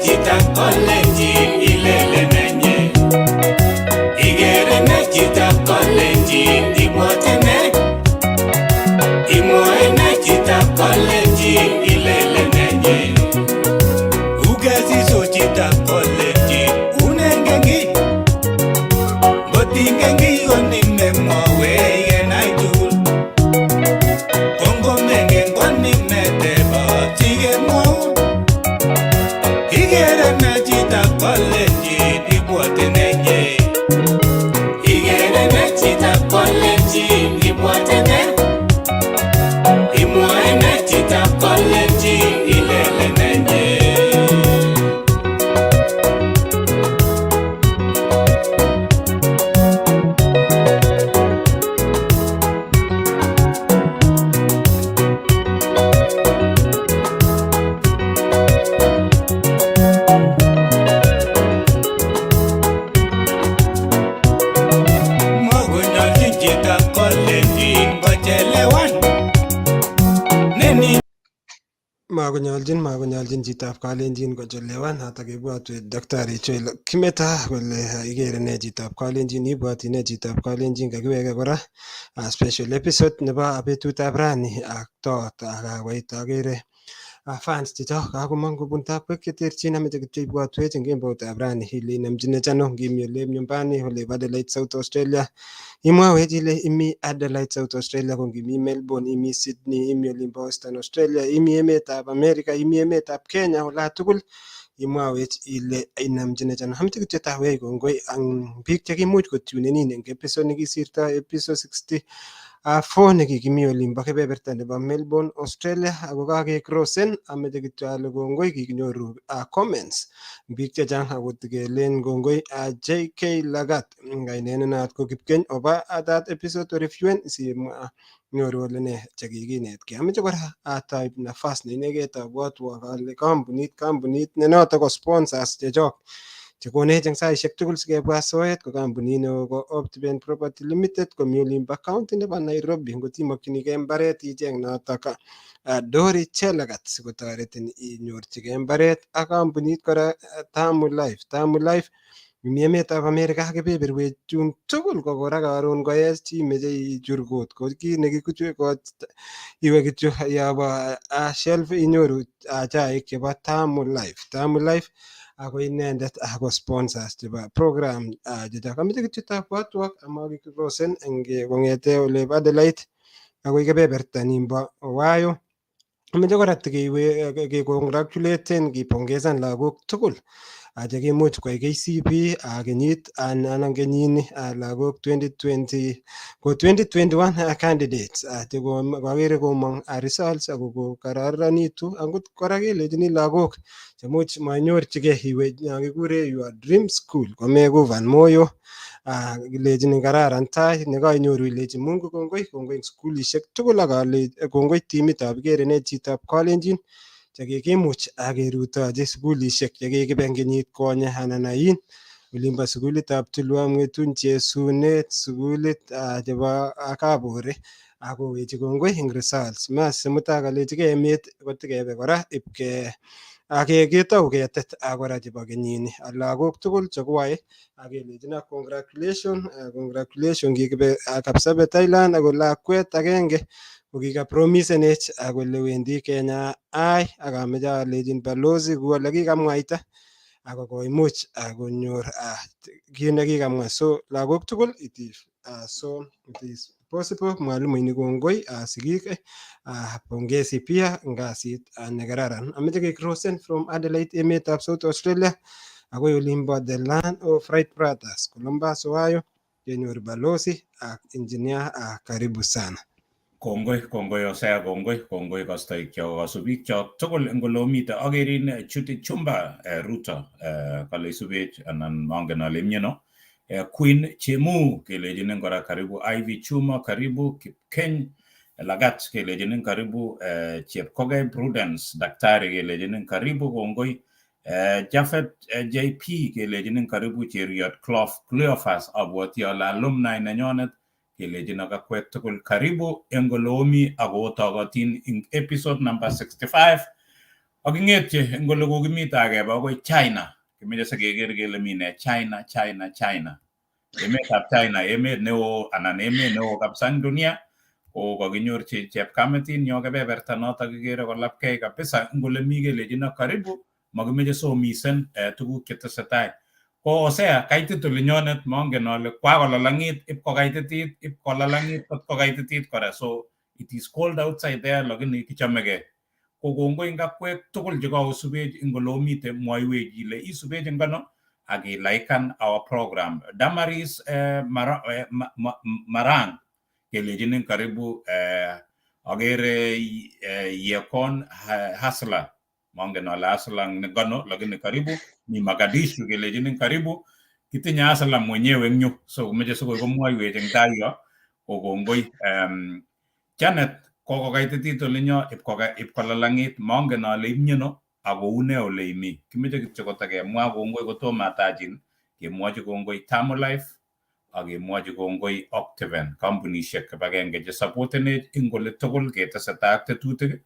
chita kolenjin ilele nenye? Ikere ne chita kolenjin ibwote ne? Imwoe ne chita kolenjin ilele nenye? Ukesiso chita kolenjin unengen kiy? Ngot ingen kiy konimemwowech kenai tugul. Kongomengen konimetebo sikemwoun. Ikere ne chita kolenjin ibwote nenye? Ikere ne chita kolenjin ibwote ne? Imwoe ne chita kolenjin ilele nenye? Makonyolchin chita kolenjin kochelewan. Neni Makonyolchin chitab kalenjin kochelewan notok ibwatwech Daktari Joel Kimeta kole ikere nee chitab kalenjin, ibwati nee chitab kalenjin. Kakiweke kora special episode nebo betutab rani ak tot kakoit akere fans chechok kakomong kobun takwek cheterchin. Ameche kityo ibwatwech eng kemboutab rani ile inemchinech ano ngimi olep nyumbani olep Adelaide, South Australia. Imwawech ile imi Adelaide, South Australia, ko ngimi Melbourne, imi Sydney, imi olimbo Western Australia, imi emetab America, imi emetab Kenya, olatugul imwawech ile inamchinech ano. Ameche kityo tawech kongoi ang biik chekimuch kotunenin eng episode nekisirto, episode 64 nekikimi olimbo kebeberta nebo Melbourne, Australia, ako kakekrosen. Ameche kityo ale kongoi, kikinyoru comments biik chechang akot kelen kongoi JK Lagat, kainet nenaat ko Kipkeny, oba that episode oreviewen simwa nyoru ole ne chekikinetkei. Ameche kora ataip nafas ne inegei abwotwok ale kampunit ne notok ko sponsors chechok chekonech eng saishek tugul sikebwa soet ko kampunit neo ko Optiven Property Limited, komi olimbo county nebo Nairobi. Ngot imokchinigei mbaret icheng notok Dori Chelagat sikotoretin inyorchigei mbaret. Ak kampunit kora Tamu Life, Tamu Life imi emetab America ak kebeberwek chun tugul, ko kora karon koech imeche ichur kot ko kit nekikuchwe kot iwe kityo yobo shelf inyoru chaik chebo Tamu Life. Tamu Life ako inendet ako sponsors chebo program chechok. Ameche kityo tabwatwok amakikrosen eng kong'ete olep Adelaide akoi kebeberta nimbo Ohio. Ameche kora tikecongratulaten, kipongezan lagok tugul chekimuch kwai KCPE kenyit anan kenyini, lagok 2020 ko 2021 candidates chekokere komong results ako kokararanitu. Angot kora kelechini lagok chemuch manyorchigei iwe kikure your dream school komekuvan moyo, kilechini kararan tai nekainyoru ilechi Mungu kongoi, kongoi eng sukulishek tugul ak kongoi timitab ikere ne chitab kalenjin chekikimuch akerutochi sukulishek chekikibe eng kenyit konye anan ain, olimbo sukulitab Tulwom, Ng'etuny, Chesunet, sukulit chebo Kabore, akowechi kongoi eng results. Mas mutai kalechigei emet kotikebe kora ipke ketou ketet kora chebo kenyini. Lagok tugul chekowae akelechina congratulation, congratulation. Kikibe Kapsabet Island ako lakwet agenge kokikapromisenech kole wendi Kenya High, ak ameche alechin balozi kou ole kikamwaita ako koimuch konyor kit nekikamwa. So lagok tugul, it is so it is possible. Mwalimuinik kongoi, sigik pongezi pia eng kasit nekararan. Ameche kecrossen from Adelaide, emetab South Australia, akoi olimbo the land of Wright Brothers, Columbus, Ohio, kenyor balozi ak engineer. Karibu sana. Kongoi, kongoi Hosea, kongoi, kongoi kastoik kyok, kasubik kyok tugul eng ole omite. Akerin Chuti Chumba Ruto kale isubech anan mangen ale imieno. Queen Chemu kelechinin kora karibu, Ivy Chuma karibu, Kipkeny Lagat kelechinin karibu, Chepkogei Prudence daktari kelechinin karibu, kongoi. Jafet JP kelechinin karibu, Cheriot Clof Cleophas abwoti ale alumni nenyonet kelechin ak akwek tugul karibu eng ole omi ak otokotin ing episode number 65. Aking'etye eng ole kokimite akeba akoi China. Kimeche sikeker kele mi ne China, China, China. Emetab China, emet neo anan emet neo kabisa eng dunia ko kakinyorchi chepkametin yo kebeberta notok kikere kolapkei kabisa eng ole mi kelechino karibu makimeche somisen tuguk chetesetai. Ko Hosea kaitit olinyonet mongen ale kwakolalang'it ipkokaititit ipkolalang'it kot kokaititit kora, so it is cold outside there lakini kichomegei. Ko kongoi eng akwek tugul chekaosubech eng ole omite, mwoiwech ile isubech eng ano ak ilaikan our program. Damaris Marang kelechinin karibu. Agere Yekon Hasla, mongen ale Hasla ngano lakini karibu. Mi Mogadishu kelechinin karibu. Kitinye Hasla mwenyewe eng yu, so komeche sikoi komwoiwech eng tai yo. Ko kongoi. Janet, kokokaititit olinyo, ipkolalang'it, mongen ale imyeno ako une ole imi. Kimeche kityo kotakemwa kongoi kotomo atachin, kemwochi kongoi Tamolife ak kemwochi kongoi Optiven, kampunishek kibagenge chesupportenech eng ole tugul ketesetai ak tetutik.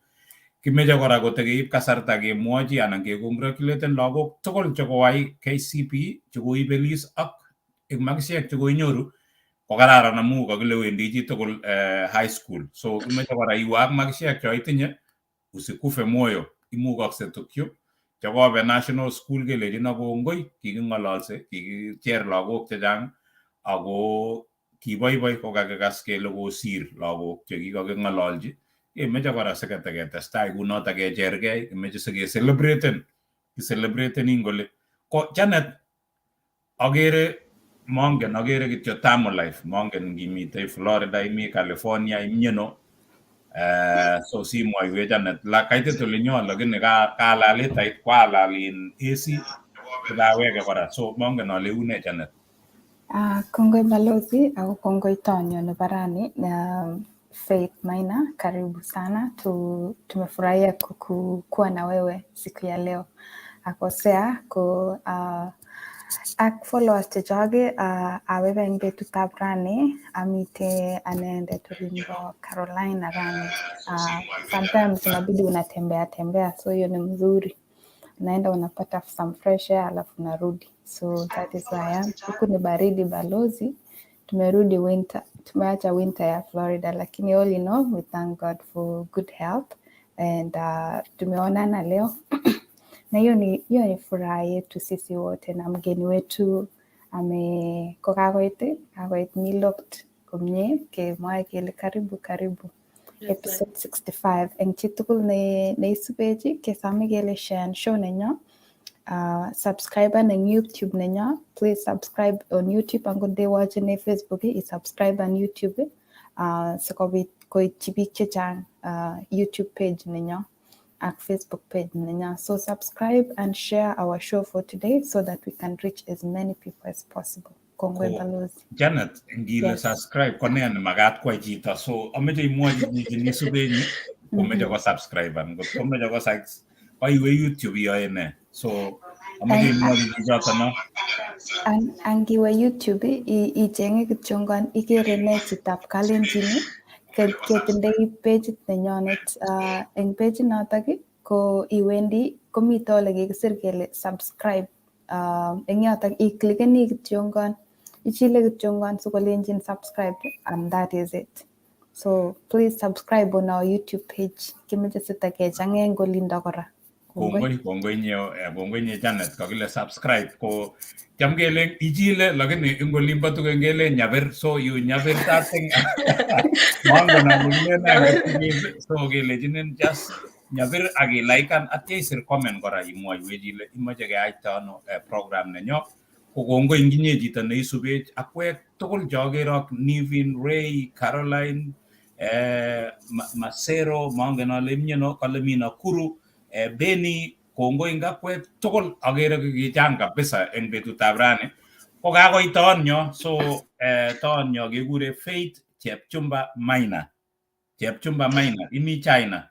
Kimeche kora kotekeib kasarta kemwochi anan kecongratulaten lagok tugul chekoai KCPE, chekoibelis ak eng makisiek chekoinyoru kokararan amu kakile wendi chitugul high school. So kimeche kora iwe ak makisiek cho itinye, usikufe moyo, imukokse tukyu. Chekobe national school kelechino kongoi, kiking'ololse, kikicher lagok chechang ako kiboiboi kokakikas kele kosir lagok chekikaking'ololchi. Kemeche kora siketeketestai kunotok kechergei, kimeche sikecelebraten, kicelebraten ing kole. Ko Janet, agere mongen, agere kityo Tamolife, mongen ngimitei Florida, imi California, imyeno. So simwoiwech Janet, la kaitit olinyo lakini kalal hitait kwalal in AC kibaweke kora, so mongen ale une Janet. Kongoi balozi au kongoi tonyo nebo rani na Faith Maina, karibu sana. Tumefurahia kuwa na wewe siku ya leo. Akosea ko ak followers chechok awebe eng betutab rani amite anendet olimbo Carolina rani. Sometimes inabidi unatembea tembea, so hiyo ni mzuri. Unaenda unapata some fresh air alafu unarudi. So that is where I am. Huku ni baridi balozi. Tumerudi winter, tumeacha winter ya Florida, lakini all in all we thank God for good health and tumeonana leo na hiyo ni furaha yetu sisi wote, na mgeni wetu ame kokakoit kakoit Milot komie, kemwoe kele karibu karibu episode 65. Eng chitugul ne neisubechi kesome kele share show nenyo, subscribe eng YouTube nenyo. Please subscribe on YouTube. Angot ndewatcheni Facebook, i subscribe on YouTube sikobit koityi biik chechang YouTube page nenyo ak Facebook page nenyo. So subscribe and share our show for today so that we can reach as many people as possible. Kongoi balozi. Janet, ngile subscribe ko nee nemakat kwai chito? So ameche imwochi biik nisubenyi komeche ko subscribe, ngot komeche ko koiwe YouTube iyoe nee? So ameche imwochi chichoto no. Angiwe YouTube ichenge kityongon ikere ne chitab Kalenjin, ketindoi pageit nenyonet. Eng pageit notok ko iwendi komito ole kikisir kele subscribe. Eng yotok iklikeni kityongon, ichile kityongon sikolenjin subscribe, and that is it. So please subscribe on our YouTube page. Kimeche sitakechang'e eng olindo kora. Kongoi, kongoi nye, kongoi nye Janet. Kakile subscribe ko cham kelen ichile lakini eng olimbo tugen kelen nyabir, so you nyabir that thing, mongen ale kilen nee, so kelechinin just nyabir ak ilaikan atya isir comment kora imwoiwech ile imoche keyaita ano program nenyo. Ko kongoi inginye chito neisubech akwek tugul cheokere ak Nivin Ray, Caroline Masero, mongen ale imyeno, kale mi Nakuru, Beni, kongoi eng akwek tugul, akere kichang kabisa eng betutab rani. Ko kakoit toonyo, so toonyo kekure Faith Chepchumba Maina. Chepchumba Maina, imi China.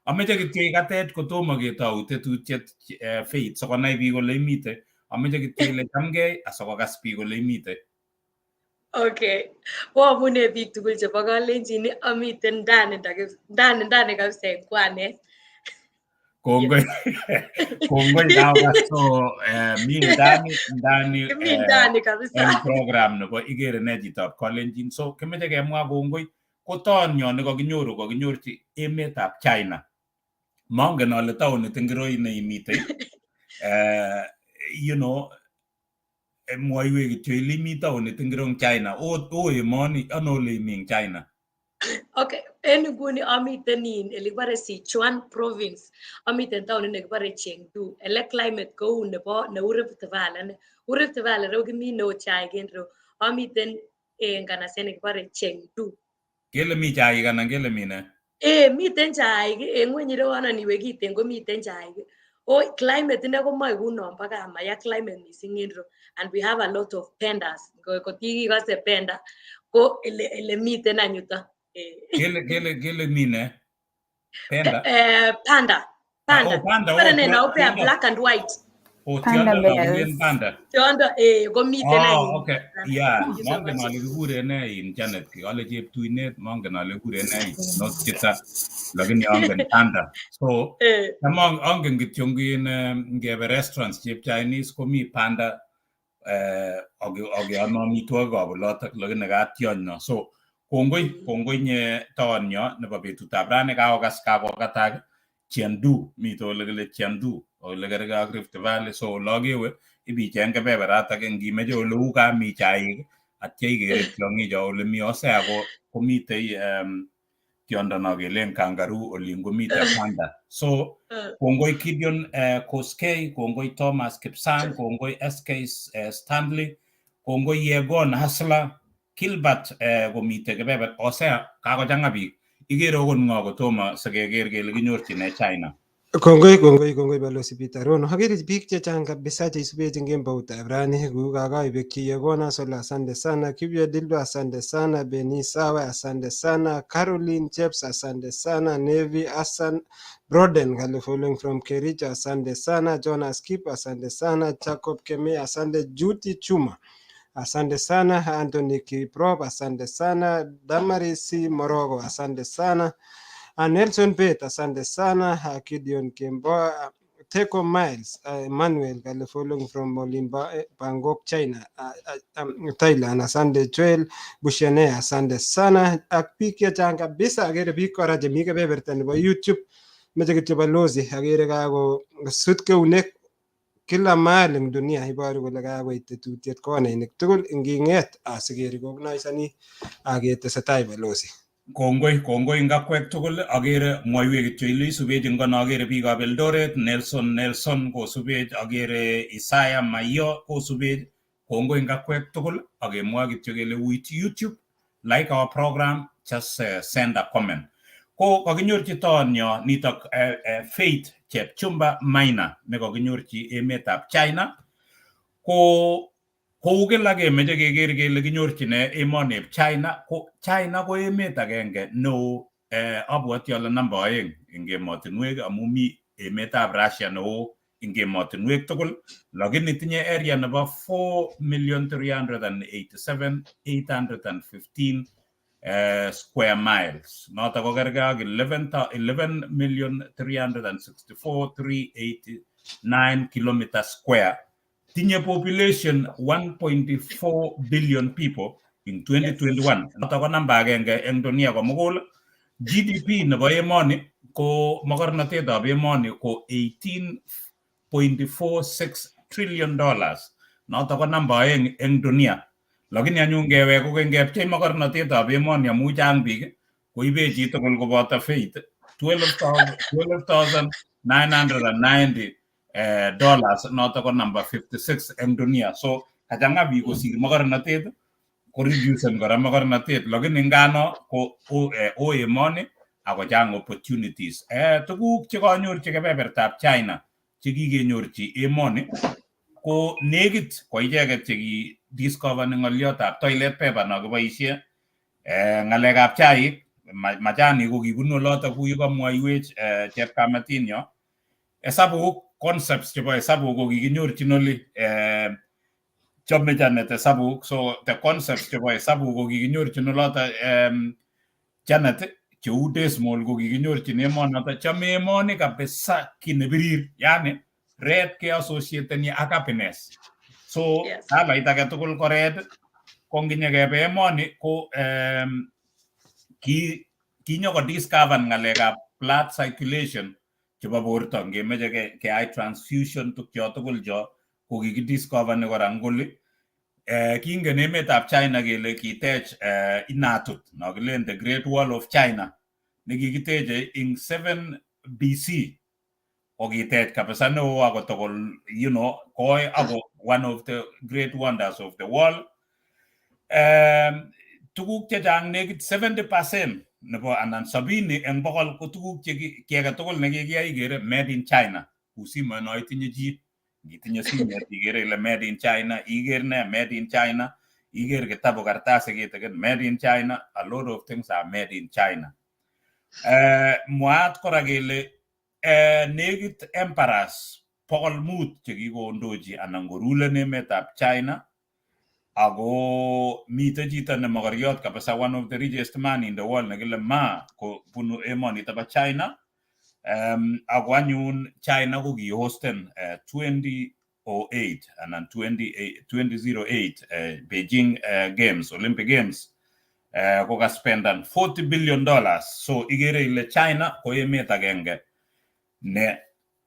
Ameche kityo ikatet kotomo ketou tetutiet Faith sikonai biik kole imite. Ameche kityo ile chamgei asikokas biik kole imite. Okay. Oamune biik tugul chebo Kalenjin, amiten ndani ndani ndani kabisa en kwanet. Kongoi, kongoi kaokas. So mi ndani ndani Kimi ndani kabisa. En program nebo Ikere Ne Chitab Kalenjin. So kimeche kemwa kongoi ko toonyo nekakinyoru kakinyorchi emetab China. Mongen ale taonit ingiro neimitei. Mwoiwech kityo ile imi taonit ingiro eng China. O emoni, ano ole imi eng China? Okay, en nguni amiten in elekibore Sichuan province. Amiten taonit nekibore Chengdu. Ele climate kou nebo neu Rift Valley. Ne. Rift Valley reu kimine ot chaik en reu. Amiten en nganaset nekibore Chengdu. Kele mi chaik anan kele mi ne? Miten chaik en ngweny ireu anan iwe kiten komiten chaik. O climate ine komoe kounon bo gaa, maya climate missing en reu. And we have a lot of pandas. Kot kikikose panda ko ele miten any yuton. Kele mi ne? Panda? Panda. Panda. Oh, panda. Kibore Oh, ne naupea tiondo. black and white. Oh, Panda tiondo no kikuren bears. panda. Tiondo komiten Oh, anyun. okay. Yeah, Thank you so mongen much. ale kikuren ne in Janet. Kale cheptuinet, mongen ale kikuren ne in not chita, lakini angen panda. So, among angen kityo ngin ngebe restaurants chep Chinese komi panda ake ame amitwogikab olotok lakini kationy no. So, kongoi, kongoi nye toonyo nebo betutab rani kakokas kakokatak Chengdu, miten ole kile Chengdu, ole kerkei ak Rift Valley. So olokewe ibicheng kebeberatak ngimeche ole uu gaa mi chaik atya ikere tiong'icho ole mi Osea ko komitei tiondo no kelen kangaroo olin komiten panda. So kongoi Gideon Koskei, kongoi Thomas Kipsang, kongoi SK Stanley, kongoi Yegon Hasla, Gilbert komite kebeber Osea kakochang'a biik. Ikere okot ng'o kotomo sikeker kele kinyorchine China. Kongoi, kongoi, kongoi Balozi Peter Rono. Akere biik chechang kabisa cheisubech eng kemboutab rani kou Kakaibekyi Yegona Sola, asante sana. Kibyo Dildo, asante sana. Beni Sawa, asante sana. Caroline Cheps, asante sana. Nevi Hassan Broden, kale following from Kericho, asante sana. Jonas Kip, asante sana. Jacob Keme, asante. Judy Chuma, asante sana. Anthony Kiprop, asante sana. Damarisi Morogo, asante sana. Nelson Bett, asante sana. Gideon Kemboa, Teko Miles, Emmanuel kale following from Olimba, Bangkok, China, Thailand, asante. Joel Bushene, asante sana. Ak biik chechang kabisa, akere biik kora chemi kebeberta nebo YouTube, meche kityo balozi, akere kakosut keunek kila mahali eng dunia, iboru kole kakoit tetutiet konainik tugul inging'et asikerecognisani aketesetai balozi. Kongoi, kongoi ngakwek tugul akere mwaiwek kityo ile isubech ngono akere biikab Eldoret, Nelson Nelson kosubech, akere Isaiah Mayo kosubech. Kongoi ngakwek tugul akemwa kityo kele uit YouTube, like our program, just send a comment. Ko kakinyorchi toonyo nitok Faith Chepchumba Maina nekakinyorchi emetab China. Ko kou kila kemeche keker kele kinyorchine emonib China ko China ko emet agenge neo abwoti ale namba 2 eng emotinwek amu mi emetab Russia neo eng emotinwek tugul lakini tinye area nebo 4,387,815 square miles noto ko kergei ak 11,364,389 kilometer square. Tinye population 1.4 billion people in 2021 noto ko namba agenge eng dunia komugul. GDP nebo emoni ko mokornotetab emoni ko $18.46 trillion noto ko namba 2 eng dunia lakini anyun ngewek kokeny kepchei mokornotetab emoni amu chang biik koibe chitugul koboto Faith 12,990 dollars noto ko number 56 eng dunia. So kachang'a biik kosir mokornotet ko reducen kora mokornotet lakini ngano ko o emoni ako chang opportunities. Tuguk chekanyorchi kebebertab China chekikenyorchi emoni ko nekit ko icheket cheki discoverni ng'oliotab toilet paper no kiboisie ng'alekab chaik machanik ko kibunu olotok kou yekamwoiwech chepkamatinyo hesabuk concepts chebo hesabuk ko kikinyorchin oli chome Janet hesabuk. So the concepts chebo hesabuk ko kikinyorchin oloto Janet Cheu decimal ko kikinyorchin emonoto. Chome emoni kabisa kiy nebirir, yani red ke associateni ak happiness. So kalait age tugul ko red. Ko nginyekebe emoni ko ki kinyoko discover ng'alekab blood circulation chebo borto, ngemeche keyai transfusion, tukcho tugul cho ko kikidiscoverni kora ngoli. Kingen emetab China kele kitech inatut nokilen the Great Wall of China nekikiteche in 7 BC, ko kitech kabisa neo ako tokol koi ako one of the great wonders of the world. Tuguk chechang, nekit 70% nebo anan 70% ko tuguk che ki age tugul nekikiyai ikere made in China. Kou simoit no itinye chi, ngitinye simet ikere ile made in China, iker ne made in China, iker kitabu kartasi kitikin made in China. A lot of things are made in China. Mwaat kora kele nekit emperors 500 chekikondochi anan korulen emetab China, ako miten chito ne mokoriot kabisa, one of the richest man in the world, nekile Ma, ko bunu emonito bo China. Ako anyun China ko kihosten 2008 anan 20, 2008 Beijing Games, Olympic Games, ko kaspendan $40 billion. So ikere ile China ko emet agenge ne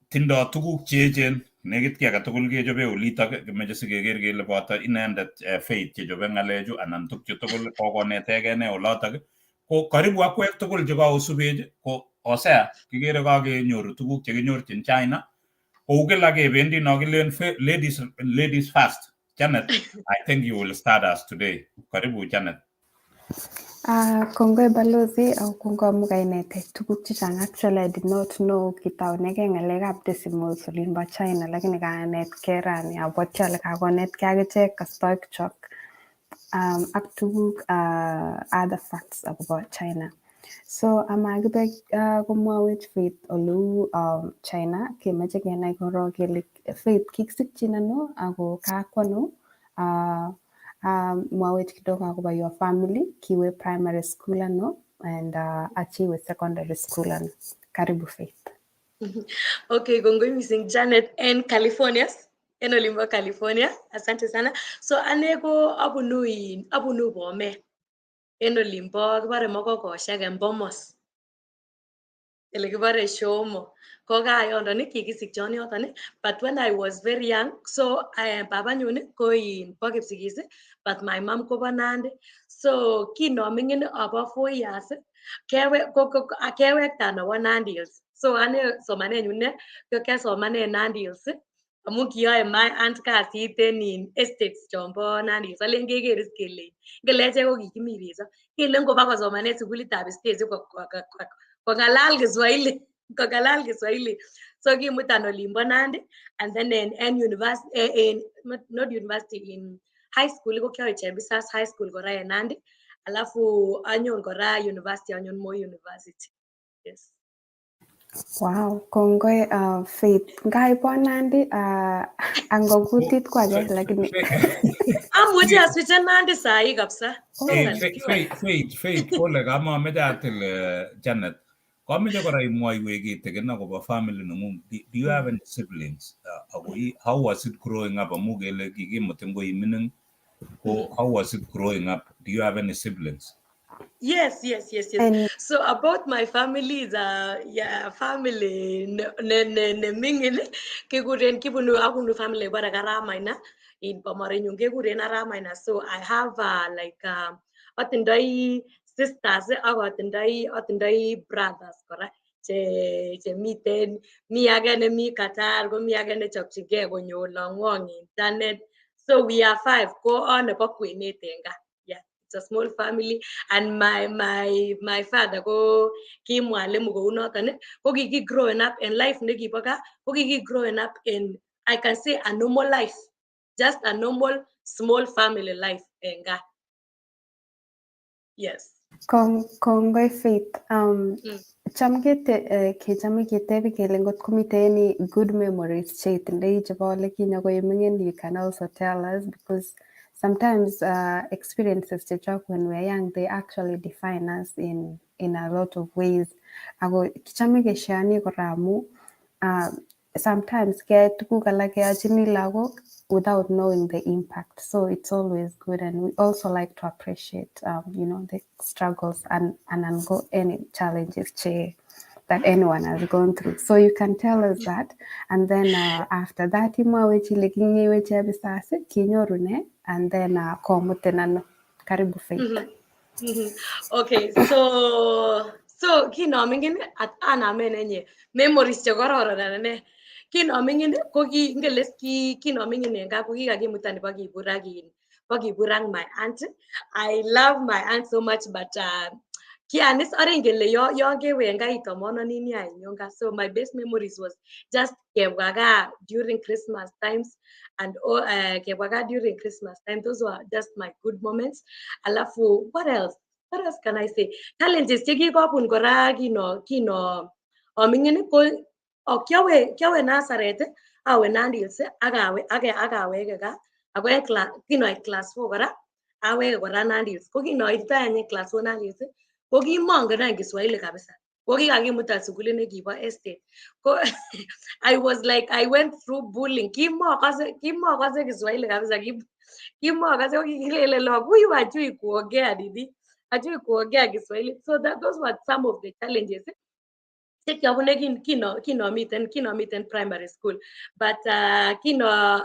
tindo tuguk cheechen, nekit ki agetugul kechobe olitok. Kimeche sikeker kele boto inendet Faith chechobe ng'alechu anan tukchu tugul kokonetegei ne olotok. Ko karibu akwek tugul chekaosubech ko osea kikere kakenyoru tuguk chekinyorchin China. Kou kila kebendi no kilen ladies, ladies first. Janet, I think you will start us today. Karibu, Janet. Kongoi balozi, au kongoi amu kainetech tuguk chechang. Actually, I did not know kitaunegei ng'alekab decimals olimbo China, lakini kanetkei rani. Abwati ale kakonetkei akichek kastoik chok ak tuguk other facts akobo China. So amakibe komwawech Faith oleu China, kemoche kenai korok kele Faith kikisikchin ano ako kakwano. Mwawech kidogo akobo your family, kiwe primary school ano and achiwe secondary school ano. Karibu, Faith. Okay, kongoi mising, Janet, en California, en olimbo California. Asante sana. So ane ko abunu in abunu Bomet en olimbo kibore Mokokoshek en Bomos. Ele kibore Shomo. Ko gaa yondon ii kikisikchon yoton ii, but when I was very young, so babanyun ko in bo Kipsigis, but my mom kobo Nandi. So kinoming'in abo 4 years kewe ko kewektan awo Nandi Hills. So ane somanenyun ne ko kiasomanen Nandi Hills amun kiyoe my aunt kasit en in estates chombo Nandi Hills. Alen keker is kele ngele echek ko kikimi resop. Kele ngoba kosomanen sukulitab States kong'alal Kiswahili, kong'alal Kiswahili. So kimutan olimbo Nandi and then en university, en not university, in high school ko kiawe Chebisaas High School kora en Nandi. Alafu anyon kora university, anyon Moi University. Yes. Wow, kongoi Faith. Ngaibo Nandi ango kutit ko age lakini Amuchi aswichen Nandi sahi kabisa. Oh. Faith, Faith, Faith, pole, kamameche atil Janet. Kameche kora imwoiwech kitikin akobo family nengung. Do you have any siblings? Ako how was it growing up? Amu kele kikimutin ko imining. Ko how was it growing up? Do you have any siblings? Yes. And So about my family is yeah, family ne mingin kikuren kibunu abunu family bara Karamaina in Pomorenyun kekuren Aramaina. So I have like atindoi sisters ak atindoi brothers kora che miten, mi age nemi Qatar, ko mi age nechopchingei konyo olongwong internet. So we are five, ko a nebo kwenet en gaa. Yeah, it's a small family and my father ko ki mwalimu kou noton ii, ko kiki growing up in life nekibo gaa, ko kiki growing up in, I can say, a normal life, just a normal small family life en gaa. Yes. Kongoi, Faith. Cham kechame ketebi kele ngot komiten any good memories cheitindoi chebo ole kinye koiming'in, you can also tell us, because sometimes experiences chechok when we're young, they actually define us in in a lot of ways. Ako kichame keshareani kora amu sometimes keyae tuguk alak keyochini lagok without knowing the impact. So it's always good, and we also like to appreciate the struggles and go any challenges che that anyone has gone through. So you can tell us that, and then after that imwawech ile kingewe Chebisas kinyoru ne, and then komutin ano. Karibu, Faith. Okay, so kinomingin at anamen enye memories chekororon anan ne. Kinomingin ko ki ngele ki kinomingin en gaa ko kikakimutan bokibur ak in bokibur ak my aunt. I love my aunt so much, but kianis arin kele yon kewe en gaa itomononi nia inyon gaa. So my best memories was just kebwa gaa during Christmas times and all, kebwa gaa during Christmas time. Those were just my good moments. Alafu what else? What else can I say? Challenges chekikobun kora kino amingin ko kiawe Nazareth, awe Nandi Hills, ak awe akaweke gaa. Ako en class kinoit class 4 kora aweke kora Nandi Hills. Ko kinoitita any class 4 Nandi Hills ko kimongen any Kiswahili kabisa. Ko kikakimutan sukulit nekibo estate. Ko I was like, I went through bullying. Kimokose Kiswahili kabisa. Kimokose ko kikilele lagok huyu hajui kuongea nini, hajui kuongea Kiswahili. So that those were some of the challenges chekiobune kinomiten primary school. But kino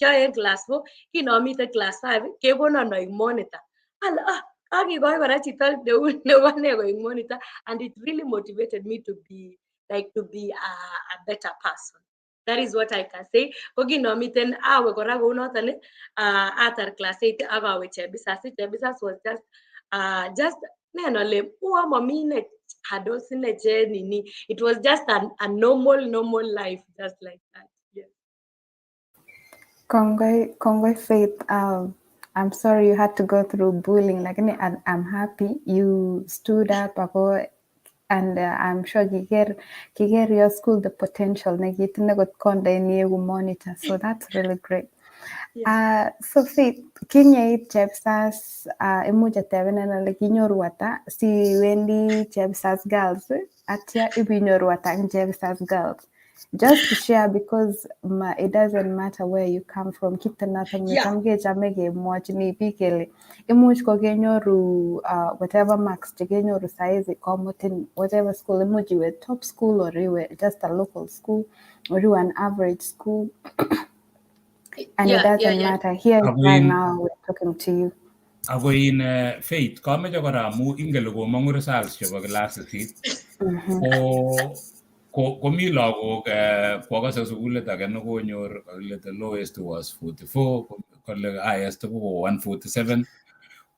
kioen class 4, kinomiten class 5 kekonon oik monitor. Ala ah, akikoi kora chito neu nebo ne koik monitor, and it really motivated me to be a better person. That is what I can say. Ko kinomiten awe kora kounoton atar class 8 ak awe Chebisas. Chebisas was just nen ale uo momi ne hurdles ine che nini. It was just a normal life, just like that. Yes. Kongoi, kongoi, Faith. I'm sorry you had to go through bullying. Lakini I'm happy you stood up ako and I'm sure kiker your school the potential nekitinye kot kondein ieku monitor. So that's really great. So Faith, kinyeit Chepsas, imuch atebenen ale kinyoru ata siwendi Chepsas Girls, atya ibinyoru ata eng Chepsas Girls? Just to share, because it doesn't matter where you come from. Kito noton necham kechame kemwochini biik kele imuch kokenyoru whatever marks chekenyoru saizi komutin whatever school, imuch iwe top school or iwe just a local school or iwe an average school, and it doesn't matter. Here Ako right in now we're talking to you. Ako in Faith, kameche kora amu ingen ile komong'u results chebo class sisit ko komi lagok kwakase sukulit age nekonyor kole the lowest was 44, kole highest ko 147.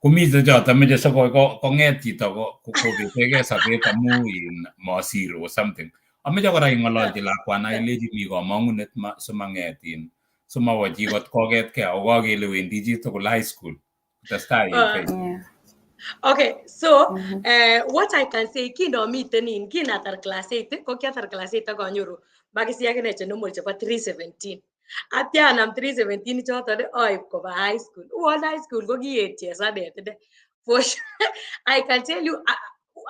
Komite choto meche siko kong'et chito kobetegei sobet amu in masir or something. Ameche kora ing'ololchi lakwana ilechi mi komong'unet simang'et in simawo chi kot koketkei ako kakele wendi chitugul high school. Testai in Faith. Okay, so what I can say, kinomiten in kinatar class 8, ko kiatar class 8 ak anyoru makisiek akine che normal chebo 317. Atya anam 317 choton aib koba high school. Uon high school ko kiet chesanet ine. For sure, I can tell you,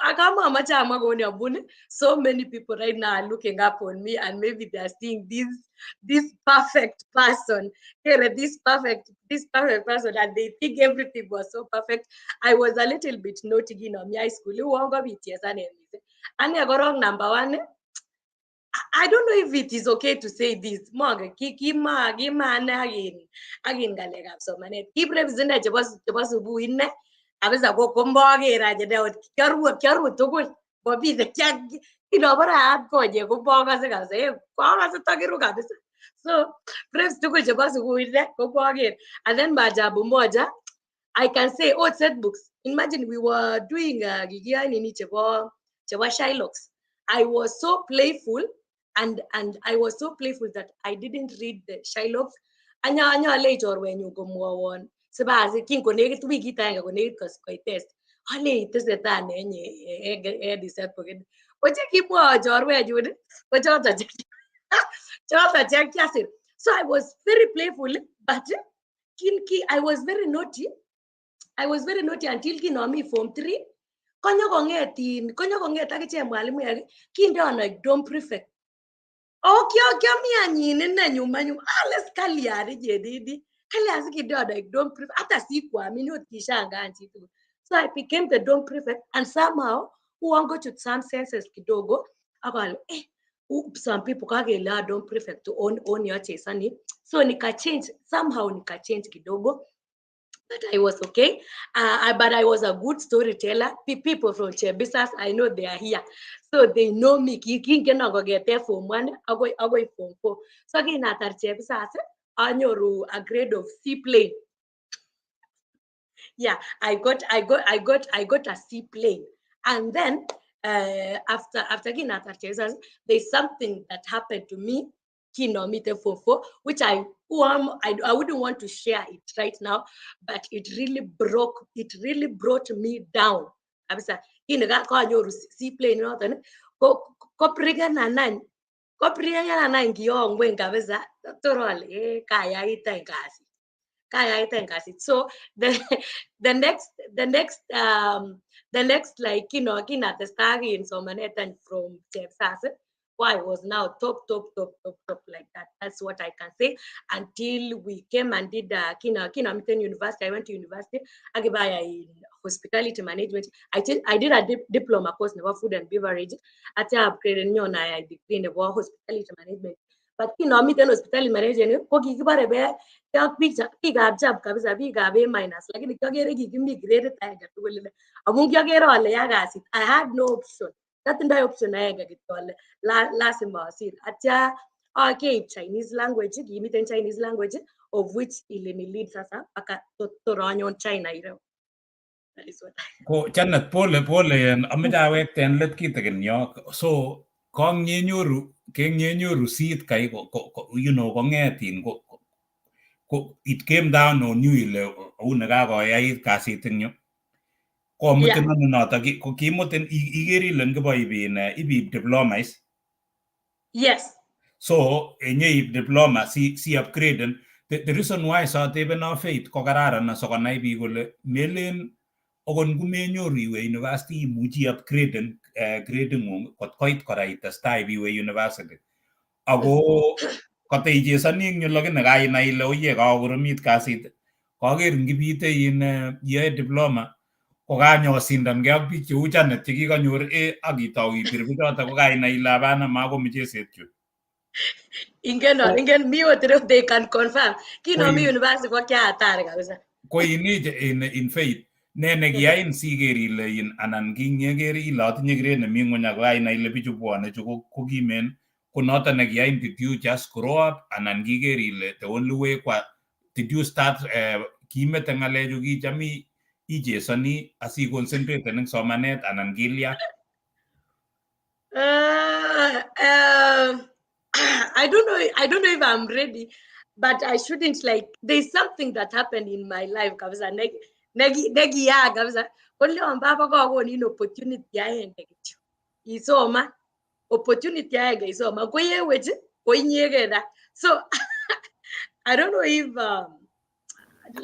akamamoche amwa kouni amun so many people right now are looking up on me and maybe they are seeing this perfect person. Kere this perfect person and they think everything was so perfect. I was a little bit naughty kinomi high school. Uon kobit chesanet mising. Ane korong number one, I don't know if it is okay to say this. Monge ki kima kima ane akin ngalekab somanet. Ki preps ine chebo subuhi ine kabisa ko komoker any ine ot kiaru tugul. Momi kinobore aat konyek komokose kabisa. Eh, kokose tokiru kabisa. So preps tugul chebo subuhi ine komoker. And then maajabu moja I can say, oh, set books. Imagine we were doing kikiyoe nini chebo Shylocks. I was so playful and I was so playful that I didn't read the Shylocks. Anya alei chorwenyun komwowon sibasi kingonekit wikit agenge konekit koit test. Alei tesetai nee enye en set book ini. Ko chekimwowo chorwenyun ko choto che kiasir. So I was very playful, but I was very naughty. I was very naughty until kinomi form 3. Konyo kong'et in konyo kong'et akichek mwalimuek kindeon oik dorm prefect. Ako kiomi any ine nyuma nyuma ale kalyan inyedidi kalyan sikindeon oik dorm prefect hata sikuamini ot kishangaan chitugul. So I became the dorm prefect and somehow uon kochut some senses kidogo ak ale some people kakele a dorm prefect on yochesoni. So nika change somehow, nika change kidogo, but I was okay. But I was a good storyteller. People from Chebisas, I know they are here. So they know me. Kingen kong'eten form 1 akoi form 4. So kinatar Chebisas, anyoru a grade of C plain. Yeah, I got a C plain. And then after kinatar Chebisas, there's something that happened to me kinomite form 4, which I wouldn't want to share it right now, but it really brought me down. Kabisa, kine kanyoru C plain noton, ko koprigenan any, koprigenan any kiyo ng'weny kabisa, tor ale kayait any kasit. Kayait any kasit. So the next like kinatestai ak in somanet any from Chepsas, I was now top, top, top, top, top like that. That's what I can say. Until we came and did kina miten university. I went to university. Akibaya in hospitality management. I did a diploma course nebo food and beverage. Atya upgrade nyo na degree nebo hospitality management. But kinomiten hospitality management ko kikibore be ak biikab jab kabisa, biikab A minus, lakini kiokere kikimi gradit agenge tugul ile amun kiokere ale ya kasit. I had no option. Tatindoi option agenge kityo ale lazima asir. Atya keib Chinese language, kimiten Chinese language, of which ilinilead sasa mpaka tor anyon China ireu. That is what I Ko Janet, pole pole en amoche awekte en let kitikin yo. So kongenyoru kengenyoru seat kai ko kong'etin ko it came down on you ile uu nekakoyait kasit eng yu. Komutin ano notok ko kimutin ikere ile ngiboib in ibiib diploma is? Yes. So enyeib diploma si upgraden. The reason why sotebeno Faith ko kararan asikonai biik kole melen okot ngumenyoru iwe university imuchi upgraden grading'ung kot koit kora itestai biwe university. Ako koteichesoni eng yu lakini kainai ile oye kakokoromit kasit kaker ngipite in iyoe diploma ko kanyosindankee ak biik cheu Janet chekikonyor A ak itou ipir bichoto ko kainai ile hapana mako mcheset chu. Ingen ingen mi ot ireu they can confirm. Kinomi university ko kiahatari kabisa. Ko ini in Faith ne nekiyain siker ile in anan kinyeker ile atinye grade nemi ng'weny ako kainai ile bichu bwone chu ko kimen ko noton nekiyain did you just grow up anan kiker ile the only way kwa did you start kimete ng'alechu kicham ichesoni asiconcentrate eng somanet anan kilya? I don't know. I don't know if I'm ready, but I shouldn't like. There's something that happened in my life kabisa. Negi negi ya kabisa. Kolyon baba kokonin opportunity aenge kityo. Isoma opportunity aenge isoma ko yewech ko inyegei ta. So I don't know if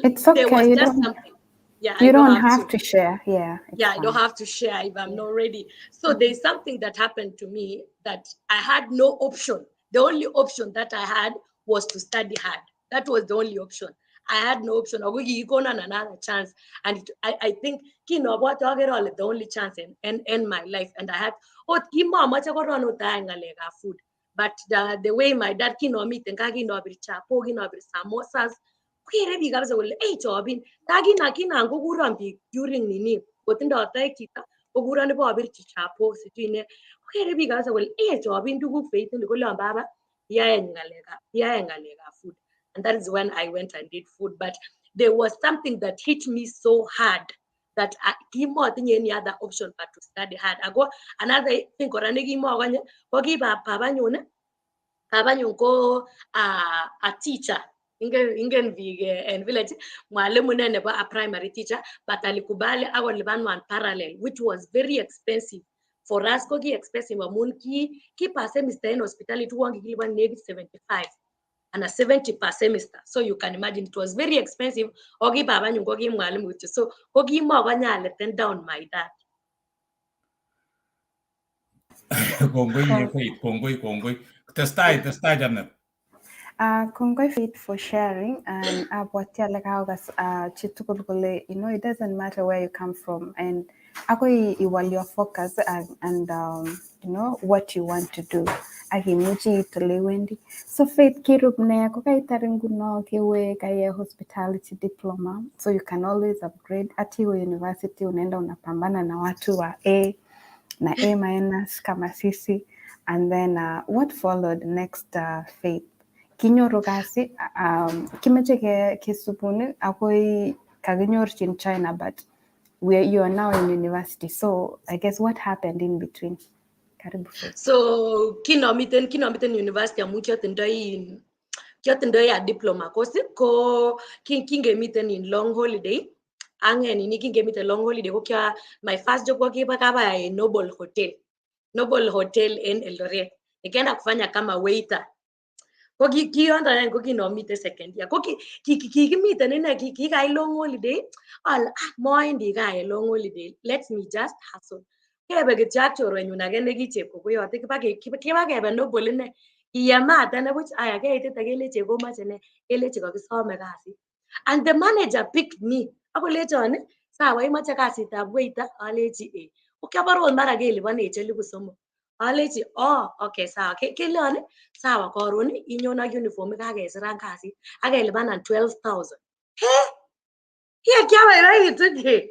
It's there was okay. You just don't something. Yeah, I you don't don't have have to share. Yeah, it's Yeah, I don't fine. have to share if I'm not ready. So there's something that happened to me that I had no option. The only option that I had was to study hard. That was the only option. I had no option. Ako kikikonon another chance. And I think kinobwote akere ale the only chance in my life. And I had, ot kimomoche koron ot ayai ng'alekab food. But the way my dad kinomiten kaa kinobir chapo, kinobir samosas, kokere biik kabisa kole ei chobin ta kina kinan kokuron biik during nini kotindo toek chito kokuron ibobirchi chapo sijui ne kokere biik kabisa kole chobin tuguk Faith ni kolon baba iyae ng'alekab food, and that is when I went and did food. But there was something that hit me so hard that kimotinye any other option but to study hard. Ako another thing kora nekimokonye ko ki babanyun babanyun ko a teacher. Ingen biik en village mwalimu ne nebo a primary teacher, but alikubali akolipanwan parallel, which was very expensive for us. Ko ki expensive amun ki per semester en hospitality uon kikilipan nekit 75 and a 70 per semester, so you can imagine it was very expensive. O ki babanyun ko ki mwalimu kityo, so ko kimokonye aleten down my dad. Kongoi inye Faith, kongoi kongoi. Testai testai Janet. Kongoi Faith for sharing, and abwati ale kaokas chitugul kole it doesn't matter where you come from, and akoi iwal your focus and what you want to do, ak imuchi iit ole iwendi. So Faith, kirub ne kokaitar nguno kewe kaiyae hospitality diploma, so you can always upgrade. Ati iwe university unaenda unapambana na watu wa A na A minus kama sisi. And then what followed next, Faith? Kinyoru kasi, kimeche kesupun akoi kakinyorchin China, but you are now in university, so I guess what happened in between? Karibu, Faith. So kinomiten university, amun kiotindoi a diploma course, ko kingemiten in long holiday, angen nini, kingemiten long holiday ko kia my first job ko kiba kaba en Noble Hotel, Noble Hotel en Eldoret. Nikaenda kufanya kama waiter. Ko kiyondo any ko kinomiten second year, ko kikimiten ine kikait long holiday, ale ah, mowendi gaa en long holiday, let me just hustle. Kebe kityo ak chorwenyun age neki chepkokoyot, kiba kebe Noble ine kiyemate buch. Aya, keitite kelechi komoche nee? Kelechi kokisome kasit, and the manager picked me akolechon, "Sawa, imoche kasitab waiter?" Alechi eh. Ko kiobore ot mara keliponech 3,000. Alechi oh, okay, sawa. Keleon sawa, koron inyon ak uniform, kakesiran kasit ak kelipanan 12,000. He ye, kiabaibaitu ke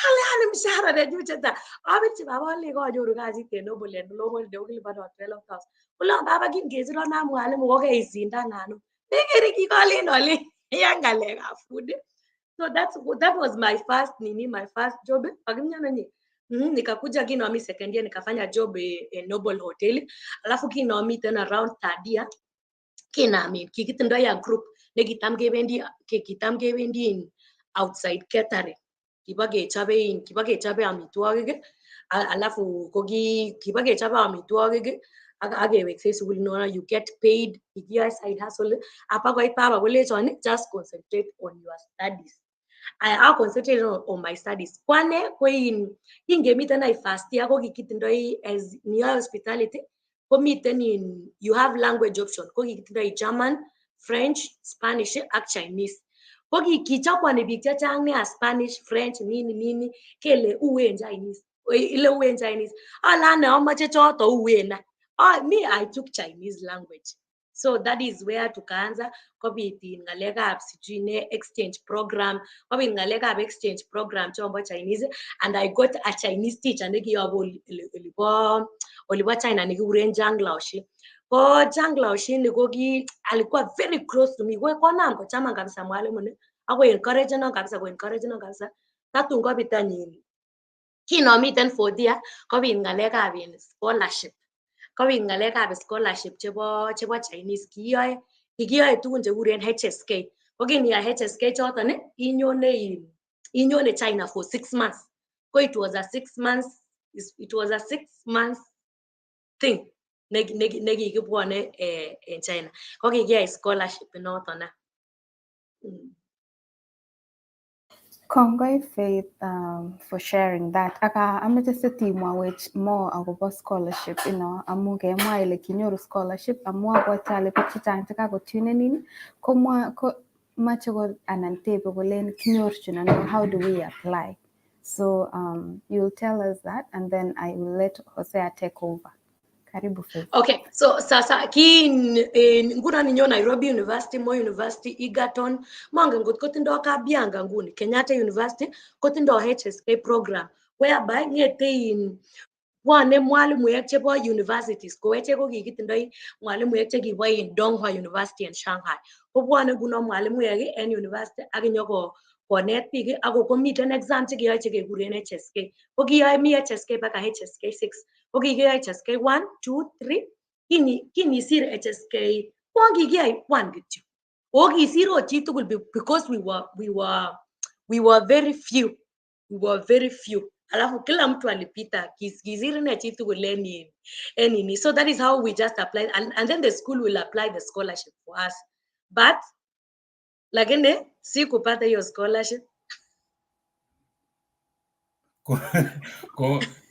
ale ani mshahara nenyu cheta. Abirchi baba, ale konyoru kasit en Noble en long holiday, kokilipanon 12,000. Kolon baba, kingesiron ak mwalimu kokeisindanan ano nekere kikolen ale ya ngalekab food. So that was my first nini, my first job. Akimnyana ni nikakuja kinomi second year, nikafanya job Noble Hotel. Alafu kinomi tena around third year, kinami kikitindoi a group nekitam kebendi kitam kebendi in outside catering, kiba kechobe in kiba kechobe amitwogik. Alafu ko kiba kechobe amitwogik ak keweksei sukul. No, you get paid. Kikiyoe side hustle apa koit baba kolechon, "Just concentrate on your studies." I concentrate on my studies. Kwane ko in kingemiten ai first year, ko kikitindoi, as niyoe hospitality komiten in you have language option, ko kikitindoi German, French, Spanish ak Chinese. Ko kichakwani biik chechang nea Spanish, French, nini nini, kele uwen Chinese, ile uwen Chinese. Ala ane amoche choto uwen. Ah, me, I took Chinese language. So that is where tukaanza kobit in ngalekab sijui ne exchange program, kobit ngalekab exchange program chombo Chinese, and I got a Chinese teacher nekiyobu olibo China nekikuren Zhang Laoshi. Ko Zhang Laoshi ni ko ki alikuwa very close to me. Ko konam kochaman kabisa mwalimu ni ako encourage kabisa, ko encourage kabisa. Tatun kobit anyun kinomiten fourth year, kobit ngalekab in scholarship, kobit ngalekab scholarship chebo Chinese. Kikiyoe tugun chekuren HSK. Ko kiniyai HSK choton inyone China for 6 months. Ko it was a 6 months thing nekikibwone en China. Ko kikiyai scholarship noton. Kongoi, Faith, for sharing that. Aka ameche sitimwowech more akobo scholarship, amu kemwa ile kinyoru scholarship, amu abwati ale biik chechang chekakotunen in komwa ko mache ko anan tebe kolen kinyorchin ano, how do we apply? So you'll tell us that, and then I will let Hosea take over. Karibu, Faith. Okay, so sasa kin ngunon inyo Nairobi University, Moi University, Egerton, mongen ngot kotindo Kabianga nguni, Kenyatta University kotindo HSK program whereby ngete in bwone mwalimuek chebo universities. Ko echek ko kikitindoi mwalimuek chekibo in Donghua University in Shanghai. Kobwone nguno mwalimuek en university ak inyoko konet biik, ako komiten exam chekeyoe chekekuren HSK. Ko kiyoe mi HSK mpaka HSK 6. Ko kikiyoe HSK 1, 2, 3. Kinisir HSK 1, kikiyai 1 kityo. O kisir ot chitugul because we were very few. We were very few. Alafu kila mtu alipita, kisir ine chitugul en nini. So that is how we just applied, and then the school will apply the scholarship for us. But lakini sikupata hiyo scholarship.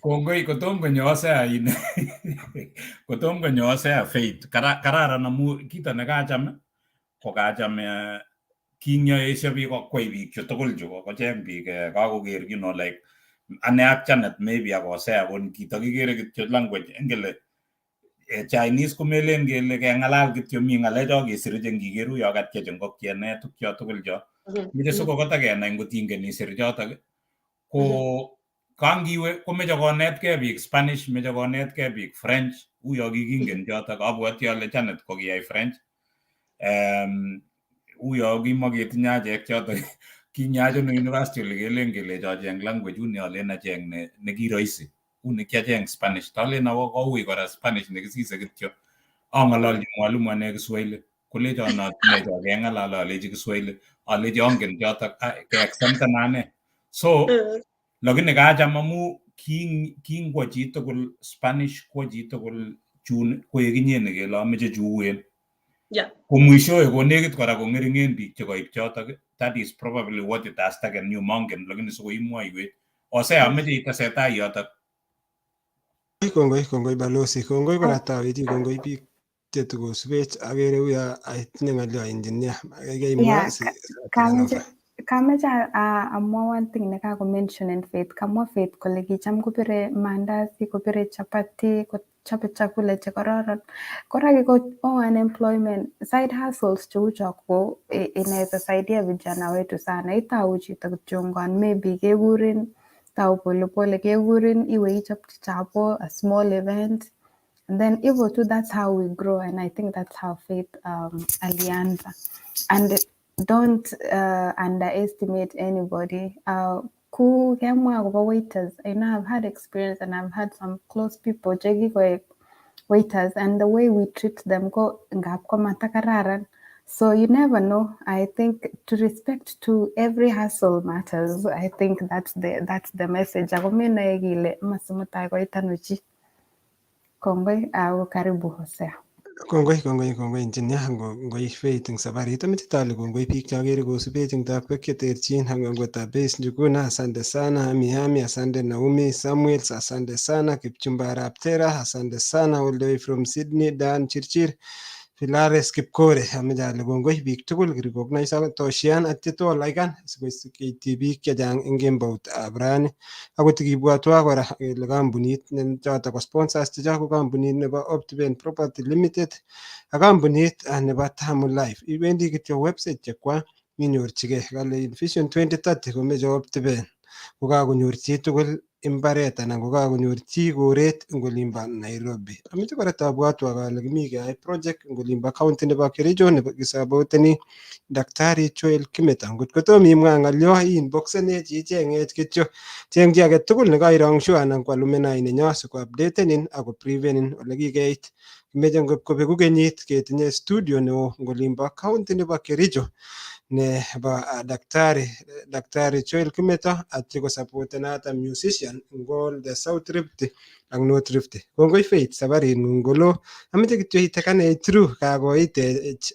Kongoi kotom konyo Hosea in kotom konyo Hosea Faith. Kararan amu kito nekacham ko kacham kinyoesio biik kokwei biik chu tugul chu kocheng biik kakoker like ane ak Janet maybe ak Hosea ko kito kikere kityo language ngele Chinese komelen kele kengalal kityo mi ng'alecho kesire che ngiker uyo katyech ngokiet ne tukcho tugul cho meche sikokota kenai ngot ingen isir chotok ko kangiwe komeche konetkei biik Spanish, meche konetkei biik French uyo kikingen chotok abwoti ale Janet kokiyai French uyo kimoketinye achek chotok kinyachunu university ole kelen kelecho acheng language uni alen acheng nekiroisi uni kiacheng Spanish talen awo koui kora Spanish nekisise kityo ang'ololchi mwalimu ane Kiswahili kolecho necho keng'alal alechi Kiswahili alechi angen chotok keexemptan ane so lakini kacham amu kingwo chitugul Spanish kwo chitugul chun koek inye nekele ameche chuuen ko mwishowe konekit kora kong'ering'en biik chekoib chotok that is probably what it has taken you mongen lakini sikoimwoiwech Hosea ameche itesetai yotok. Kongoi kongoi balozi kongoi kora taweti kongoi biik chetukosubech akere uyo itinye ng'olyo engineer kaikai imwa Kameche amwa one thing nekako-mentionen Faith. Kamwa Faith kole kicham kopire mandazi, kopire chapati, kochope chakula chekororon. Kora ko unemployment, side hustles cheu cho ko inaweza saidia vijana wetu sana. Itau chito kityongon maybe kekurin tau polepole kekurin iwe ichopchi chapo a small event. And then hivyo tu, that's how we grow, and I think that's how Faith alianza. And don't underestimate anybody. Ku kemwa akobo waiters. I know I've had experience and I've had some close people chekikoek waiters, and the way we treat them ko ngap komatakararan. So you never know. I think to respect to every hustle matters. I think that's the message. Ako menoe kele masimutai koit ano chi. Kongoi ako karibu Hosea. Kongoi kongoi kongoi engineer ngoi Faith eng sabarit ameche ale kongoi biik cheakere kosubech eng takwek cheterchin angot Base Njuguna asante sana Ami Ami asante Naomi Samuels asante sana Kipchumba Arap Tera asante sana all the way from Sydney Dan Chirchir Filares Kipkore ameche ale kongoi biik tugul kirecognize toshian atya tolaikan sikoityi biik chechang eng kemboutab rani akot kibwatwa kora kele kampunit choto ko sponsors chechok ko kampunit nebo Optiven Property Limited ak kampunit nebo Tamu Life iwendi kityo website chekwak inyorchigei kale in Vision 2030 komeche Optiven kokakonyor chitugul imbaret anan kokakonyor chi koret eng olimbo Nairobi. Ameche kora tabwatwa ale kimi keyai project eng olimbo county nebo Kericho nebo kisapoteni Daktari Joel Kimeta. Ngot kotom imwa ng'olyo inboxenech icheng'ech kityo cheng chi age tugul nekairong sure anan ko alumni nenyo siko updatenin ako briefenin ole kikeit. Kimeche ngot kobeku kenyit ketinye studio neo eng olimbo county nebo Kericho nebo Daktari Joel Kimeto atya kosapotenata musician eng all the South Rift ak North Rift. Kongoi Faith sabaring'ung kolo. Ameche kityo itekanech through kakoitech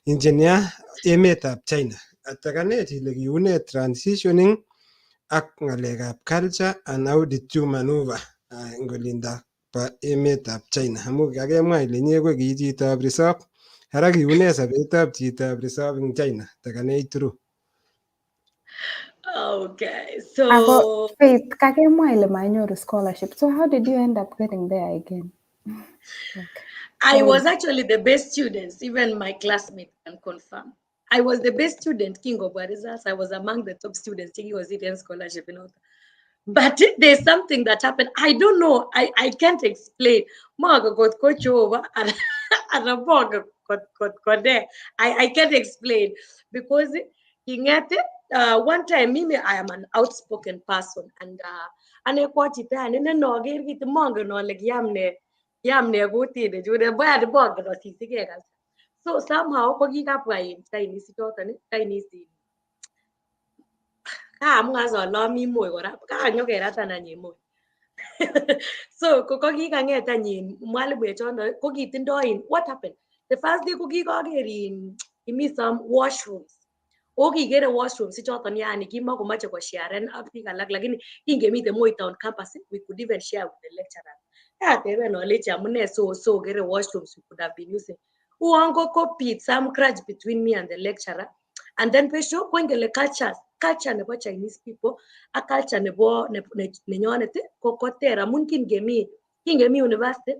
engineer emetab China. Atakanech ile kiune transitioning ak ng'alekab culture and how did you maneuver eng olindo bo emetab China amu kakemwa ile inye ko ki chitab resop ara kiune sobetab chitab resop eng China takanech through. Okay, so Ako Faith, kakemwa ile mainyoru scholarship. So how did you end up getting there again? Okay. I was actually the best student, even my classmate can confirm. I was the best student, king of results. I was among the top students taking was Eden scholarship. But there's something that happened. I don't know. I can't explain. I can't explain because one time mimi I am an outspoken person and ane ko chito ane ne noker kit mongen ale kiam ne kiam ne kutit nechunet boya bongen asisigei kabisa. So somehow ko kikabwa in Chinese choton Chinese kaamwa as ale ami Moi kora kanyokeratan any Moi. So ko kikanget any mwalimuek chondo ko kitindoi in what happened the first day ko kikaker in imi some washrooms. O kikere washrooms ichoton yani kimakomoche kosharen ak biik alak, lakini kingemiten Moi Town campus we could even share with the lecturers. Ateben alechi amune so kere washrooms we could have been using. Uon ko kopit some grudge between me and the lecturer. And then besho koingele culture nebo Chinese people ak culture nebo nenyonet ko koter amun kingemi university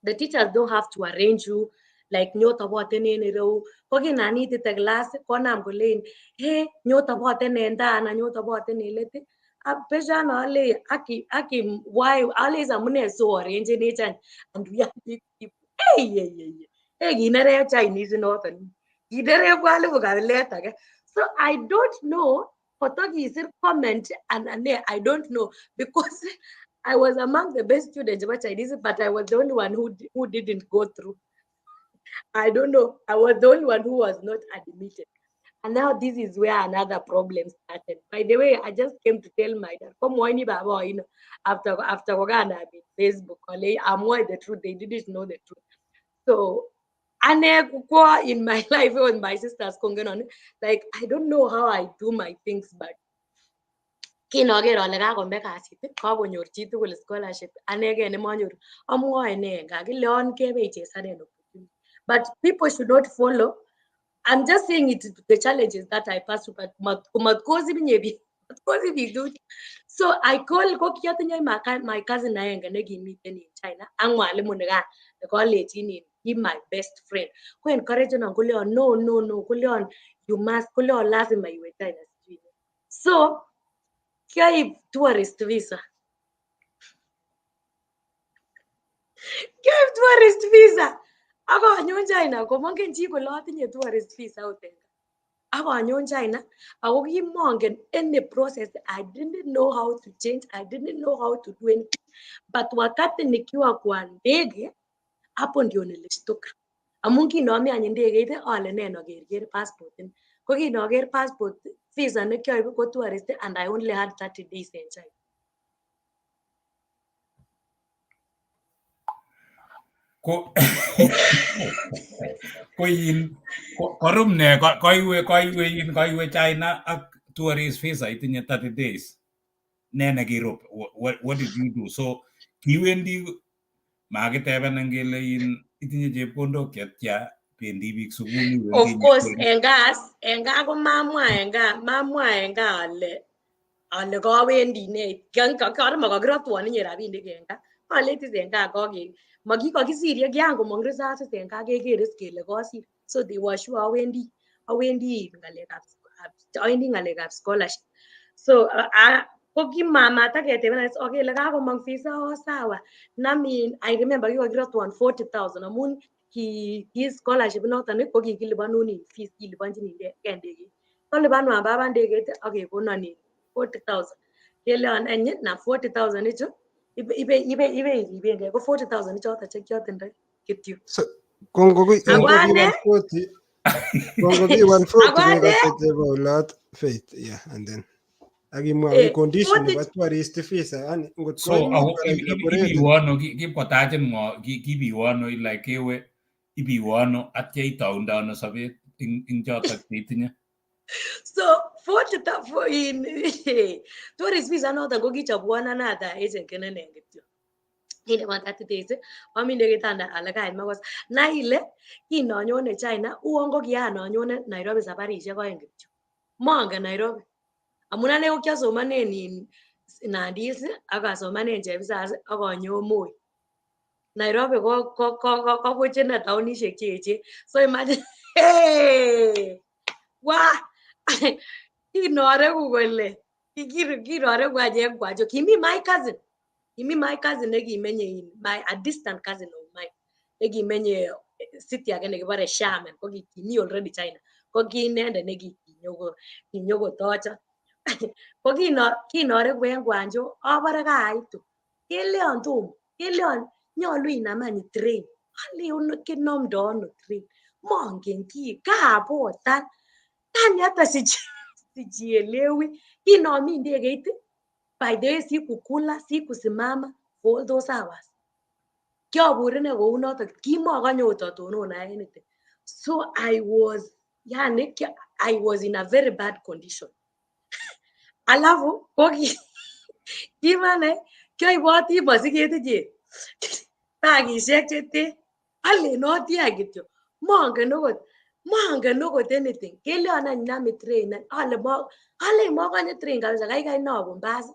the teachers don't have to arrange you like nyotoboten en ireu ko kinan itite class konam kolein he nyotoboten en taa anan nyotoboten en let besho ale aki why always amune so arrange any and we are big people. Hey hey kinere Chinese noton kinere mwalimu kabilet age. So I don't know koto kisir comment and I don't know because I was among the best students of Chinese, but I was the only one who didn't go through. I don't know. I was the only one who was not admitted. And now this is where another problem started. By the way, I just came to tell my dad, come on, after Kogana Facebook, I'm the truth. They didn't know the truth. So in my life with my sisters, like I don't know how I do my things, but kinoker ale kakombe kasit kakonyor chitugul scholarship anegen nemanyoru amwoe ne kakileon kebeichesanen opportunity. But people should not follow. I'm just saying it the challenges that I pass through, but matkosib inye biik matkosib biik. So I call ko kiatinye my cousin aenge nekimiten in China ak mwalimu nekan nekolechin he my best friend ko encourage on koleon no koleon you must koleon lazima iwe China. So kiaib tourist visa. Kiaib tourist visa. Ako anyon China komongen chi kole atinye tourist visa otenga. Ako anyon China ako kimongen any process. I didn't know how to change. I didn't know how to do anything. But wakati nikiwa kwa ndege hapo ndio nilishtuka. Amun kinome any ndegeit ale ne nokerker passport. Ko kinoker passport visa nekioibu ko tourist and I only had 30 days in China. Ko in korum ne koiwe China ak tourist visa itinye 30 days. Ne nekirup what did you do? So kiwendi makiteben kele in itinye chepkondok chetya pendi biik sukul. Of course enga ko mamwa enga ale kawendi ne karma kakirotwon inye rabinik enga aletis enga koke makikakisirye kian komong risasit enga keker is kele kosir. So they were sure awendi ngalekab scholarship. So ko kimamataketeben okay le kakomong visa o sawa namin. I remember kikakirotwon 40,000 amun ki scholarship noton ko kikilipanun in fees kiliponjinige ndegeit. Kolipanwan baba ndegeit ak kekonon 40,000. Keleon any na 40,000 ichu ibe iribengei ko 40,000 ichoto che kiotindoi kityo. So kongo ki 140 kongo ki 140 chebo olot Faith, yeah, and then akimwa condition nebo tourist visa yani ngot so ibiwono kipkotachin ngo kibiwono like kewe ibiwono atya itoundo ano sobet ing chotok cheitinye. So 40 in tourist visa noton ko kichobwon another agent kenenen kityo. Kilipan 30 days ami ndegeit ale kait makosa. Nai ile kinonyone China uon ko kianonyone Nairobi sabarisiek oeng kityo. Mongen Nairobi. Amun ane ko kiasomanen in Nandis ak asomanen Chepsas ak anyo Moi. Nairobi ko kobuch ine taonishek cheechen. So imagine hey! Wah! Kinoreku kole kinoreku achek kwacho. Kimi my cousin. Kimi my cousin nekimenye in my a distant cousin of mine. Nekimenye city age nekibore Xiamen ko kimi already China. Ko ki inendet nekikinyokotocho. Ko kinoreku en Guangzhou abore kaitu. Keleon tom, keleon nyolu inam any train. Aleon kinomdo ano train. Mongen ki kabotan. Yani hata sijielewi. Kinomi ndegeit by the way sikukula, sikusimama for all those hours. Kiobur ine kounotok, kimokonye ot atonon anything. So I was Yani I was in a very bad condition. Alafu ko kimane kioiboti mosiket iche bagishek chete alen otia kityo mongen okot anything keleon any nami train ale mokonye train kabisa kaikai nobun basit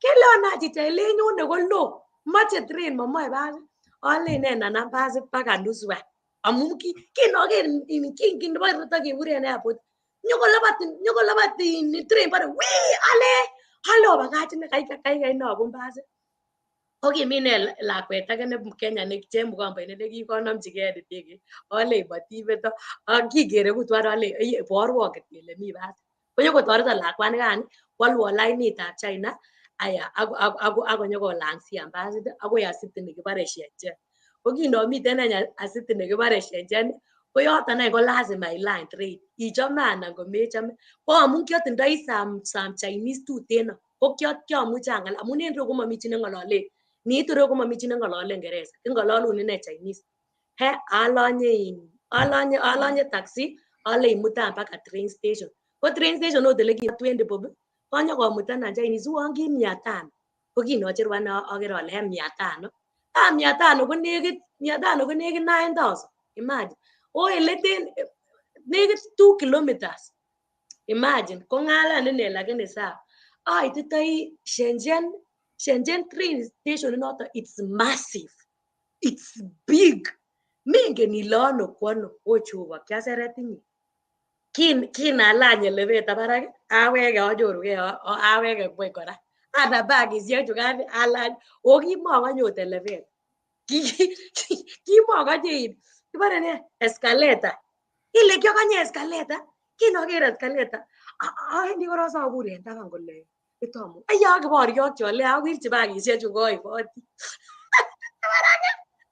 keleon achicha elenyone ko loo moche train momoe basit alen ne nanam basit paka nuswa amun kinoker kinbo kekuren airport nyokolabat train bore wii ale obakach ine kaikai nobun basit. Ko kimi ine lakwet age ne Kenya ne chemukomba ine nekikonomchigei ndege alei motibeto ak kikere kutwan alei iborwon kityo ele mi basit konyokotoreton lakwanikan kwolwon lainitab China aya akonyokolangsian basit akoi asiti nekibore Shenzhen. Ko kinomiten any asiti nekibore Shenzhen ko yoton any ko lazima ilany train ichome anan komechome ko amun kiotindoi some Chinese tuten ko kiomuche ang'alal amun en ireu komomi chi neng'olole niitu ireu komomi chi neng'olole Ingeresa king'ololun ine Chinese. He alonye taxi ale imutan mpaka train station. Ko train station ot ele ki 20 bob konyokomutanan Chinese uon ki 500 ko kinocheru ane oker ale he 500 500 ko nekit 500 ko nekit 9000 imagine. O eleten nekit 2 kilometers imagine kong'alan ine lakini sawa. Aititoi Shenzhen train station noto it's massive, it's big. Mengen ile ano kwono o Jehova kiaseret inye. Kinalany elevator barak aweke anyorugei aweke ngweny kora anam bagishek chukan alany o kimokonye ot elevator kimokonye kibore ne escalator ile kiokonye escalator kinoker escalator awendi korong sobur en taban kole itomu aya kiboryokyi ale awirchi bagishek chu koiboti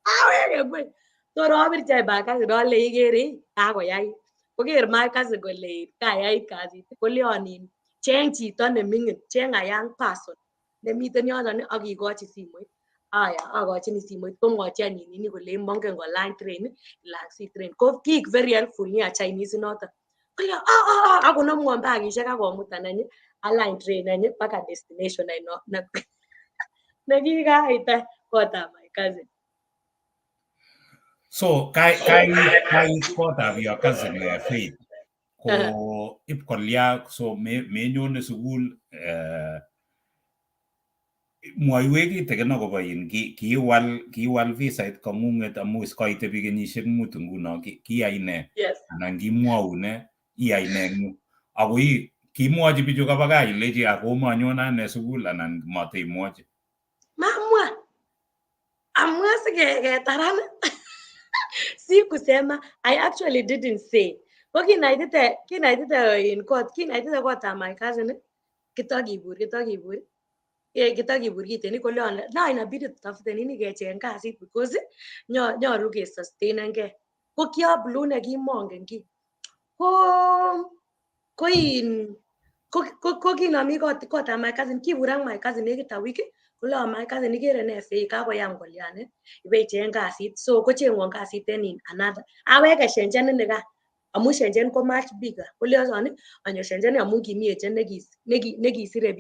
aweke ngweny tor abirchi any my cousin ale ikere kakoyait koker my cousin kole kayait kasit koleon cheng chito neming'in cheng a young person nemiten yoton ak ikochi simoit. Aya akochini simoit komwochi any nini kole mongen kolany train ilangsi train ko kiik very helpful nia Chinese inoton kole akonomwon bagishek akomutan any alany train any mpaka destination nekikait kotab my cousin. So kai kotab your cousin Faith ko ip kolya so menyone sukul mwoiwech kitikin akobo in kiwal visait kong'ung'et amu is koitebi kenyisiek 5 nguno kiyai ne anan kimwou ne iyai ne eng yu ako kimwochi bichu kaba gaa ilechi akomanyone ane sukul anan mateimwochi? Mamwa amwa sikeketaran si kusema I actually didn't say. Ko kinaitite in kot kinaitite kotab my cousin kitokibur kiten koleon na inabidi tutafute nini kecheng kasit because nyoru kesustainenge. Ko kiablue nekimongen ki ko kinomi kotab my cousin kibur ak my cousin nekit a week koleon my cousin ikere ne Faith kakoyam kolyan ibecheng kasit so kochengwon kasit en in another aweke Shenzhen inikan amun Shenzhen ko much bigger koleon anyo Shenzhen amun kimi agent nekisire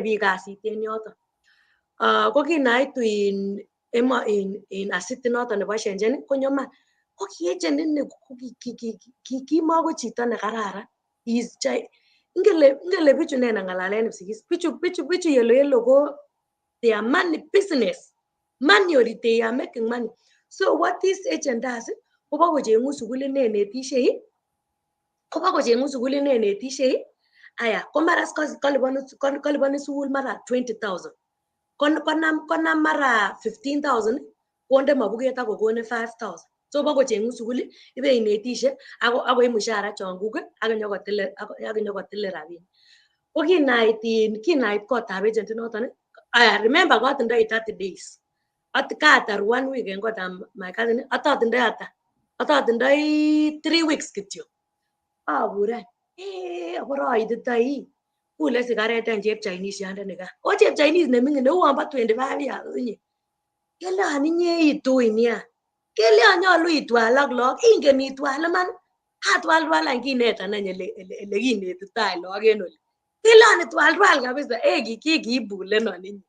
biik kasit en yoton. Ko kinaitu in asiti noton nebo Shenzhen konyo man ko ki agent ini kimako chito nekararan. Ingele bichu ne nang'alalen Kipsigis bichu yellow ko they are money business money or they are making money. So what this agent does kobakochengu sukulit nenetishei aya ko mara koliponi sukul mara 20,000 konam mara 15,000 konde mabuket ak kokonin 5,000 so bokochengu sukul ibe inetishe akoi mshahara chonguk ak inyokotile rabinik. Ko kinait kotab agent inoton aya remember kotindoi 30 days at katar 1 week en kotab my cousin atotindoi ata atotindoi 3 weeks kityo abur any abore aititoi kule sigaret any chep Chinese yandenikan o chep Chinese neming'in neuon bo 25 years inye keleon inye itui nia keleon nyolu itwal ak lagok ingen itwal iman Atwalwal any kinetan any ele kinetitoi lagok en oli. Tilon twalwal kabisa, eh kikibulenon inye.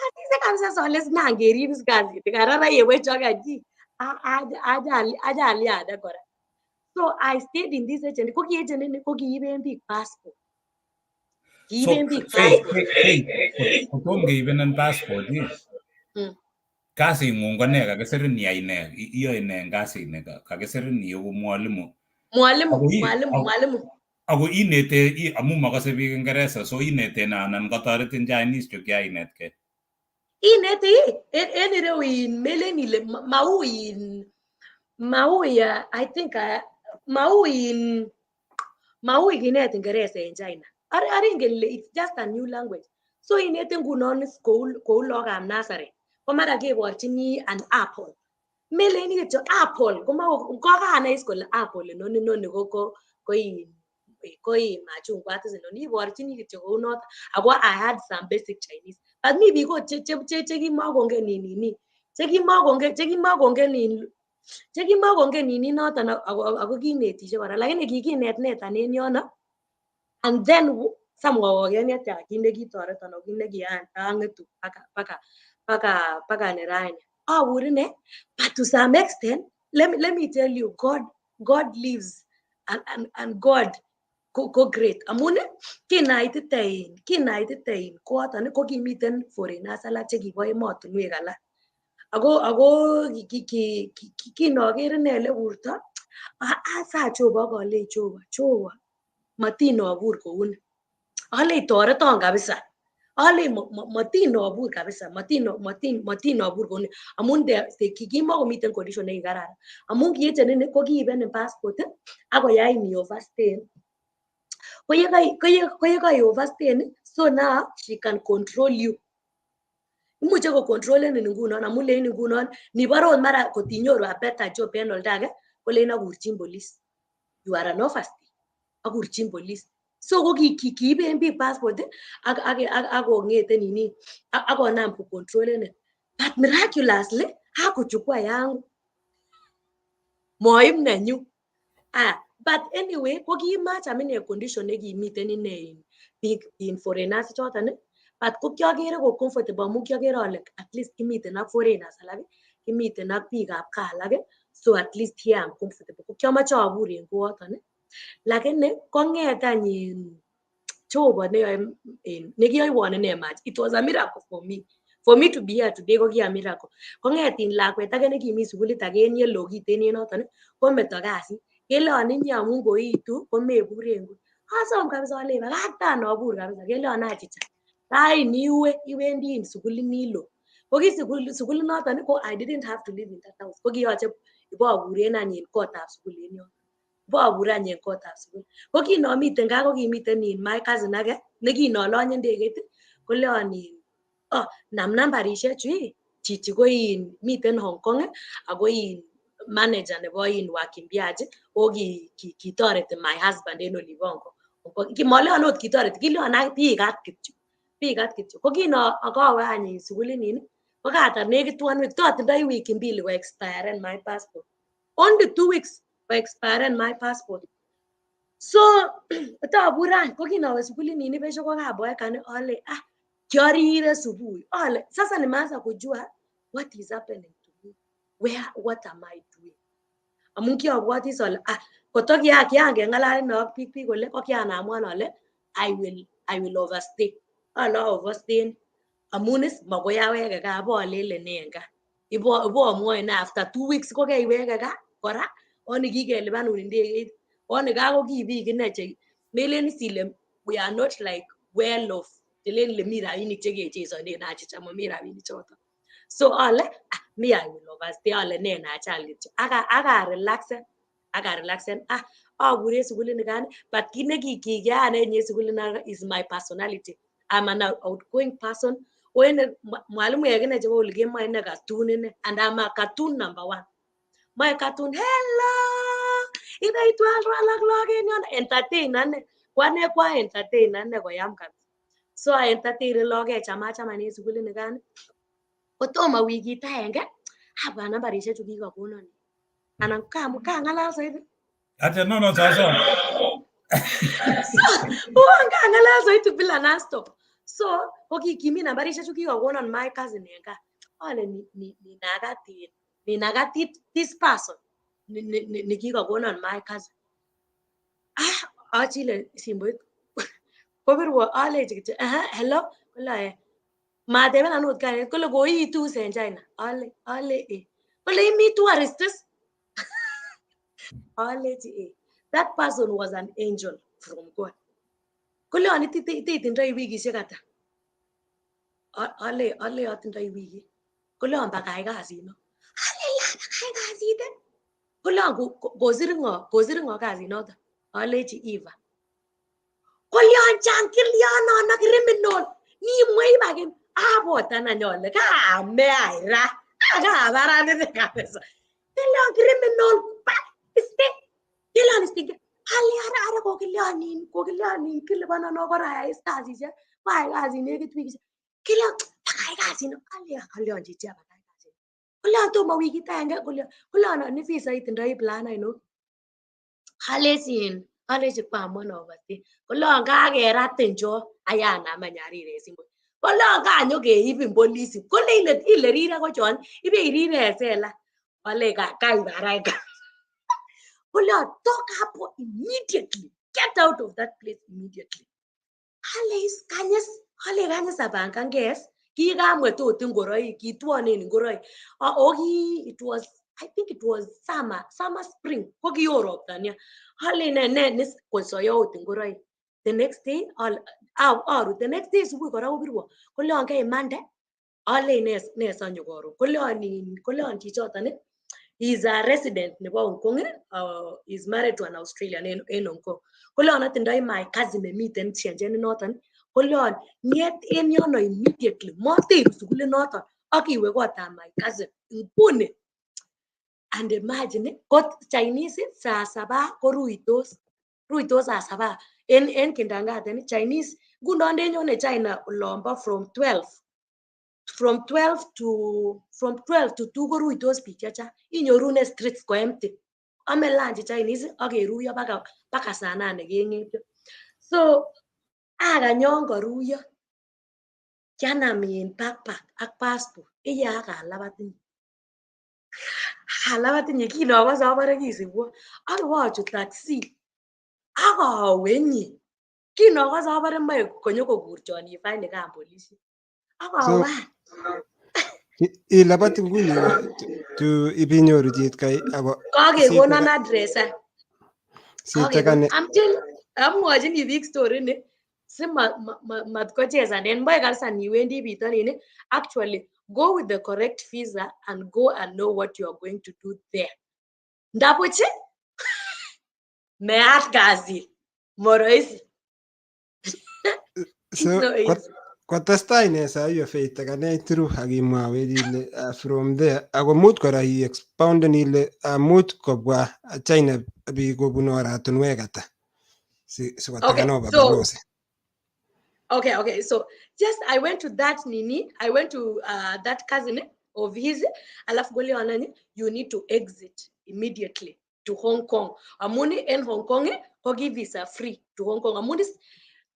Asise kabisa sole nan kerib is kasit karara yewechok any ajaliade kora. So I stayed in this agent. Ko ki agent ini ko kiiben biik passport. Kiiben biik passport. Kotom keibenen passport ii. Kasing'ung ko nee? Kakisirin iyai nee? Iyoe nee en kasini? Kakisirin iegu mwalimu. Mwalimu, mwalimu, mwalimu. Ako inete amu mokose biik Ingeresa, so inete nee anan kotoretin Chinese chu kiainetkei? Inete en ireu in melen ile mau in mau ya I think mau in mau kinet Ingeresa en China. Are ingen ile it's just a new language. So inete ngunon kou lagokab nursery. Ko mara keborchini an apple. Meleni kityo apple kokanai is kole apple inoni noni ko koi machungwat is inoni iborchini kityo kounoto. Ako I had some basic Chinese. But mi biik ot chekimakongen nini chekimakongen nini noton ako kinetishe kora lakini kikinetnetan en yono. And then samwowok en yetya kit nekitoreton ako kit nekiangetu paka nerani. Abur ine, but to some extent, let me tell you, God lives and God ko great. Amun kinaitite koaton ko kimiten foreigners alak chekibo emotinwek alak. Ako kinoker ine eleburto, asa Jehova ak alei Jehova, matin obur kouni. Alei toreton kabisa. Alei matin obur kabisa, matin obur kouni. Amun kimokomiten condition nekikararan. Amun ki agent ini ko kiibenin passport akoyai ni overstay. Koyekai overstay, so now she can control you. Imuche kocontrolenin ngunon amun lein ngunon nibore ot mara kotinyoru a better job en oldo age kolein akurchin police. You are an overstay. Akurchin police. So ko kiiben biik passport ak kong'ete nini akonam kocontrolenin. But miraculously hakuchukua yangu. Moib nenyu. But anyway, ko kimacham ine condition nekimiten ine biik in foreigners choton. But ko kiokere ko comfortable amun kiokere ale at least kimiten ak foreigners alak, kimiten ak biikab kaa alak, so at least here I'm comfortable. Ko kiomoche abur en koyoton. Lakini kong'et any Jehova neyoe nekiyoiwon ine match. It was a miracle for me. For me to be here today ko ki a miracle. Kong'et in lakwet age nekimi sukulit age en yellow kiten en yoton kometo kasit. Keleon inye amun koitu komebur en ko. Asom kabisa alei bakaktan obur kabisa keleon achicha. Raini iwe iwendi in sukulit nilo. Ko ki sukulit noton ko I didn't have to live in that house. Ko kiyoche iboburen any en kotab sukul en yoton. Bobur any en kotab sukul. Ko kinomiten gaa ko kimiten in my cousin age nekinolonye ndegeit koleon in nam nambarishechu ii chichi ko in miten Hong Kong ako in manager nebo in wakimbiaji o kitoreti my husband en olibo Hong Kong. Kimoleon ot kitoreti kileon ak biikat kityo. Biikat kityo. Ko kino akowe any sukulinin ko katar nekit 1 week totindoi wiki mbili ko expiren my passport. Only 2 weeks ko expiren my passport. So tobur any ko kinowe sukulinin besho ko kaboekan ale kiorire subui. Ale sasa nimeanza kujua what is happening to me. Where what am I doing? Amun kiobwoti is ale koto kiangeng'alal ak biik kole ko kianamuan ale I will overstay. Ale overstay amun is makoi aweke gaa bolelen nee en gaa. Ibomwoe ne after 2 weeks ko keiweke gaa kora oni kikelipanun ndegeit. Oni gaa ko ki biik ine che melen is ile we are not like well off. Chelen ile mi rabinik chekechesonen achicha momi rabinik choton. So ale me I will overstay ale ne nachal kityo. Aka relaxen abure sukulinikan but kit nekikiyan en sukulinikan is my personality. I'm an outgoing person. When mwalimu ine chebo oli kemoe ine cartoon ine and I'm a cartoon number 1. My cartoon hello ibeitwalwal ak lagok en yon entertain ane kwane kwa entertain ane koyam kabisa. So I entertain lagok chamachaman en sukulinikan. Kotomo wikit aenge abwa nambarishechu kikokonon. Anan kang'alal soiti. Acha no no sawa sawa. So uwan kang'alal soiti bila nastop. So ko kimi nambarishek chu kikokonon my cousin en gaa. Ale ninakat this person ni kikokonon my cousin. Ah, achile simoit kobirwo alechi kityo aha hello kole matebenan okot kainet kole koiitu en China. Ale eh. Kole imi tourist is? Alechi eh. That person was an angel from God. Kole ani itindoi wikishek ata? Ale atindoi wikit. Kole bakach kasit no. Ale la bakach kasit. Kole kosir ng'o kasit noto? Alechi Eva. Kolyon changilyonon ak criminal. Nimwei bakin abotan any ole kaame ai ra. Akabaran kabisa. Kolyon criminal iste. Kilyon iste. Ale ara kokilyonin kilipanon korayai kasisiek. Kwayai kasit nekit wikishek. Kilyon bakach kasit no. Ale kolyon chichi bakach kasit. Kolyon tomo wikit agenge kolyon ni visa itindoi plan ainon. Alechi kwamuan akoti. Kolon kakeratin cho ayanam any arir en simoit. Kolon kanyo keibin polisi. Kole ile rire ko chon ibe irire en sela. Ale kaibarai. Kolon toka hapo immediately. Get out of that place immediately. Ale kanyes apangange. Kikamwet ot ingoroik, kitwonen ingoroik. It was, I think it was summer spring. Ko kioo ropta nia. Ale ne kosoyo ot ingoroik. The next day, aru the next day subui kora kobirwo. Kolon keimande. Ale ne sonyo koron. Kolon chichoton is a resident nebo Hong Kong. Is married to an Australian en Hong Kong. Kolon atindoi my cousin nemiten Shenzhen noton. Kolon nyet en yono immediately. Moteru sukulit noton ak iwe kotab my cousin nguni. And imagine kot Chinese saa saba koruitos. Ruitos saa saba en kindergarten Chinese ngunon ndenyone China olombo from 12 from 12 to 2 koruitos biik chechang. Inyorune streets ko empty. Ame lunch Chinese ak keruiyo baka saa nane keng'etyo. So akanyon koruiyo. Kianam in backpack ak passport. Iye ak alabat inye. Alabat inye kinokose abore kisibwo. Ak ibochut taxi. Ak awe inye. Kinokose abore moe konyokokurchon ifainekan polisiek. Ak awe. Ilabat nguni tu ibinyoru chit kai ako kakekonon address. Sitakane Amwochini biik story ni si matkochesanen moe kabisa niwendi bitonin actually go with the correct visa and go and know what you are going to do there. Ndabuch meat kasit moroisi. So kotestai ne sahi Faith akane through ak imwawech ile from there ako much kora i expound ile much kobwa China biik kobun oratinwek ata sikotakan oba balozi. Okay. So just I went to that nini. I went to that cousin of his. Alafu goli anani, you need to exit immediately to Hong Kong. Amuni en Hong Kong kogi visa free to Hong Kong.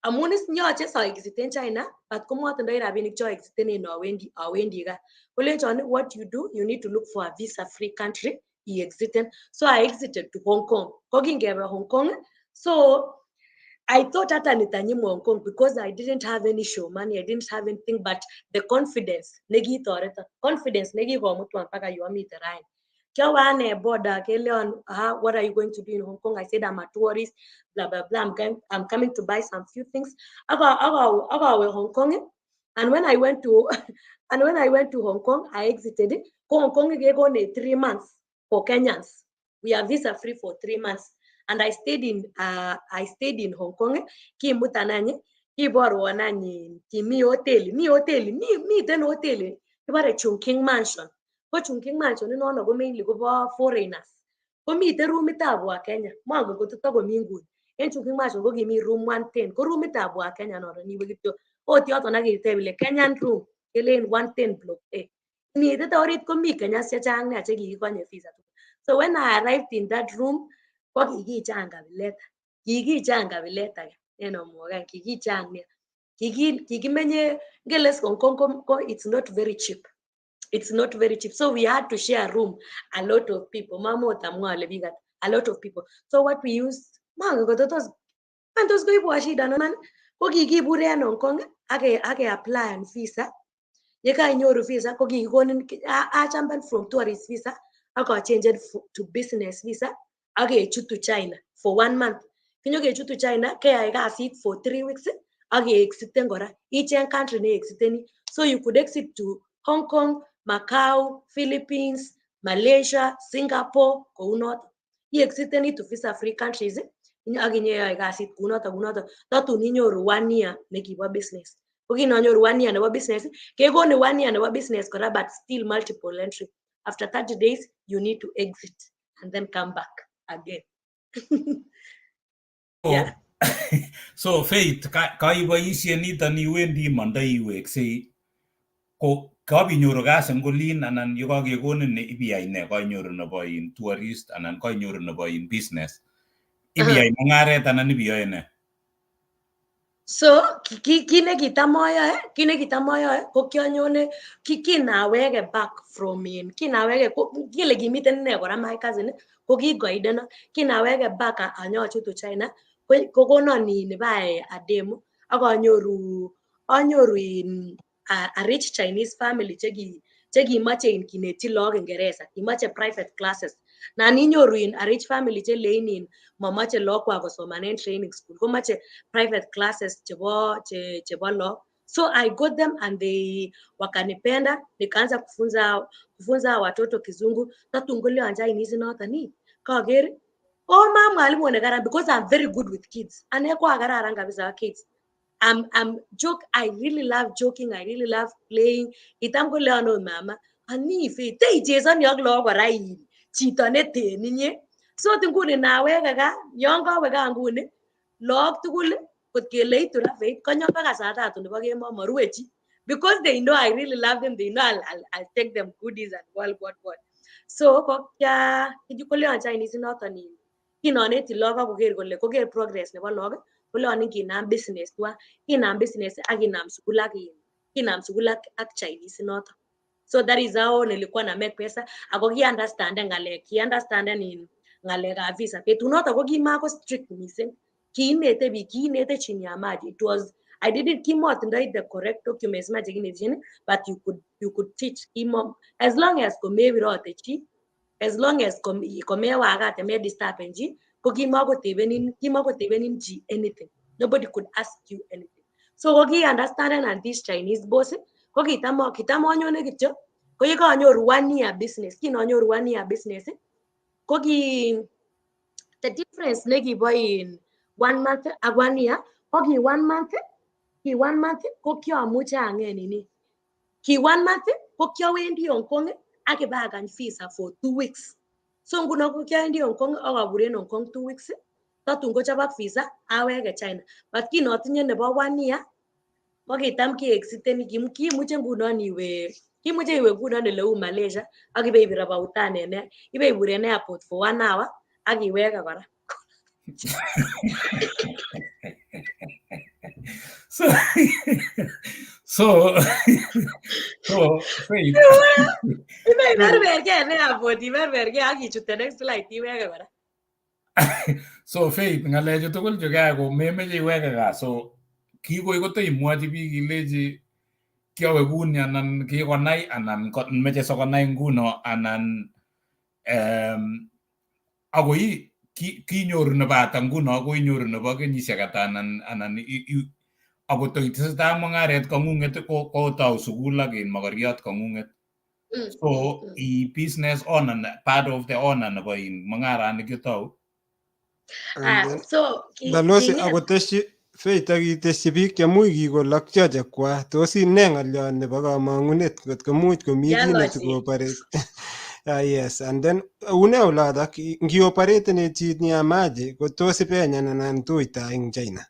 Amunis nyoche so exit in China, but komotindoi rabinik cho exiten en awendi gaa. Kolenchon what you do, you need to look for a visa free country i exiten. So I exited to Hong Kong. Kokingebe Hong Kong. So I thought hata nitanyimwa Hong Kong because I didn't have any show money, I didn't have anything but the confidence nekitoreta. Confidence nekikomutwan mpaka yu amiten raini. Kiawe ane border keleon, what are you going to do in Hong Kong? I said I'm a tourist, blah blah blah. I'm coming to buy some few things. Akawe Hong Kong, and when I went to Hong Kong, I exited it. Hong Kong kekone 3 months for Kenyans. We are visa free for 3 months. And I stayed in Hong Kong. Kimutan any, kiborwon any, kimi hotel, miten hotel. Kibore Chungking Mansion. Ko Chungking Mansion inono ko mainly kobo foreigners. Komiten rumitab wa Kenya. Mongen kot tokomi nguni. En Chungking Mansion ko kimi room 110. Ko rumitab wa Kenya noton iwe kityo. Ot yoton ak iteb ile Kenyan room kelen 110 block A. Niitite orit komi Kenyans chechang nia chekikikonye visa. So when I arrived in that room, Ko kikichang kabilet, kikichang kabilet age nen omwoken kikichang nia. Kikimenye ngeles Hong Kong ko it's not very cheap. It's not very cheap. So we had to share room, a lot of people. Mamot amwa ale biik ata, a lot of people. So what we used, mangen koto tos man tos koibwo shida no man, ko kikibure en Hong Kong ak ke apply visa. Ye kainyoru visa ko kikikonin achampan from tourist visa ak achengen to business visa ak kechutu China for one month. Kinyokechutu China keyai kasit for 3 weeks ak keexiten kora. Icheng country ne exiteni. So you could exit to Hong Kong, Macau, Philippines, Malaysia, Singapore, kounoto. Iexiteni to visa free countries ak inyeyoe kasit kounoto kounoto tatun inyoru one year nekibo business. Ko kinonyoru one year nebo business, kekoni one year nebo business kora, but still multiple entry. After 30 days you need to exit and then come back again. Yeah. So Faith, kaiboishe niton iwendi imondoi iweksei ko kabinyoru kasi eng olin anan yekakekonin ibiyai ne kainyoru nebo in tourist anan kainyoru nebo in business, ibiyai mung'aret anan ibiyoe ne? So kit nekitam oyoe, kit nekitam oyoe ko kianyone kinaweke back from in kinaweke kile kimiten ine kora my cousin ko kiguidena. Kinaweke back anyochutu China kokonon in ibayai a demo ak anyoru in a rich Chinese family chekimoche in kinetyi lagok Ingeresa, kimoche private classes. Nan inyoru in a rich family chelein in momoche lagok kosomanen training school, komoche private classes chebo lagok. So I got them and they wakanipenda, nikaanza kufunza watoto Kizungu. Tatun koleon Chinese noton ni kaker oh ma mwalimu nekaran, because I'm very good with kids. Ane ko akararan kabisa ak kids. I'm joke, I really love joking, I really love playing. Kitam koleon, "Oh mama, ani Faith teichesoni ak lagok kora in chito neten inye." So ot nguni naweke gaa, yon kawe gaa nguni lagok tugul kot kele itu ra Faith konyo mpaka saa tatu nebo kemboi morue chi, because they know I really love them. They know I'll take them goodies and what what what. So ko kya koleon Chinese noton in kinoneti lagok ak koker kole koker progress nebo lagok, koleon kinam business twan, kinam business ak kinam sukul ak kinam sukul ak Chinese noton. So that is how nilikuwa na make pesa. Ako ki understanden ngalek, ki understanden in ngalekab visa. Betunoton ko kimako strict missing, kiinete biik, kiinete chini ya maji. It was I didn't kimotindoi the correct documents ma chekinetishen, but you could teach. Kimo as long as komebirote chi, as long as komewakate medisturben chi, ko kimakotebenin chi anything. Nobody could ask you anything. So ko ki understanden. And this Chinese boss ko kitam anyone kityo ko yekanyoru one year business, kinonyoru one year business, ko ki the difference nekibo in one month ak one year ko ki one month, ki one month ko kiamuche ang'et nini, ki one month ko kiawendi Hong Kong ak ibakany visa for 2 weeks. So nguno ko kiawendi Hong Kong ak abur en Hong Kong 2 weeks tatun kochobok visa aweke China. But kinotinye nebo one year ko kitam keexiteni, kimuche ngunon iwe, kimuche iwe ngunon oleu Malaysia ak ibeibir about en ibeibur en airport for one hour ak iweke kora. So Faith Ibeiberbergee en airport, iberbergee ak ichut the next flight iweke kora. So Faith, ng'alechu tugul chu keyai ko memeche iweke gaa, so kikoi kotoimwochi biik ilechi kiawe kuni anan kikonai anan meche sikonai nguno anan akoi kinyoru nebo ata nguno, akoi inyoru nebo kenyisiek ata anan akot itesetai ak mung'aret kong'ung'et kotou sukul ak in mokoriot kong'ung'et. So i business owner, part of the owner nebo in mung'arani kitou. Ah, so Balozi, akotesyi Faith ak itesyi biik chemuch kikolokcho chekwak, tos ine ng'olyon nebo kamong'unet ngot komuch komi kiit netikooperaten? Ah, yes, and then une olotok ngioperateni chini ya maji ko tos ibenyan anan tuita eng China?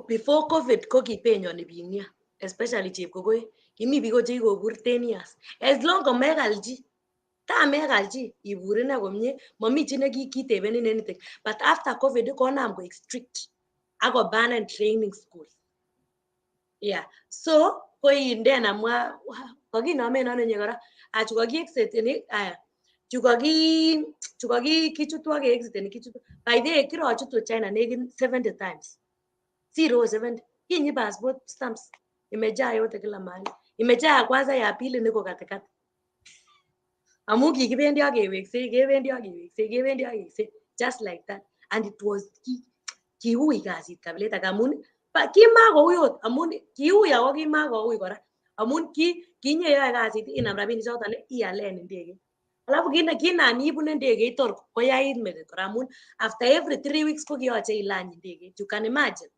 Before COVID ko kibenyoni biik nia, especially chepkokoe. Kimi biik chekikobur 10 years as long komekal chi. Tamekal chi ibur ine komie, momi chi nekitebenin anything. But after COVID konam koik strict ak kobanen training schools. Yeah. So ko inden amwa kokinomen ano inye kora chu kokiexiteni aya chu koki chu koki kichutu ak keexiteni kichutu. By the way kirochutu China nekit 70 times. 070. Kinyi passport stamps imejaa yote kila mahali. Imejaa ya kwanza ya pili niko katikati. Amun kikibendi ak keweksei, kebendi ak keweksei, kebendi ak keweksei just like that. And it was kiui kasit kabilet ake amun kimakoui ot amun kiui ako kimakoui kora amun ki kinyeyoe kasit inam rabinik choton ialen ndegeit. Alafu kinan ibune ndegeit tor koyait metit kora amun after every 3 weeks ko kiyoche ilany ndegeit. You can imagine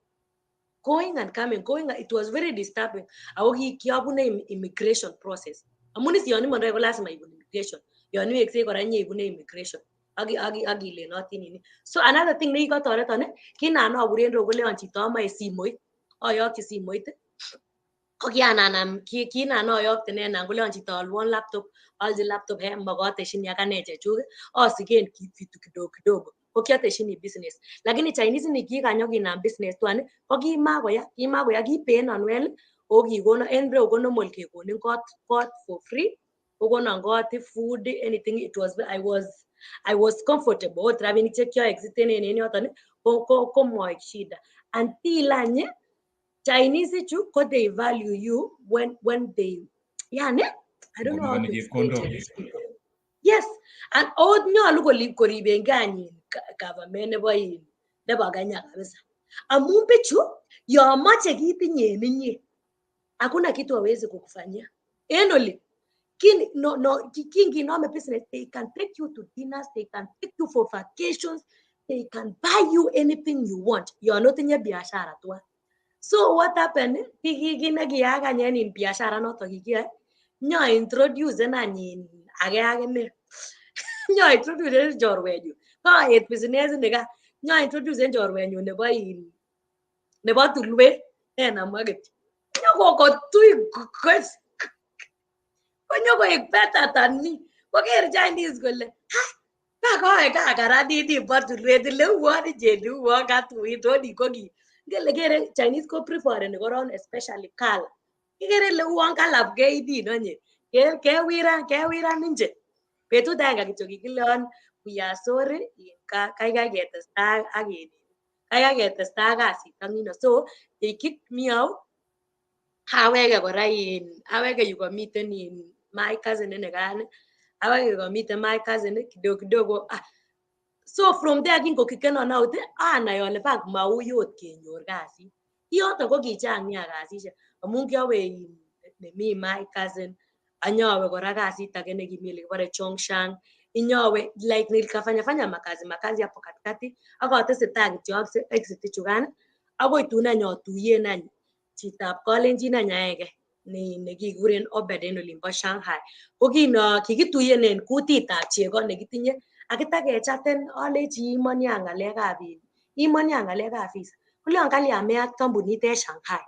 going and coming, going, it was very disturbing. Ako kiobune immigration process. Amun is yon imondoi ko lazima ibun immigration. Yon iweksei kora inyeibune immigration. Ak ilenotin nini. So another thing nekikotoreton kinan aburen row koleon chito amoe simoit. Oyokyi simoit. Ko kiananam kinan oyokte ne nan koleon chito alwon laptop, alchi laptop he makoteshini ak ane chechuk osiken vitu kidogo kidogo. Ko kioteshini business. Lakini Chinese ini kikanyokinam business tuan ko kimakoya, kimakoya kipenon well o kikonon en reu ko normal kekonin kot for free. Kokonon kot, food, anything. It was I was comfortable. Ot rabinik che kioexitenen en yoton ko komoik shida. Until any Chinese ichu ko they value you when they yani I don't know how to explain Chinese people. Yes, and ot nyolu koribengee any government nebo in nebo Kenya kabisa. Amun bichu yon moche kit inye en inye hakuna kitu hawezi kukufanyia. En oli kin no no kinginome business, they can take you to dinners, they can take you for vacations, they can buy you anything you want. Yon otinye biashara tuan. So what happened? Kit nekiyaak any en in biashara noton kikiyoe, nyo introducen any ake akine. Nyo introducen chorwenyun. Koet business inikan. Nyo introducen chorwenyun nebo in nebo tulwet. Nenamwa kityo. Nyokokotui konyokoik better than me. Koker Chinese kole, ha, kakoe kakaranit bo tulwet ile uon icheni uon katuit oni ko ki ngele kere Chinese ko prefereni koron especially color. Ikere ile uon kalapkeit onye. Kewiran kewiran inche. Betut agenge kityo kikileon we are sorry, kaikai ketestai ak kaikai ketestai ak kasit ak nino. So they kicked me out. Aweke kora in aweke yu komiten in my cousin inikan aweke komiten my cousin kidogo kidogo. Ah, so from there kingokikenon out anai ole fak maui ot kenyor kasit. Kiyoton ko kichang nia kasisiek amun kiowe in nemi my cousin anyowe kora kasit ake nekimi olekibore Chongshan inyowe like nikafanya fanya makazi makazi hapo katikati ak atesetai kityo ak exit ichukan akoi tun any otuyen any chitab kalenjin any aenge ne nekikuren Obed en olimbo Shanghai. Ko kino kikituyen en kutitab chego nekitinye ak itakechaten alechi imon ya ng'alekab in imon ya ng'alekab visa. Koleon kalyan meyat kampunit en Shanghai.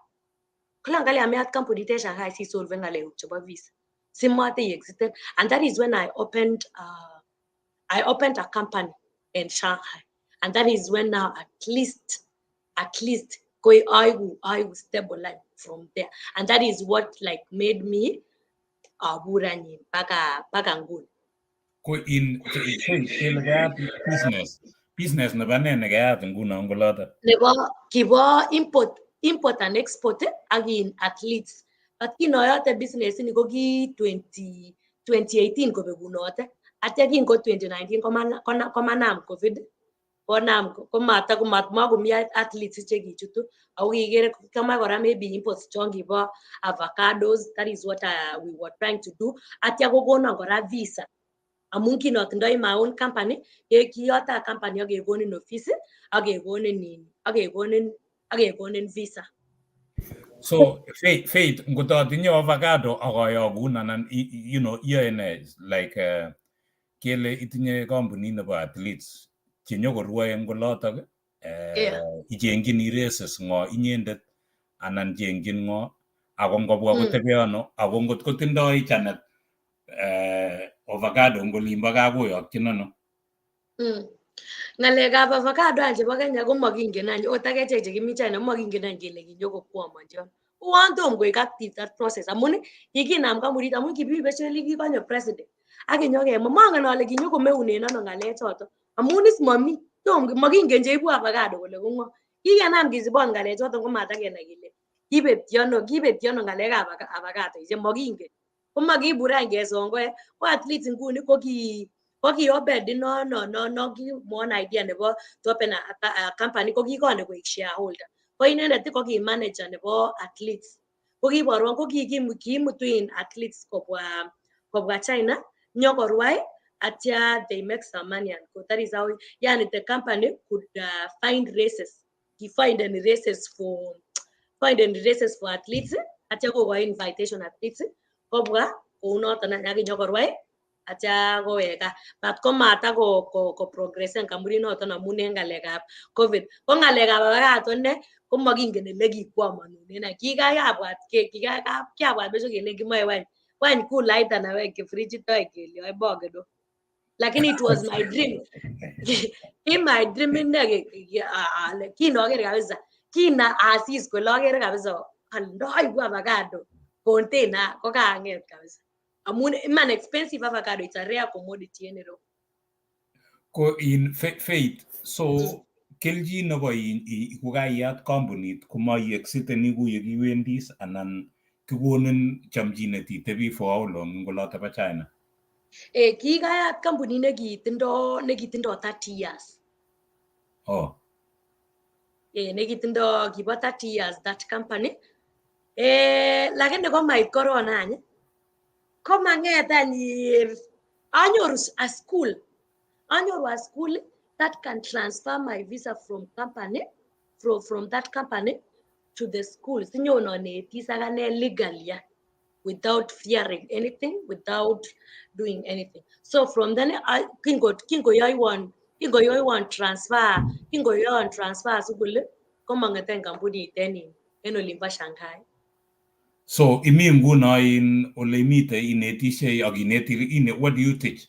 Koleon kalyan meyat kampunit en Shanghai sisolven ng'alekuk chebo visa. Simate exiten and that is when I opened a company in Shanghai. And that is when now at least koi aiku stable life from there. And that is what like made me abur any paka nguni. Ko in kele kayat business nebo ne nekayat nguno ngoloto? Nebo kibo import and export ak in athletes. But kinoyote business ini ko ki 20 2018 kobekunote. Atya kin ko 2019 komanam COVID konam komata komakomi athletes chekichutu ako kikere kama kora maybe imports chon kibo avocados. That is what we were trying to do. Atya kokonon kora visa amun kinotindoi my own company kiyote company ak kekonin office ak kekonin in ak kekonin visa. So Faith, ngot atinye avocado ak ayokun anan iyoe ne like kele itinye kampunit nebo athletes chenyokorwoe eng olotok ichengchini races ng'o inyendet anan chengchin ng'o ako ngobwa kotebe ano ako ngot kotindoi Janet Avocado eng olimbo gaa koyokchin ano? Ng'alekab avocado any chebo Kenya komokingen any, ot ak echek chekimi China komokingen any kele kinyokokwomionchi ano. Uon tom koik active that process amun kikinam kampunit amun kimi besho kikonyo president ak kinyokemwa, mongen ale kinyokomeunen ano ng'alechoto amun is momi, tom mokingen cheibu avocado kole ko ng'o. Kikenam kisibot ng'alechoton komatakenai kele kibetyi ano ng'alekab avocado mokingen. Komakibur any kesongoe, ko at least nguni ko ki Obed inono no kimwon idea nebo to open a company, ko kikone koik shareholder. Ko inendet ko ki manager nebo athletes. Ko kiborwon ko kimutu in athletes kobwa China nyokorwai atya they make some money and go. That is how, yani, the company could find races. He find any races for find any races for athletes atya kokoi invitation athletes kobwa kounoton any ak inyokorwai atya kowek gaa. But komata ko progressen kampunit noton amun en ng'alekab COVID. Ko ng'alekab avocado ine komokingen ele kikwomonunen any. Kikayabwat kiabwat besho kelen kimoe wany kulait anan wany kifrijit oeng kele mongen o. Lakini it was my dream. Ki my dream ine ale kinoker kabisa kina asis kole okere kabisa ale ndoibu avocado container ko kaang'et kabisa. Amun iman expensive avocado, it's a rare commodity en ireu. Ko in Faith, so kelchin nebo in kokaiyat kampunit komaiexiteni kou yekiwendis anan kikonin chomchinet itebi for how long eng oloto bo China? Eh, kikayat kampunit nekitindo 30 years. Oh. Eh, nekitindo kibo 30 years that company. Eh, lakini komait corona any komang'et any anyoru a school, anyoru a school that can transfer my visa from company from that company to the school sinyon anetis akane legally without fearing anything, without doing anything. So from then I kingoyoiwon transfer sukul komong'eten kampunit en olimbo Shanghai. So imi nguno in ole imite inetishei ak ineti ine, what do you teach?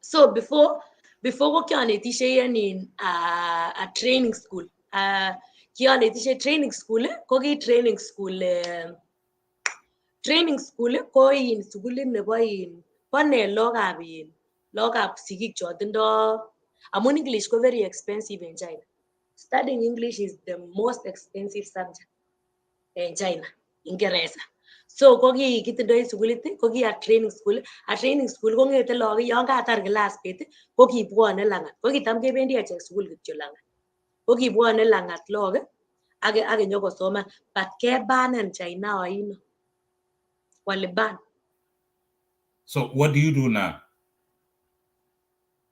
So before ko kianetishei en in a training school. Kianetishei training school, ko ki training school ko in sukulit nebo in bone logab in logab sigik chotindo amun English ko very expensive in China. Studying English is the most expensive subject in China, Ingeresa. So ko ki kitindoi sukulit ko ki a training school. A training school kong'ete lagok yon katar class bet ko kibwone lang'at. Ko kitam kebendi achek sukul kityo lang'at. Ko kibwone lang'at lagok ak inyokosoman but kebanen China oino. Waliban. So what do you do now?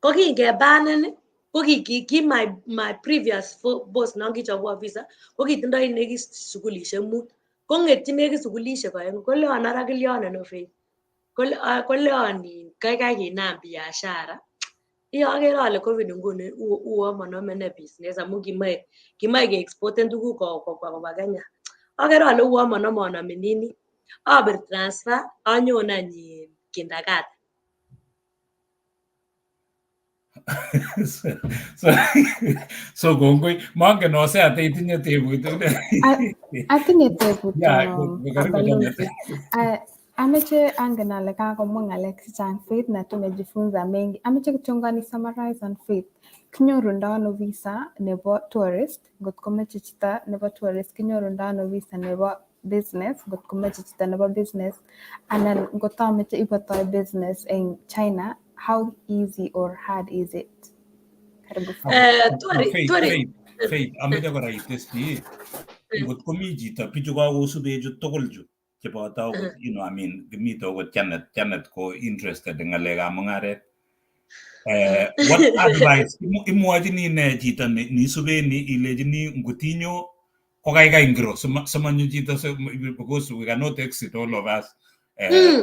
Ko kingebanen ko ki my previous boss non kichobwon visa ko kitindoi nekit sukulishek mut. Kong'etyi nekit sukulishek oeng koleon ara kilyonen o Faith. Koleon kaikai kinam biashara. Iyo okere ole COVID nguni uo monome ne business amun kimoe ke-exporten tuguk kobwa koba Kenya. Okere ole uo monomonomi nini. Obir transfer anyon any kindergarten. So kongoi, mongen Hosea itinye tebut. Atinye tebut. Yeah, karibu. Balozi. Ameche angen ale kakomwa ng'alek chechang Faith na tumejifunza mengi. Ameche kityongan summarize on Faith. Kinyorundo ano visa nebo tourist ngot komeche chito nebo tourist? Kinyorundo ano visa nebo business ngot komeche chito nebo business? Anan ngot ameche ibotoi business eng China, how easy or hard is it? Karibu, Faith. Faith, Faith, Faith, ameche kora itesyi, ngot komi chito bichu kakosubechu tugul chu cheboto akot I mean, kimite akot Janet ko interested eng ng'alekab mung'aret. What advice imwochini ne chito nisubeni ilechini ngotinyo ko kaikai ngiro simanyo chito because we cannot exit all of us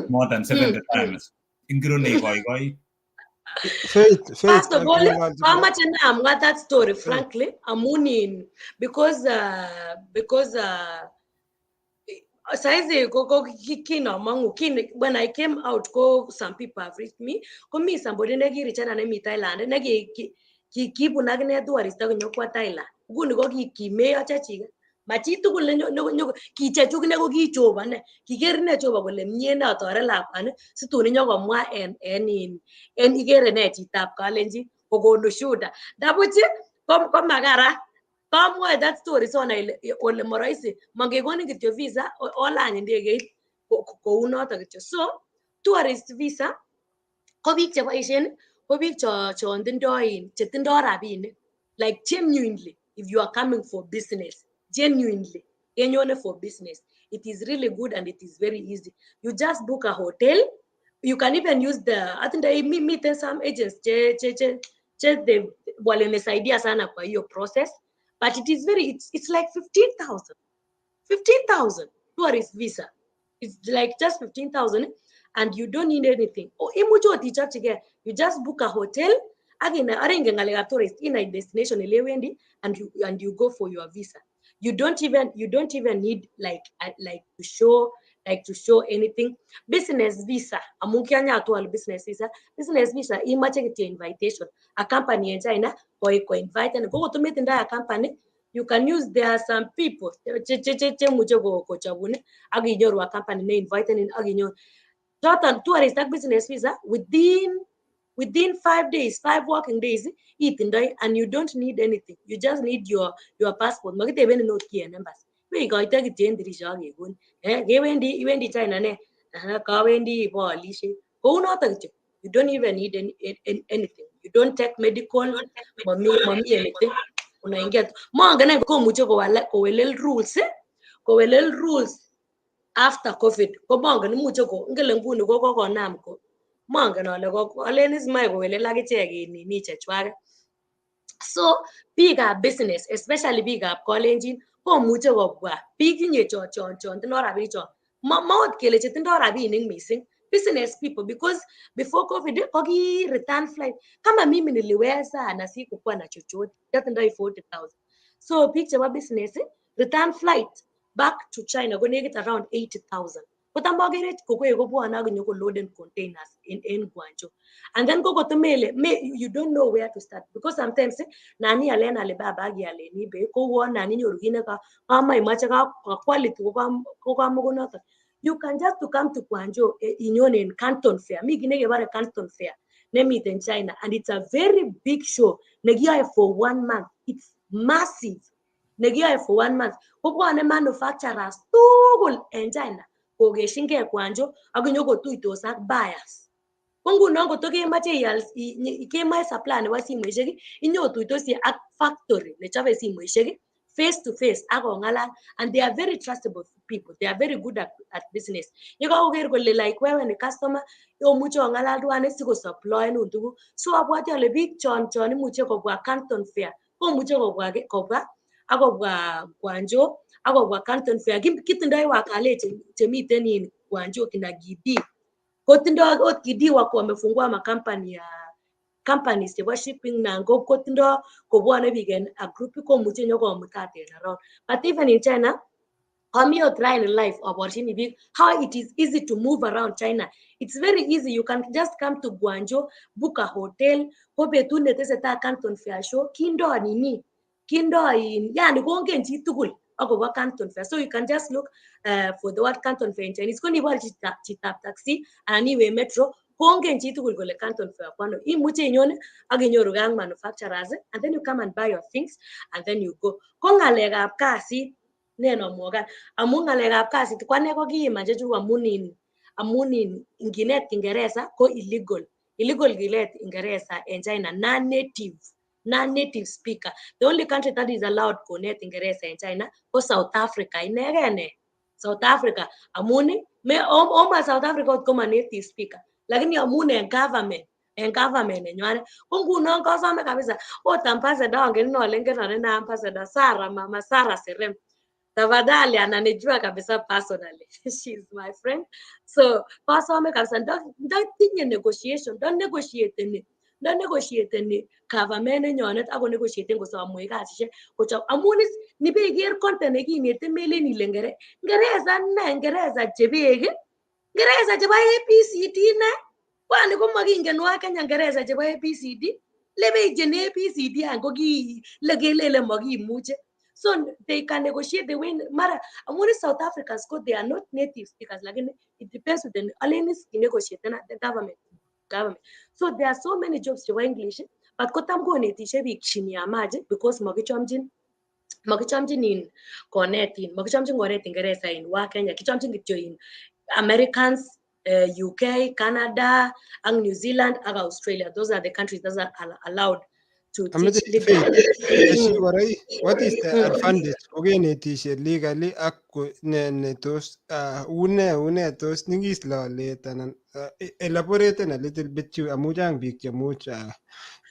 more than 70 times, ingiro neikoikoi? Faith, Faith. First of all, amache ne amwa that story frankly amun in because Saizi ko kinomongu kin when I came out ko some people have reached me komi somebody nekirichana nemi Thailand neki kibun akine tourist akonyo Thailand nguni ko kimeyo chechik ma chitugul kichechuk ine ko ki Jehova ne kiker ine Jehova kole mie ne atoret lakwani situn inyokomwa en en ikere ne chitab kalenjin kokonu shuda ndabuch ko makara kamwoe that story sona ile ole moroisi mangekonin kityo visa olany ndegeit kou noto kityo. So tourist visa ko biik cheboisien ko biik chon tindoi chetindoi rabinik like genuinely if you are coming for business genuinely kenyone for business it is really good and it is very easy. You just book a hotel. You can even use the atindoi miten some agents che che che che walinisaidia sana kwa hiyo process. But it is very, it's like 15,000. 15,000 tourist visa. It's like just 15,000 and you don't need anything. Oh, imuche ot ichopchige. You just book a hotel. Agina aringe ngalekab tourist in a destination elewendi and you go for your visa. You don't even need like to show anything. Business visa. Amun kianya atwal business visa. Business visa imache kityo invitation. A company in China ko invite and go to meet in a company. You can use there are some people che muche ko kochabun ak inyoru a company ne invite and ak inyoru. Choton tourist ak business visa within 5 days, 5 working days itindoi and you don't need anything. You just need your passport. Makitebenin ot ki en embassy. Ikoito kityo en dirisha ak kekon. Kewendi iwendi China ne? Kawendi iboolisie. Kounoto kityo. You don't even need anything. You don't take medical, mami anything. Unaingia tu. Mongen any komuche kowelel rules, kowelel rules after COVID. Ko mongen imuche ko ngele nguni ko kokonam ko mongen ale alen is mae kowelel akichek nini chechwaket. So biikab business, especially biikab kalenjin komuche kobwa biik inye chon tindoi rabinik chon maot kele chetindoi rabinik missing business people because before COVID ko ki return flight kama mimi niliweza na sikukuwa na chochote tindoi 40,000. So biik chebo business return flight back to China ko nekit around 80,000. Kotam akere kokoe kobwone ak nyokoloaden containers in Guangzhou. And then kokotomele you don't know where to start because sometimes nani alen Alibaba ak ialen eBay kouwon nani inyoru kit ne kamaimoche ka quality kokamokonoton. You can just to come to Guangzhou inyon en Canton Fair. Mi kit nekebore Canton Fair nemiten China and it's a very big show nekiyoe for 1 month. It's massive. Nekiyoe for 1 month. Kobwone manufacturers tugul en China kokeshingei Guangzhou ak inyokotuitos ak buyers. Ko ngunon koto kemoche ial kemoche supply nebo simoisiek inyotuitosi ak factory nechobe simoisiek face to face ak ong'alal and they are very trustable people. They are very good at business. Yekakoker kole like wewe ni customer omuche ong'alal tuwan sikosupplyenun tuguk. So abwoti ale biik chon imuche kobwa Canton Fair komuche kobwa ak kobwa Guangzhou ak kobwa Canton Fair. Kitindoi wakale chemiten in Guangzhou kina Gidi. Kotindoi ot Gidi wako wamefungua makampani ya companies chebo shipping nan kotindoi kobwone biik en a group komuche nyokomutat en around. But even in China ami ot raini life aborchini biik how it is easy to move around China. It's very easy. You can just come to Guangzhou, book a hotel, ko betut netesetai Canton Fair show kindo nini kindo in yani kongen chitugul akobo Canton Fair. So you can just look for the word Canton Fair in Chinese. Ko nibor chitab taxi anan iwe metro kongen chitugul kole Canton Fair kwano. Imuche inyon ak inyoru ak manufacturers and then you come and buy your things and then you go. Ko ngalekab kasit nenomwokan amun ngalekab kasit ko ane ko kiiman chechuk amun in nginet Kiingereza ko illegal. Illegal kinet Kiingereza en China non-native speaker. The only country that is allowed konet Kiingereza en China ko South Africa. Inegen ne South Africa amun me oma South Africa ot koma native speaker lakini amun en government nenywan ko ngunon kosome kabisa ot ambassador angen ole ngen na ambassador Sarah, mama Sarah Serem tafadhali ananijua kabisa personally. She's my friend. So kosome kabisa ndo tinye negotiation, don't negotiate ni Ndo negotiateni government nenyonet ako negotiaten kosomwech kasisiek kochob amun is nibeker content nekinete melen ile ngeresa ne ngeresa chebek ngeresa chebo ABCD ne kwani komokingen wa Kenya ngeresa chebo ABCD lebechen ABCD any ko ki le kelele mokimuche. So they can negotiate the way mara amun is South Africans ko they are not native speakers, lakini it depends with the alen is negotiate na the government. So there are so many jobs chebo English, but kotam konetishe biik chini ya maji because mokichamchin in konet in mokichamchin konet Ingeresa in wa Kenya, kichamchin kityo in Americans, UK, Canada, and New Zealand, and Australia. Those are the countries that are allowed to Ameche teach Faith, legally. teshi kora ii, what is the advantage kokenetishe legally ak ne ne tos une tos nyigis lolet anan elaboraten a little bit yu amu chang biik chemuch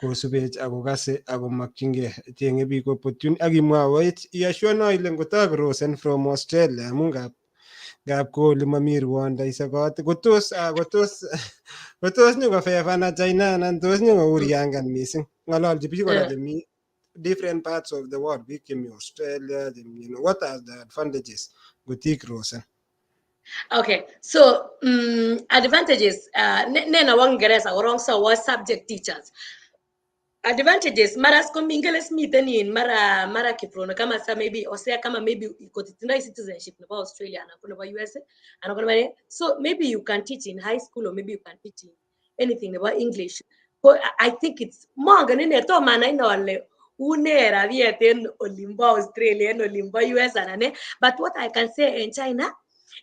kosubech akokase akomokyingei cheng'e biik opportunity ak imwowech iassurean ile ngotokrosen from Australia amu ngap ko ole mami ruondo isokot kotos nyokofevana China anan tos nyokouriangan mising ng'ololchi biik kora chemi different parts of the world, biik chemi Australia chemi, what are the advantages ngotikrosen? Okay, so advantages. Nena wa Ngeresa korong so wa subject teachers. Advantages mara siko mingeles miten in mara Kiprono kama sa maybe osea kama maybe kotitindoi citizenship nebo Australia anan ko nebo USA anan ko nebo ne. So maybe you can teach in high school or maybe you can teach in anything nebo English. Ko I think it's mongen ine tom anai ine ale une rabiet en olimbo Australia en olimbo US anan ne, but what I can say, in China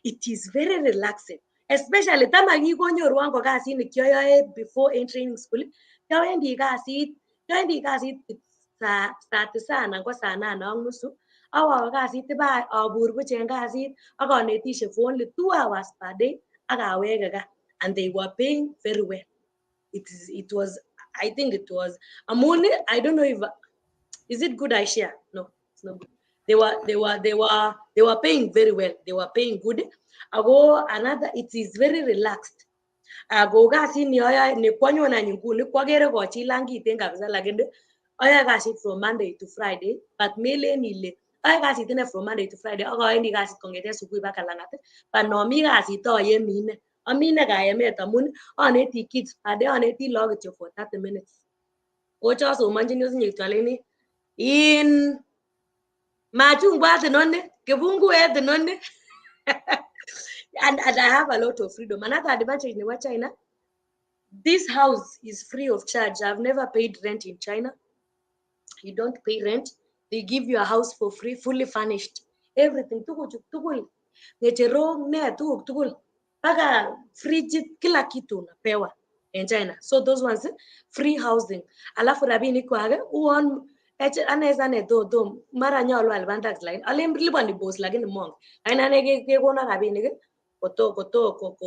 it is very relaxing, especially tama kikonyorwon ko kasit nekioyoe before entering school. Kiowendi kasit saa tisa anan ko saa nane ak nusu, awo kasit iba abur buch en kasit ak anetishe for only 2 hours per day ak aweke gaa, and they were paying very well. It was, I think it was amun I don't know if is it good I share. No, it's not good. They were paying very well. They were paying good. Ago another, it is very relaxed. Ako kasit ni ayoe ni kwonyon anyun nguni kwokere kochilan kiten kabisa, lakini ayoe kasit from Monday to Friday, but melen ile ayoe kasit ine from Monday to Friday ak awendi kasit kong'eten subui baka lang'at, but nomi kasit ayemi ine amine kayemet amun aneti kids per day, aneti lagok kityo for 30 minutes ko chosomonchini osinye kityo aleni in machungwat inoni kipunguet inoni, and I have a lot of freedom. Another advantage in China, this house is free of charge. I've never paid rent in China. You don't pay rent. They give you a house for free, fully furnished. Everything, tuguchu tugul, ng'echerok, ne tuguk tugul, mpaka fridge, kila kitu unapewa in China. So those ones, free housing. Alafu rabinik kwak uon ane ane to mara nyolu alipan tax, lakini alen liponi boss, lakini mongen. Lakini ane kekonon rabinik koto ko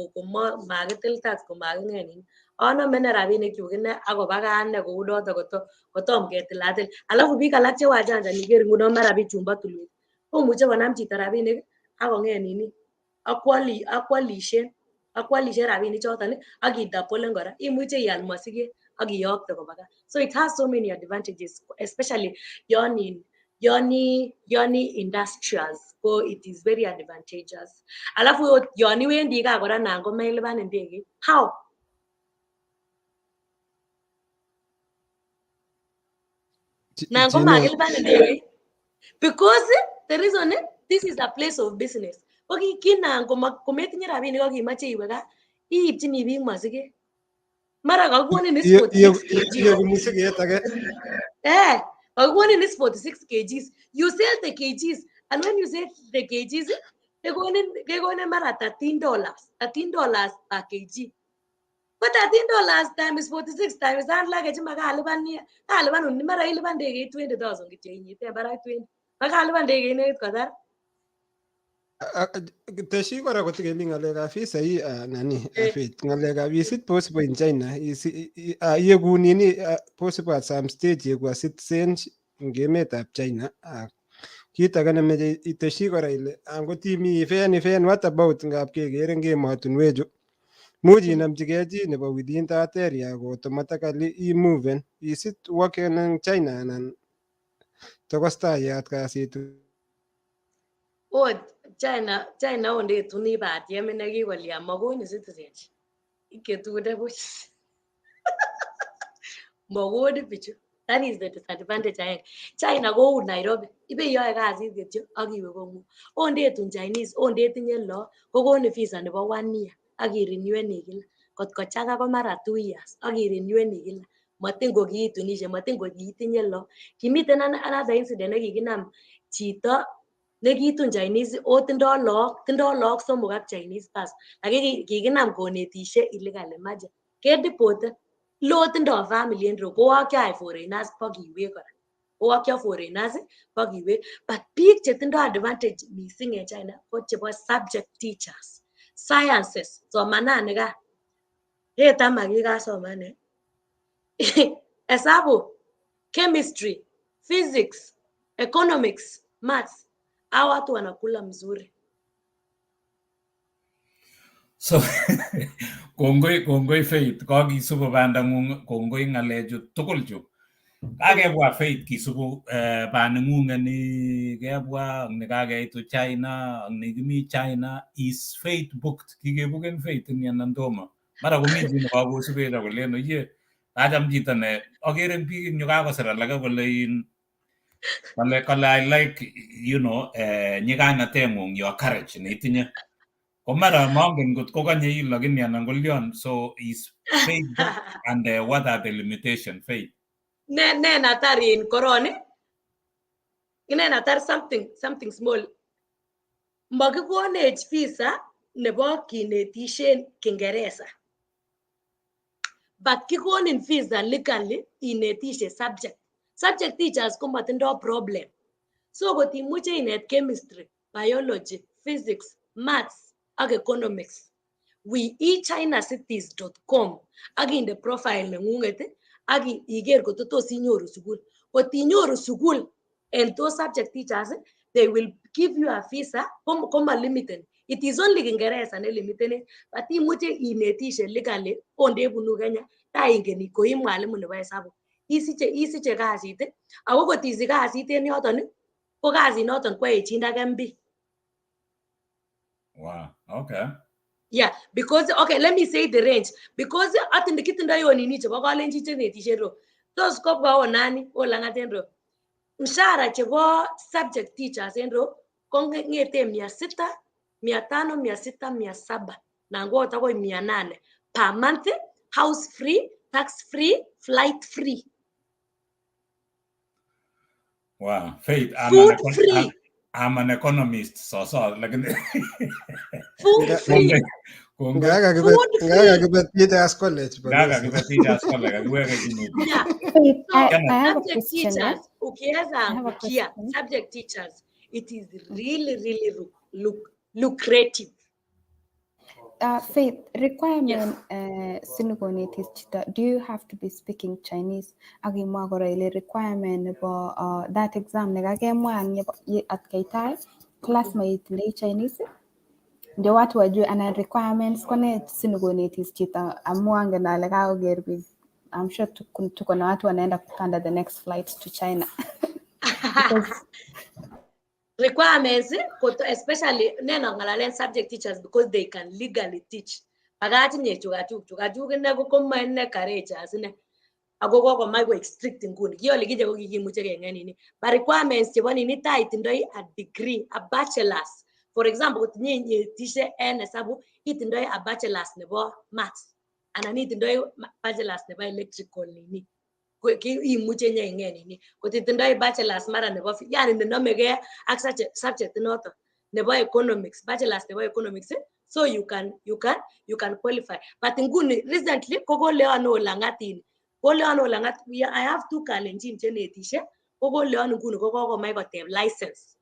makitil tax komaking'et nini. Anome ine rabinik kyuk ine akoba gaa ane kou noto koto kotom ketilatil. Alafu biik alak che wajanja niker nguno mara bichumbo tulwet komuche konam chito rabinik akong'et nini akwolishen rabinik choton ak idoublen kora, imuche ial mosiket ak iyokte koba gaa. So it has so many advantages, especially yon in yoni industrials ko it is very advantageous. Alafu yon iwendi gaa kora nan komelipan ndegeit how nan komakilipan ndegeit because the reason, this is a place of business. Ko kinan kometinye rabinik ak imoche iwe gaa iipchini biik mosiket mara kakikonin is 46 kg. Iyeku mosiket age. Eh, kakikonin is 46 kgs. You sell the kgs, and when you sell the kgs kekonin mara $13, $13 per kg. Ko $13 times 46 times and luggage makalipan kalipanun mara ilipan ndegeit 20,000 kityo inyiten barak 20 makalipan ndegeit nekit kotar. Teshi kora kotikemi ng'alekab visa yi nani Faith, ng'alekab is it possible in China is yeku nini possible at some stage yeku a citizen eng emetab China? Kit age nemeche iteshi kora ile angot imi ifen what about ngap keker eng emotinwechu Much inamchigei chi nebo within that area ko automatically imoven. Is it working in China anan tokostayat kasit? Ot China, China ondetuni batiem ine kikolya makoni citizenship. Iketude buch. Makoni bichu. That is the disadvantage aeng. China kou Nairobi. Ibe iyoe kasit kityo ak iwe kong'ung. Ondetun Chinese, ondetinye loo, kokoni visa nebo 1 year ak ireneweni kila. Kot kochanga ko mara 2 years ak ireneweni kila. Matin ko kiitunishe, matin ko kiitinye loo. Kimiten another incident nekikinam chito nekitun Chinese o tindoo look, tindoo look somok ak Chinese pass. Lakini kikinam konetishe illegally, imagine. Kedeporten. Lo tindoo family en ireu kowokyo any foreigners bokiwek kora. Kowokyo foreigners bokiwek. But biik chetindoo advantage missing en China ko chebo subject teachers. Sciences, somanani gaa. Heta makikasoman eh. Hesabu, chemistry, physics, economics, maths. Hawa watu wanakula mzuri. So kongoi, kongoi Faith, kokisubu bandang'ung, kongoi ng'alechu tugul chu. Kakebwa Faith kisubu baning'ung ni kebwa ak nikakeitu China ak nikimi China. Is Faith booked? Kikebuken Faith ni anan tomo? Mara komi chi nekakosubech akolen oye kacham chito ne akere biik eng yu kakosir alake kole in kole I like nyiganatengung, your courage neitinye. Ko mara mongen ngot kokonye lakini anan kolion. So is Faith booked and what are the limitation, Faith? Ne natar in koroni ine natar something small. Makikonech visa nebo kinetishen Kiingereza, but kikonin visa legally inetishe subject. Subject teachers komotindo problem. So kot imuche inet chemistry, biology, physics, maths ak economics, wi echinacitiescom ak inde profile neng'ung'et ak iker koto tos inyoru sukul. Kot inyoru sukul en those subject teachers, they will give you a visa. Koma limited, it is only Kiingereza ne limited, but imuche inetishe legally kondebunu Kenya ta ingen koi mwalimu nebo hesabu, isiche kasit. Ako kot isich kasit en yoton, ko kasit noton ko echin ak MB. Wow, okay. Yeah, because, okay, let me say the range, because atinde kitindoi o nini chebo kalenjin chenetishe ro tos kobwa o nani o lang'at en ro mshahara chebo subject teachers en ro ko ng'eten 600, 500, 600, 700 nan ko akoi 800 per month, house free, tax free, flight free. Wow, Faith, I'm Food an free. I'm an economist, so lakini Food free. Kongoi. Food Nga free. kakibe Teachers College. Nga kakibe Teachers College, kakiweke kineti. Yeah. Faith, So I have a subject question. teachers, ukiweza I have a angukia question. subject teachers, it is really, really lucrative. Faith, requirement sinokonetis chito, do you have to be speaking Chinese? Ak imwa kora ile requirement nebo that exam nekakemwa ang atkai tai, ko lazima itindoi Chinese? Ndio watu wajue ana requirements ko nee sinokonetis chito amu angen ale kakoker biik. I'm sure tuko na watu wanaenda kupanda the next flight to China. Because Requirements koto especially neno ngalalen subject teachers, because they can legally teach. Bakach inye chukachuk chukachuk ine ko komoe ine courageous ine ako kokomach koik strict nguni. Ki olikinye ko kikimuche keng'et nini, but requirements chebo nini tai itindoi a degree, a bachelors. For example, kot inye inetishe en hesabu, itindoi a bachelors nebo maths anan itindoi bachelors nebo electrical nini, imuche nyeing'et nini. Kot itindoi bachelors mara nebo yani nenomegee ak subject inoton nebo economics, bachelors nebo economics, so you can qualify. But nguni recently ko koleon o lang'at in koleon o lang'at I have two Kalenjin chenetishe ko koleon nguni ko kokomach koteb license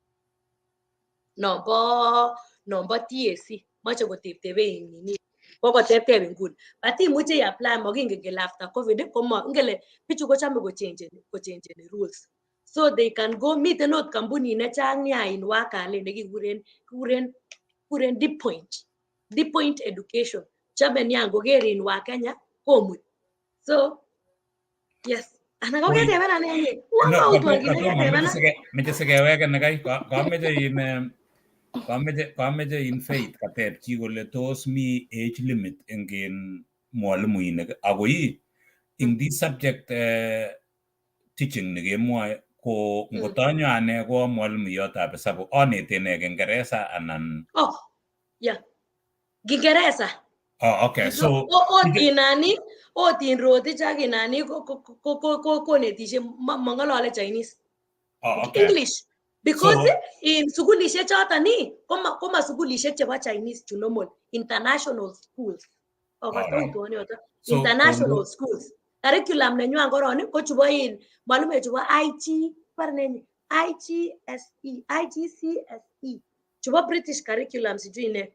nombo TSC, moche kotebtebe nini, kokotebteb nguni. But imuche i-apply, mokingen kele after COVID komo ngele bichu kochome kochenjeni rules, so they can go. Miten ot kampunit nechang nia in Wakale nekikuren kuren kuren Deep Point Education. Chome nia ngoker in wa Kenya komut. So yes. Ana koketebena nee inye? Uan kit neketebena. Meche sikeweken nekai kameche in kameche in Faith kateb chi kole tos mi age limit eng in mwalimuinik ako ii in this subject teaching nekemwoe ko ngotanyo ane ko mwalimuyotab hesabu anete ne Kiingereza anan Oh, yeah. Kiingereza. Oh, okay. So ot inani ot in Rotich ak inani konetishe mongolole Chinese. Oh, okay. English. Because so, in sukulishek choton ni koma sukulishek chebo Chinese chu normal international schools. So, international schools. Curriculum nenywan koron ko chubo in mwalimu chubo IG parnenyi IGSE IGCSE chubo British curriculum sijui ne.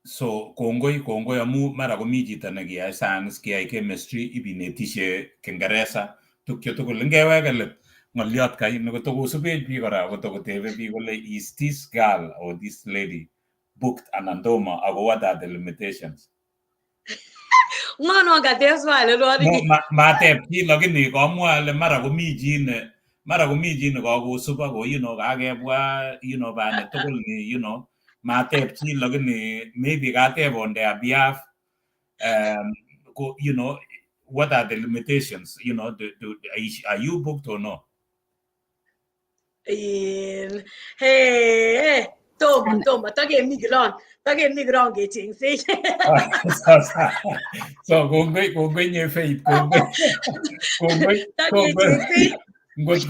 So kongoi amu mara komi chito nekiyai science kiyai chemistry ibinetishe Kiingereza tukyo tugul ngeweke let ng'oliot kai nekotokosubech biik kora kotokotebe biik kole is this girl or this lady booked anan tomo ako what are the limitations? Ng'ono kateb swali lori. Mateb chi lakini komwa ale mara komi chi ne mara komi chi ne kokosub ako you know kakebwa you know bane tugul ni you know mateb chi lakini maybe kateb on their behalf you know what are the limitations, you know, are you booked or no? Hey, Tom, takemi ground kechengse. So kongoi nye Faith, kongoi ngot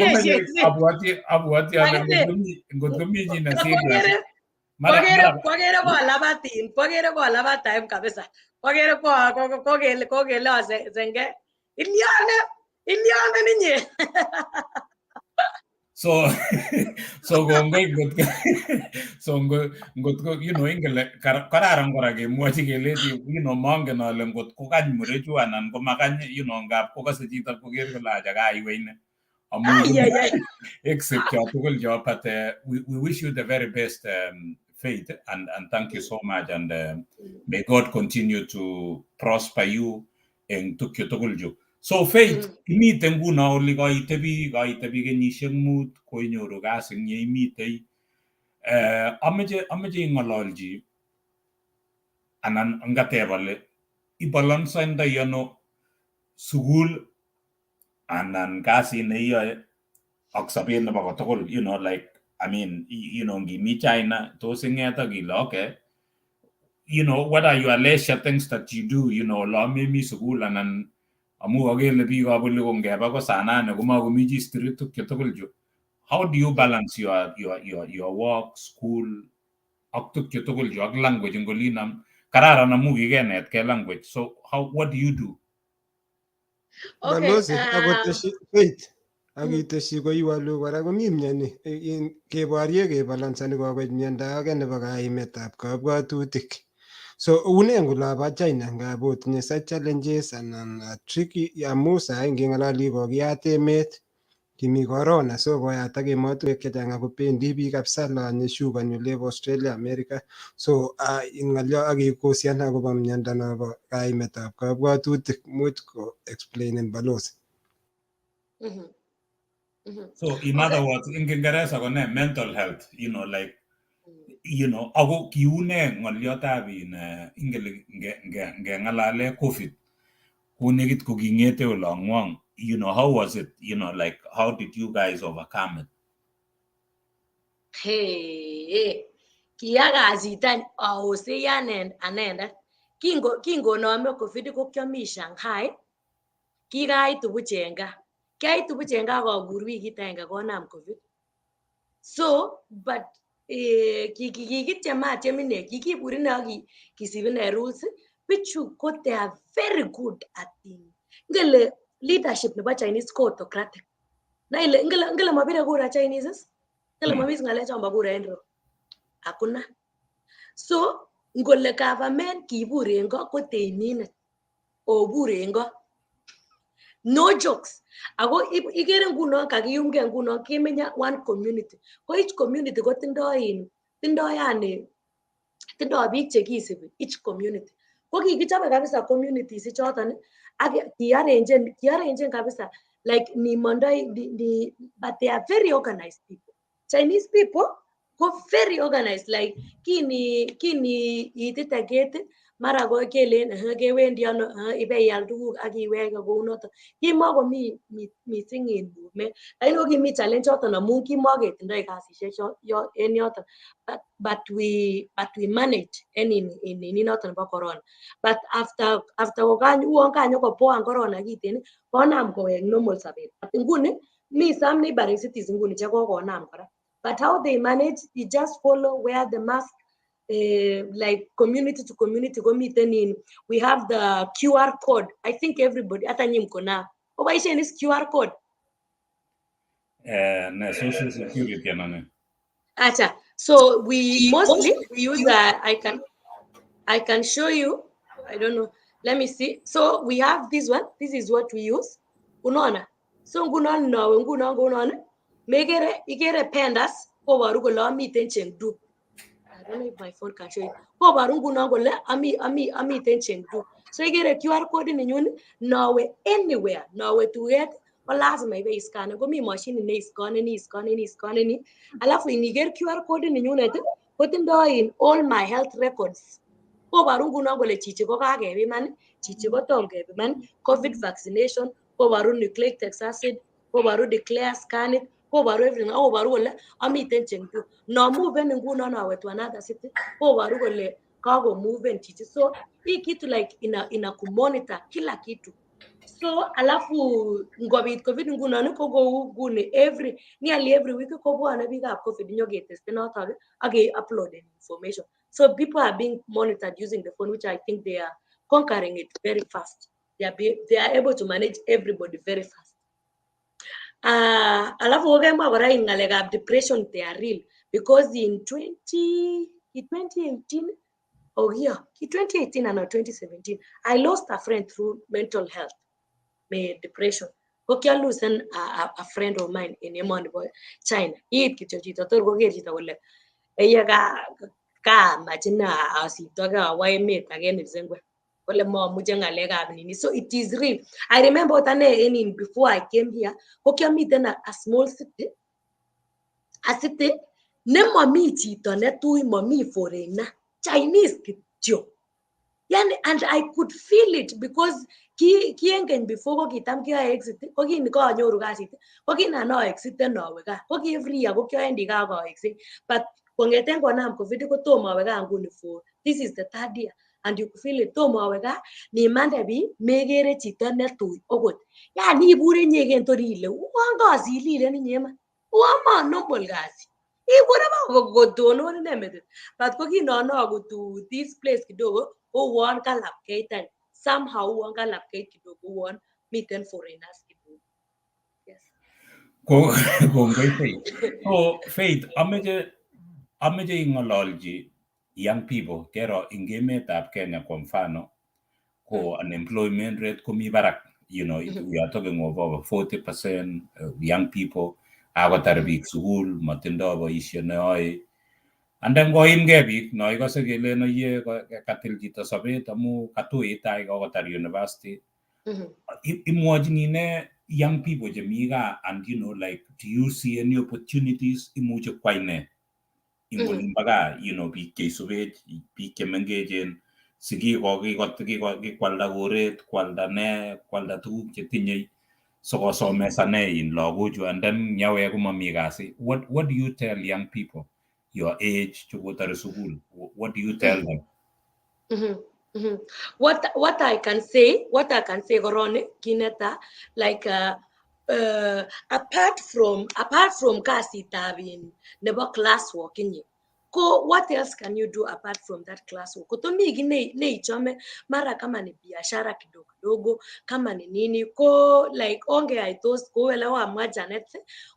abwati ale ngot komi chi ne serious. Kwagere kolabatin, kwagere kolabat time kabisa. Kwagere kokele senge. Iliane ninye. So kongoi so ngot you know ingele kararan kora kemwochi kelechi you know mongen ale ngot kokany murechu anan komakany you know ngap kokase chito koker kole acha kaiwe ine amu except cho tugul cho but we wish you the very best Faith and thank you so much and may God continue to prosper you eng tukyo tugul chu. So Faith, imiten nguno oli koitebi kenyisiek mut koinyoru kasi eng yeimitei. Ameche ing'ololchi anan ngateb ale ibalansendoi ano sukul anan kasit neiyoe ak sobet nebo kotugul, you know, like I mean, you know, ngimi China tos ing'et ak ile okay, you know, what are your leisure things that you do, you know, olo memi sukul anan amu akele biikab oli ko ngeba ko sanane komakomi chi street tukyo tugul chu. How do you balance your work, school ak tukyo tugul chu ak language eng olin am kararan amu kikenetkei language. So what do you do? Okay, Balozi, akoteshi Faith, akiteshi koiwalu kora komi miani keborye kebalansani kokoit miondo age nebo kaimetab kabwatutik. So une ngolabo China ngap otinye such challenges anan tricky amu sai ngeng'ololi kokiyat emet kimi corona so koyatak emotinwek chechang ako bendi biik kabisa lonye shukani olebo Australia, America. So ng'olyo ak kekosian akobo miondo nobo kaimetab kabwatutik much ko explainen Balozi. So in other words, in Kiingereza ko ne mental health, you know, like you know, ako kiune ng'oliotab in ingele ngeng'alale COVID konekit koking'ete olong'wong, you know, how was it, you know, like how did you guys overcome it? Hey, kiya kasit any aosei anendet. Kingonome COVID ko kiami Shanghai, kikaitu buch en gaa. Kiaitu buch en gaa akobur wikit agenge konam COVID. So, but kikityem atyem ine, kikibur ine ak kisib ine rules. Bichu ko they are very good at things. Ngele leadership nebo Chinese ko autocratic. Na ile ngele mabire kura Chinese, ngele mami ng'alek chombo kura en ro. Hakuna. So ngole government kibur en ko ko teiminit. Obur en ko. No jokes. Ako ikere nguno kakiyumge nguno kemenye one community. Ko each community ko tindoi yani tindoi biik chekisibi each community. Ko kikichobe kabisa communities ichoton ak kiarrangen kabisa like nimondoi ni, but they are very organized people. Chinese people ko very organized, like kini itite ketit mara ko kelen kewendi ano, ibeial tuguk ak iwege kounoton. Kimokomi missing in movement, lakini ko kimi challenge choton amun kimoketindoi kasisiek en yoton, but we manage en in noton nebo corona. But after uon kanyokopoan corona kiten, konam kowek normal sobet. Nguni mi some neighboring cities nguni chekokonam kora. But how they manage, you just follow, wear the mask, like community to community komiten in. We have the QR code. I think everybody, hata nyi mko na. Oboishen is QR code. Ne social security anane. Acha. So we mostly we use I can show you. I don't know. Let me see. So we have this one. This is what we use. Unaona. So ngunon nawe ngunon ngunon. Megere ikere pandas koboru kole amiten Chengdu. I don't know if my phone can show it. Koboru ngunon kole amiten Chengdu. So ikere QR code nenyun nawe anywhere. Nawe tuget ko lazima ibe scan. Komi machine ne scan. Alafu iniker QR code nenyunet kotindoi in all my health records. Koboru ngunon kole chichi ko kakepiman, chichi kotom kepiman, COVID vaccination, koboru nucleic acid, koboru declare scan it, koboru everything, koboru kole amiten Chengdu. No move ngunon awe to another city, koboru kole kakomoven chichi. So hii kitu like ina kumonitor kila kitu. So alafu ngobit COVID ngunon ko kou nguni every nearly every week kobwone biikab COVID nyoketesten notok ak ke-upload information. So people are being monitored using the phone, which I think they are conquering it very fast. They are able to manage everybody very fast. Alafu kokemwa kora in ngalekab depression, they are real, because in 2018 oh yeah, 2018 and 2017, I lost a friend through mental health, depression. Ko kialusen a friend of mine in emoni bo China. Iit kityo chito tor koker chito kole eye kamach ine asiptoge awo emet age nipsengwe. Kole momuche ngalekab nini. So it is real. I remember ot ane en before I came here, ko kiamiten a small city, a city nemomi chito netui, momi foreigner, Chinese kityo. Yani, and I could feel it because ki en keny before ko kitam kiyoe exit, ko kin konyoru kasit, ko kinan aexiten awe gaa, ko ki every year ko kiowendi gaa ak aexit. But kong'eten konam COVID ko tomo awe gaa nguni for this is the third year, and you could feel it. Tomo awe gaa, nimande bii mekere chito netui okot. Yani ibure inyegen tor ile uon kasililen inye iman, uon ma normal kasi. Ibure ba kotonon ine metit. But ko kinon akutu this place kidogo, uon kalapkeit any. Somehow uon kalapkeit kidogo, uon miten foreigners kidogo. Yes. Kongoi Faith. So Faith, ameche ing'ololchi young people kero eng emetab Kenya kwa mfano ko unemployment rate komi barak, you know, we are talking of over 40% young people akotar biik sukul matindo boisio neyoe. And then koimgei biik no ikose kelen oye katil chito sobet amu katuit tai kokotar university. Imwochini ne young people chemi gaa, and you know, like, do you see any opportunities imuche kwai ne eng olimbo gaa, you know, biik cheisubech, biik chemengechen, sigik kikwalda koret, kwalda ne, kwalda tuguk chetinye sikosomesane in lagochu, and then nyawek komomi kasi. What do you tell young people your age chekotore sukul? What do you tell them? What I can say, koroni kineta, like apart from kasitab in nebo classwork inye, ko what else can you do apart from that classwork? Koto mi kiy neichome, mara kama ni biashara kidogo kidogo, kama ni nini, ko like ongeyai those, kou ele koamwa Janet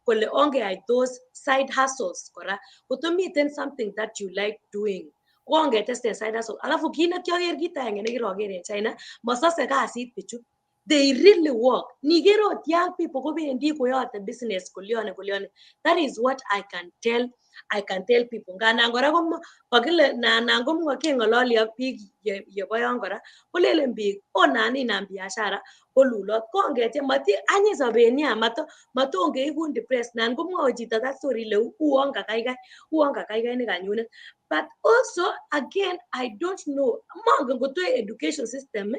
kole ongeyai those side hustles kora. Koto miten something that you like doing, kongetesten side hustle. Alafu kit nekioker kit agenge nekiroker en China, mosose kasit bichu. They really work. Niker ot young people kobendi koyote business kolyone kolyone. That is what I can tell. I can tell people. Nganan kora ko kokile nanan ko keng'ololi ak biik yebo yon kora kolelen biik o nan inam biashara kolulot kongetiem mati anyiny sobet nia mato matonkeikun depressed nan komwoe chito that story le uon kakaikai uon kakaikai nekanyunet. But also again I don't know mongen koto education system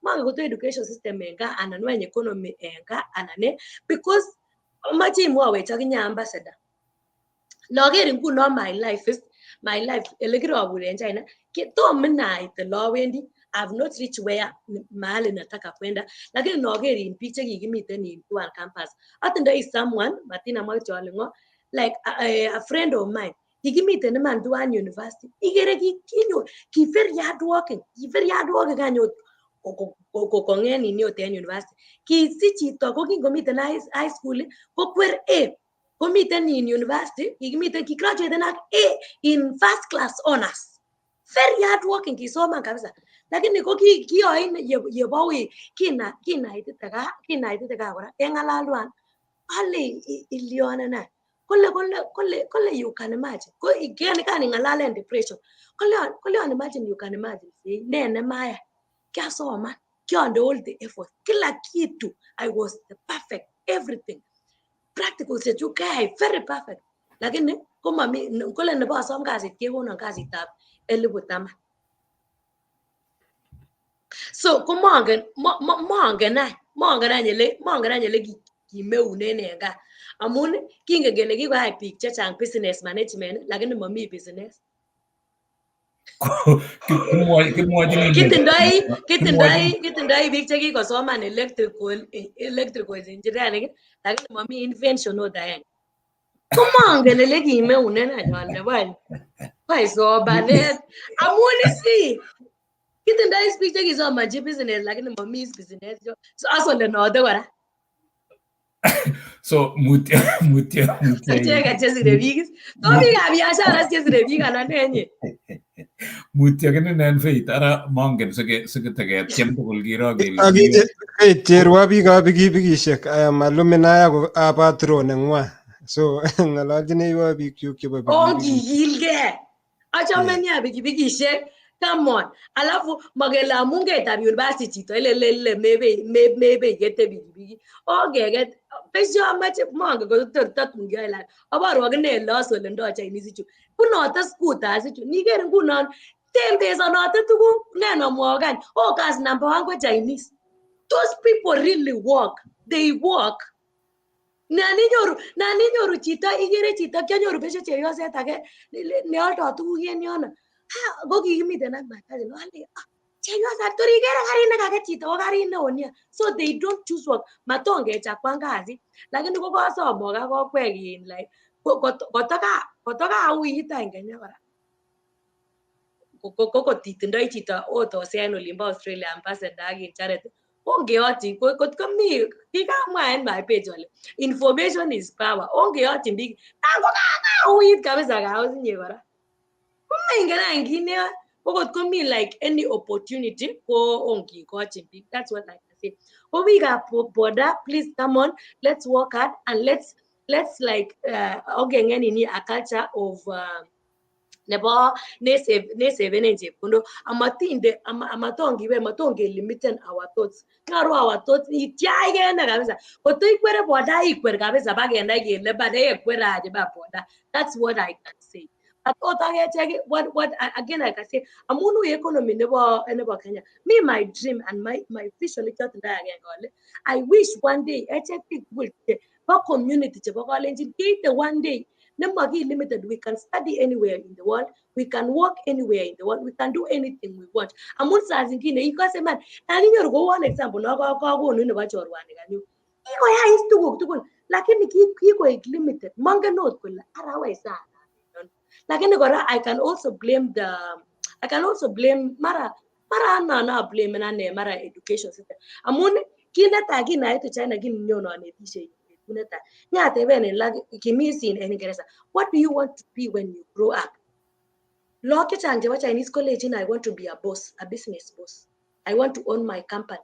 mongen koto education system en gaa anan wany economy en gaa anan ne because amache imwowech akinye ambassador. Noker nguno my life is my life ele kirobur en China tom inait ele awendi. I've not reached where mahali nataka kwenda, lakini noker in biik chekikimiten in tuan campus atindoi someone matin amwa kityo ale ng'o like a friend of mine kikimiten iman tuan university ikere kinyor ki very hard working ki very hard working anyot kong'en nini ot en university kisich chito ko kingomiten high school kokwer A komiten in university kikimiten ki graduaten ak A in first class honors very hard working kisoman kabisa lakini ko kiyoin yebo wii kinaitite gaa kinaitite gaa kora keng'alal tuan ale ilione ne kole kole kole kole you can imagine ko kan ing'alalen depression kole kole imagine you can imagine ne nemaya kiasoman kionde all the effort kila kitu I was the perfect everything practical chechuk kayai very perfect lakini komami kole nebo asom kasit kekonon kasitab 10,000. So komongen mongen any ele mongen any ele kimeunen en gaa amun kingen kele kikoyai biik chechang business management lakini momi business. Kitindoi biik chekikosoman electrical engineering lakini momi invention ot aenge. Komongen ele kimeunen any ale wany wany somanet amun isi kitindoi biik chekisomonchi business lakini momi business so asolenote kora. So mutyo mutyo mutyo icheket chesire biik to biikab biashara chesire biik anan nenye mutyo kininen Faith ara mongen siketeketiem tugul kiro kele Faith cherwa biikab pikipikishek I am alumni ako patron neng'wang so ng'ololchineiwo biikchuk chebo ongikilgee achome nia pikipikishek. Come on. Alafu makele amun keitab university chito ile mebe ikete pikipiki ongeket besio amache mongen kotor tatun kiyoe live aboru akine ele asolendo Chinese ichu bunote scooters ichu niker ngunon tembesonote tuguk ne nomwok oh kasi number 1 ko Chinese. Those people really work. They work. Naninyoru chito ikere chito kianyoru besio chepyoset age neoldo tuguk en yono ko kikimiten ak my cousin ale chepyoset tor ikere karit nekaket chito ko karit neo nia so they don't choose work matongechakwan kasit lakini kokosomok ak kokwek in like kotokauit any Kenya kora kokotitindoi chito ot en olimbo Australia ambassador ak in charity ongeyochi kot komi kikamwa en my page ale information is power ongeyochin biik kokauit kabisa kaosinye kora komengen any kit neyoe ko kot komi like any opportunity ko ongikochin biik. That's what I can say. Ko biikab boda please come on let's work hard and let's like ongengen nini a culture of nebo nesevenen chepkondok amatinde amatongiwe matongelimiten our thoughts nyoru our thoughts itiaikene kabisa koto ikwere boda ikwer kabisa bakenai kele bade ekwerache ba boda. That's what I can say. But ot akechek what again I can say amun ui economy nebo Kenya me my dream and my vision nekiotindoi agenge ale I wish one day echek biik tugul bo community chebo Kalenjin keite one day nemaki limited we can study anywhere in the world we can work anywhere in the world we can do anything we want amun saa zingine ikose man naninyoru ko one example nokakonu nebo chorwani kanyu kikoyai tuguk tugul lakini kikoik limited mongen ot kole ara saa lakini kora I can also blame mara ana blame ane mara education system amun kit netai kinaitu China kinyon anetishei betut netai nyateben en kimisin en Ingeresa what do you want to be when you grow up Lagok chechang chebo Chinese kolechin I want to be a boss, a business boss. I want to own my company.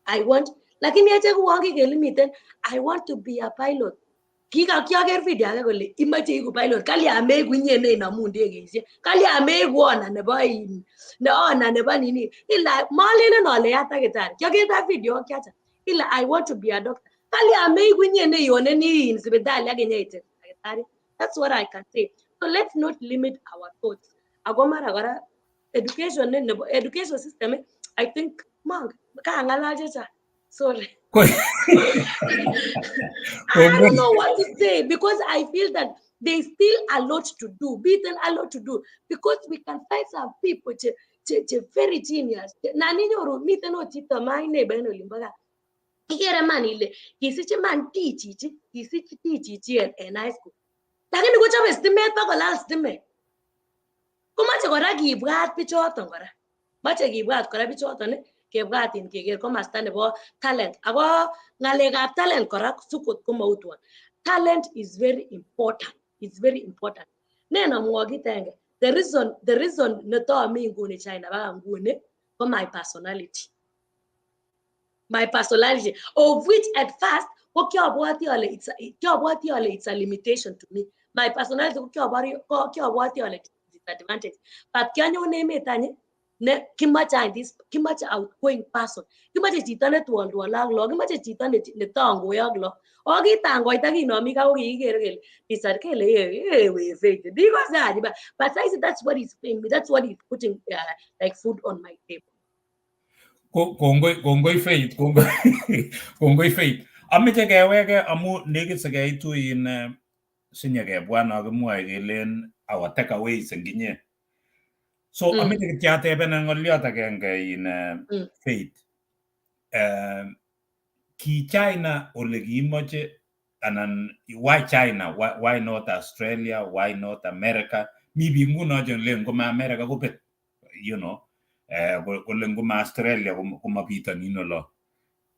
I want Lakini achek uon kikelimiten I want to be a pilot. Kikakiaker video age kole imoche iku pilot, kalya meku inye neinomu ndegeishek, kalya meku ona nebo in ne ona nebo nini. Ila malelen ale ya takitari. Kiaker that video kiacha. Ila I want to be a doctor. Kalya meku inye neyoneni in sipitali ak inyeite takitari. That's what I can say. So let's not limit our thoughts. Ako mara kora education nebo education system, I think mang kang'alal chechang. Sorry. I don't know what to say because I feel that there's still a lot to do. Beaten a lot to do because we can find some people che very genius. Na ninyoru miten ot chito my neighbor en olimbo gaa. Ikere man ile kisich iman D chichi, kisich D chichi en high school. Lakini kochobe stimet bakolal stimet. Komoche kora kibwat bichoton kora. Moche kibwat kora bichoton kebwat in keker komasta nebo talent. Ako ng'alekab talent kora sikot komautwon. Talent is very important. It's very important. Ne nomwok kit agenge. The reason netomi nguni China baka nguni ko my personality. My personality, of which at first ko kiabwati ale it's a limitation to me. My personality ko kiabwati ale disadvantage. But kianyon emet any ne kimoche any this kimoche outgoing person. Kimoche chito netwolwole ak lagok, kimoche chito ne tangoi ak lagok. Ako kitangoita kinomi kaa ko kikikere kele pisar kele eh we Faith. Because but I said that's what is paying me. That's what is putting like food on my table. Kongoi Faith, kongoi, kongoi Faith. Ameche keweke amu nekit sikeitu in sinyekebwa no kimwoe kelen our takeaways eng inye. So ameche kityo atebenin ng'oliot agenge in Faith. Ki China ole kiimoche anan why China? Why not Australia? Why not America? Mi biik nguno che len ngoma America kobet. Kole ngoma Australia koma bitonin olo.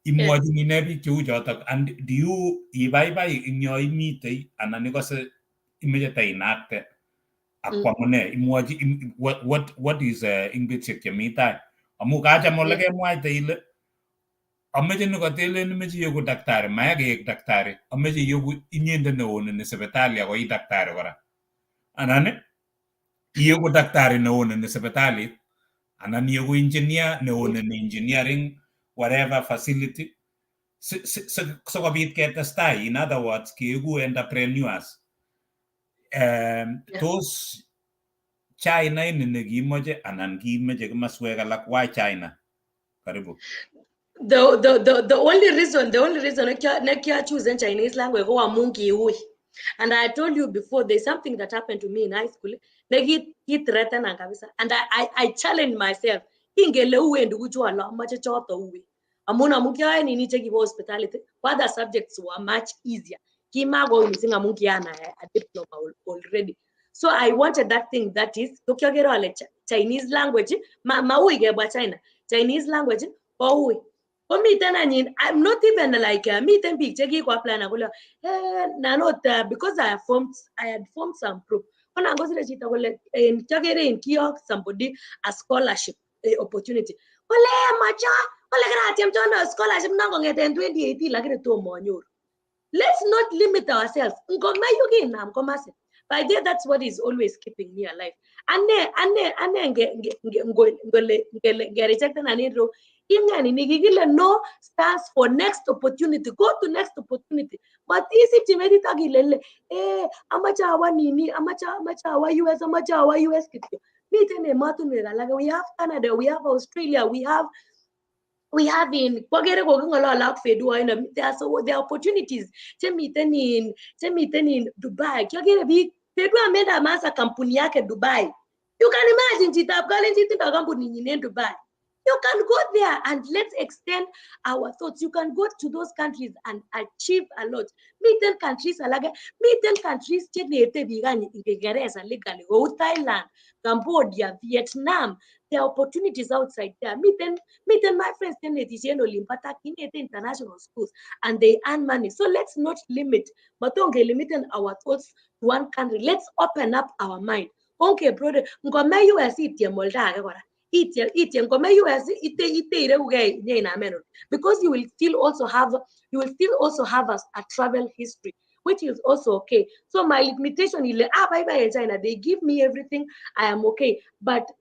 Imwochini nee biik cheu chotok and do you ibaibai eng yo imitei anan ikose imeche tainakte ak kwamune imwochi what is eng betusiek chemi tai amu kacham ole kemwaite ile ameche nikatelen imeche ieku daktari maya keek daktari ameche ieku inyendet neoneni sipitali ako i daktari kora anan ieku daktari neoneni sipitalit anan ieku engineer neoneni engineering whatever facility sikobit ketestai, in other words, keeku entrepreneurs. Tos China ini nekimoche anan kimeche kimaswek alak? Why China? Karibu. The only reason nekia choose in Chinese language ko amun kiui. And I told you before, there's something that happened to me in high school. Neki threaten kabisa. And I challenged myself. Ingele uwe tuguchu alak, amache choto uwe. Amun kiayoe nini chekibo hospitality, other subjects were much easier. Kimakoui missing amun kianai a diploma already. So I wanted that thing that is, ko kiokere ale Chinese language, ma maui kebwa China. Chinese language koui. Komiten anyun, I'm not even like miten biik chekiko apply na kole eh, nanot because I had formed some group. Ko nan kosire chito kole en kiokere en kiyok somebody a scholarship opportunity. Kole macha, kole kiratiem chono scholarship non kong'eten 2018 lakini tomo anyoru. Let's not limit ourselves. Ngomayu kinam komasi. By the way, that's what is always keeping me alive. Ane nge ngole ngele nge reject ro ingani ni kikile no stands for next opportunity. Go to next opportunity. But isipchi metit ak ilele eh amache awa nini, amache awa US, amache awa US kityo. Miten emotinwek alak. We have Canada, we have Australia, we have in kwakere koking'olole ak Fedu oino, there are opportunities chemiten in Dubai. Kiokere biik Fedu ameenda ameanza kampuni yake Dubai. You can imagine chitab Kalenjin tindo kampuninyin en Dubai. You can go there and let's extend our thoughts. You can go to those countries and achieve a lot. Miten countries alake, miten countries chenete biik any Kiingereza legally kou Thailand, Cambodia, Vietnam. There are opportunities outside there. Miten my friends chenetishe en olimbo Turkey, inete international schools and they earn money. So let's not limit. Matonge limiten our thoughts to one country. Let's open up our mind. Okay, brother, ngome US itiem olda age kora. Itiem kome US ite ite irekugei inyeinamen oli, because you will still also have a travel history, which is also okay. So my limitation ile abaibai en China, they give me everything, I am okay, but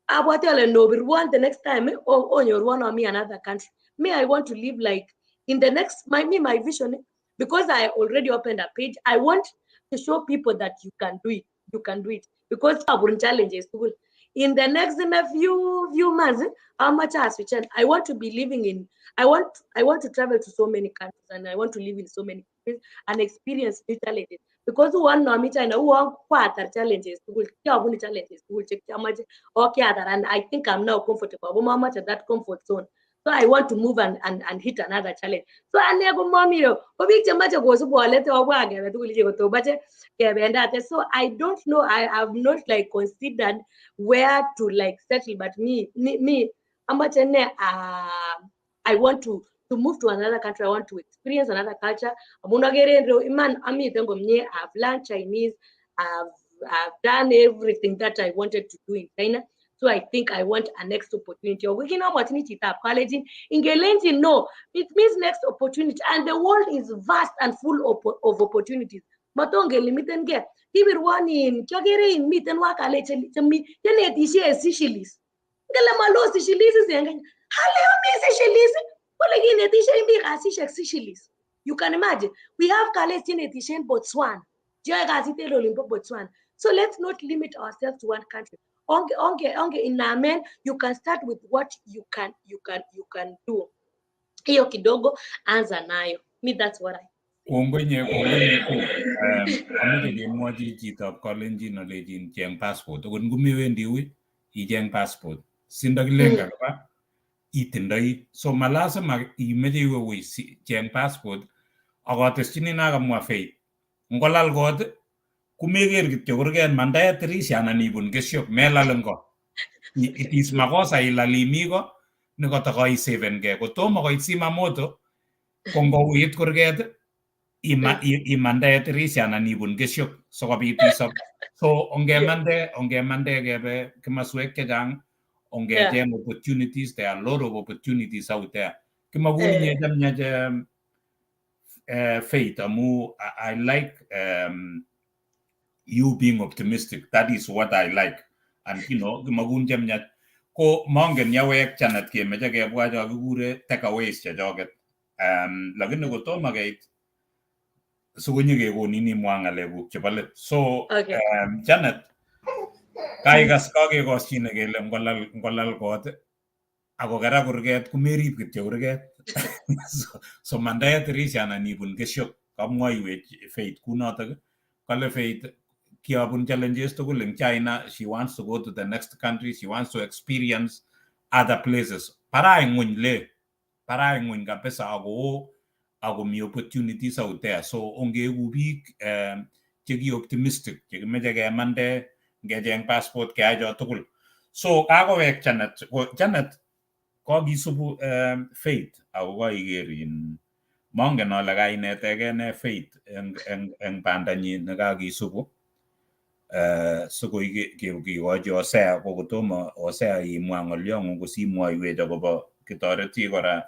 abwati ale nobirwon the next time onyorwon ami another country. Me, I want to live like in the next my me my vision, because I already opened a page, I want to show people that you can do it. You can do it, because abun challenges tugul. In the next in a few months, amache aswichen. I want to be living in I want to travel to so many countries and I want to live in so many countries and experience new challenges, because uwon nomi China uwon kwatar challenges tugul, kiabunu challenges tugul che kiamache o kiatar, and I think I'm now comfortable ako mamache that comfort zone. So I want to move and hit another challenge. So ane ko mami yo ko biik chemache kosubwo let obwa kebe tugul ichek kotomoche kebendate. So I don't know, I have not like considered where to like settle, but me amache ne I want to move to another country. I want to experience another culture, amun akere en reu iman amiten komie. I've learned Chinese, I've done everything that I wanted to do in China, so I think I want a next opportunity. Ako kit nomwochini chitab Kalenjin, ingelenjin no, it means next opportunity, and the world is vast and full of opportunities. Matongelimiten kibirwon in kiokere in miten wakale chemi chenetishe en Seychelles. Ngele malo Seychelles is en Kenya, hale mi Seychelles kole kinetishe biik kasisiek Seychelles. You can imagine, we have kales chenetishe en Botswana, cheyoe kasit en olimbo Botswana. So let's not limit ourselves to one country. Onge inamen, you can start with what you can do. Hiyo kidogo anza nayo. Me, that's what I Kongoi nye, kongoi nye. Ko amoche kemwochi chitab Kalenjin alechin cheng passport akot ngomewendi ui icheng passport sindakilen kakiba itindoi, so malasima imeche iwe ui, cheng passport. Ak ateschini na kamwa Faith, ngolal kot komeker kityo kurget, mandae tirisha anan ibun kesio, melal eng ko. It is makosa ilal imi ko nekoto kaisevenkei kotomo koit zimamoto. Ko ngouit kurget imandae tirisha anan ibun kesio sikobit isob. So ongemande kebe kimaswek chechang, ongecheng opportunities. There are a lot of opportunities out there. Kimakun inye chemyach, Faith, amu I like you being optimistic. That is what I like. And kimakun chemyach ko mongen yawek Janet kemeche kebwa cho kikure takeaways chechoket, lakini kotomo keit sikonyekekonin imwa ng'alekuk chebo let. So Janet, kaikas kakekoshine kele ngolal kot ako kerak kurget komerib kityo kurget, so mandae tirisha anan ibun kesio. Kamwoiwech Faith kunotok. Kale Faith kiabun challenges tugul in China. She wants to go to the next country, she wants to experience other places. Parai ng'weny le, parai ng'weny kabisa ako ako mi opportunities out there. So ongeku biik cheki optimistic, chekimeche kemande, ngecheng passport, keyai cho tugul. So kakowek Janet. Ko Janet, kokisubu Faith ako koiker in mongen ale kainetegei ne Faith eng bandanyin nekakisubu sikoi kikochi Hosea. Ko kotomo Hosea imwa ng'olyong'ung kosimwoiwech akobo kitoreti kora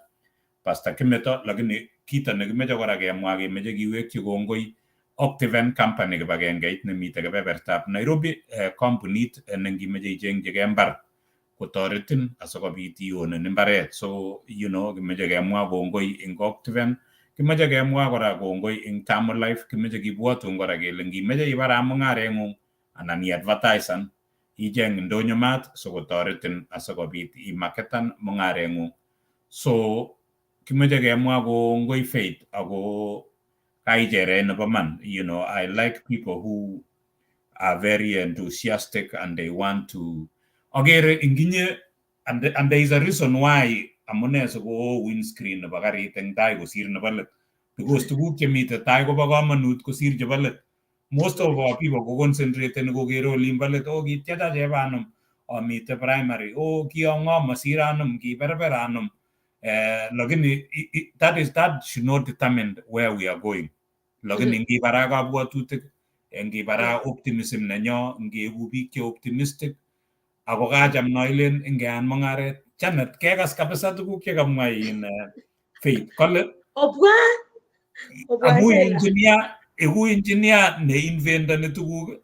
Pastor Kimeto, lakini kito nekimeche kora kemwa, kemeche kiwekchi kongoi Optiven Company, kibagengeit nemite kebebertab Nairobi, kampunit nengimeche ichengchigei mbar kotoretin asikobit ionen mbaret. So kimeche kemwa kongoi eng Optiven, kimeche kemwa kora kongoi eng Life, kimeche kibwotun kora kele ngimeche ibaraa mung'areng'ung anan iadvertisan icheng Ndonyo Mart sikotoretin asikobit imaketan mung'areng'ung. So kimeche kemwa kongoi Faith ako kaichere nebo man. I like people who are very enthusiastic and they want to agere inginye and there is a reason why amune sikoo windscreen nebo karit eng tai kosir nebo let, because tuguk chemite tai kobo komonut kosir chebo let. Most of our people ko concentrate kokere olimbo let: "Oh, kityecha chebanum amite primary, oh, kiang'om masir anum, kiberber anum." Lakini that should not determine where we are going, lakini ngibara kabwatutik, ngibara optimism nenyo, ngeeku biik che optimistic. Ako kacham noilen ingean mung'aret. Janet, kekas kabisa tuguk chekamwa in Faith. Kole Obwa obwa amu Sheila. engineer, iku engineer ne inventoni tuguk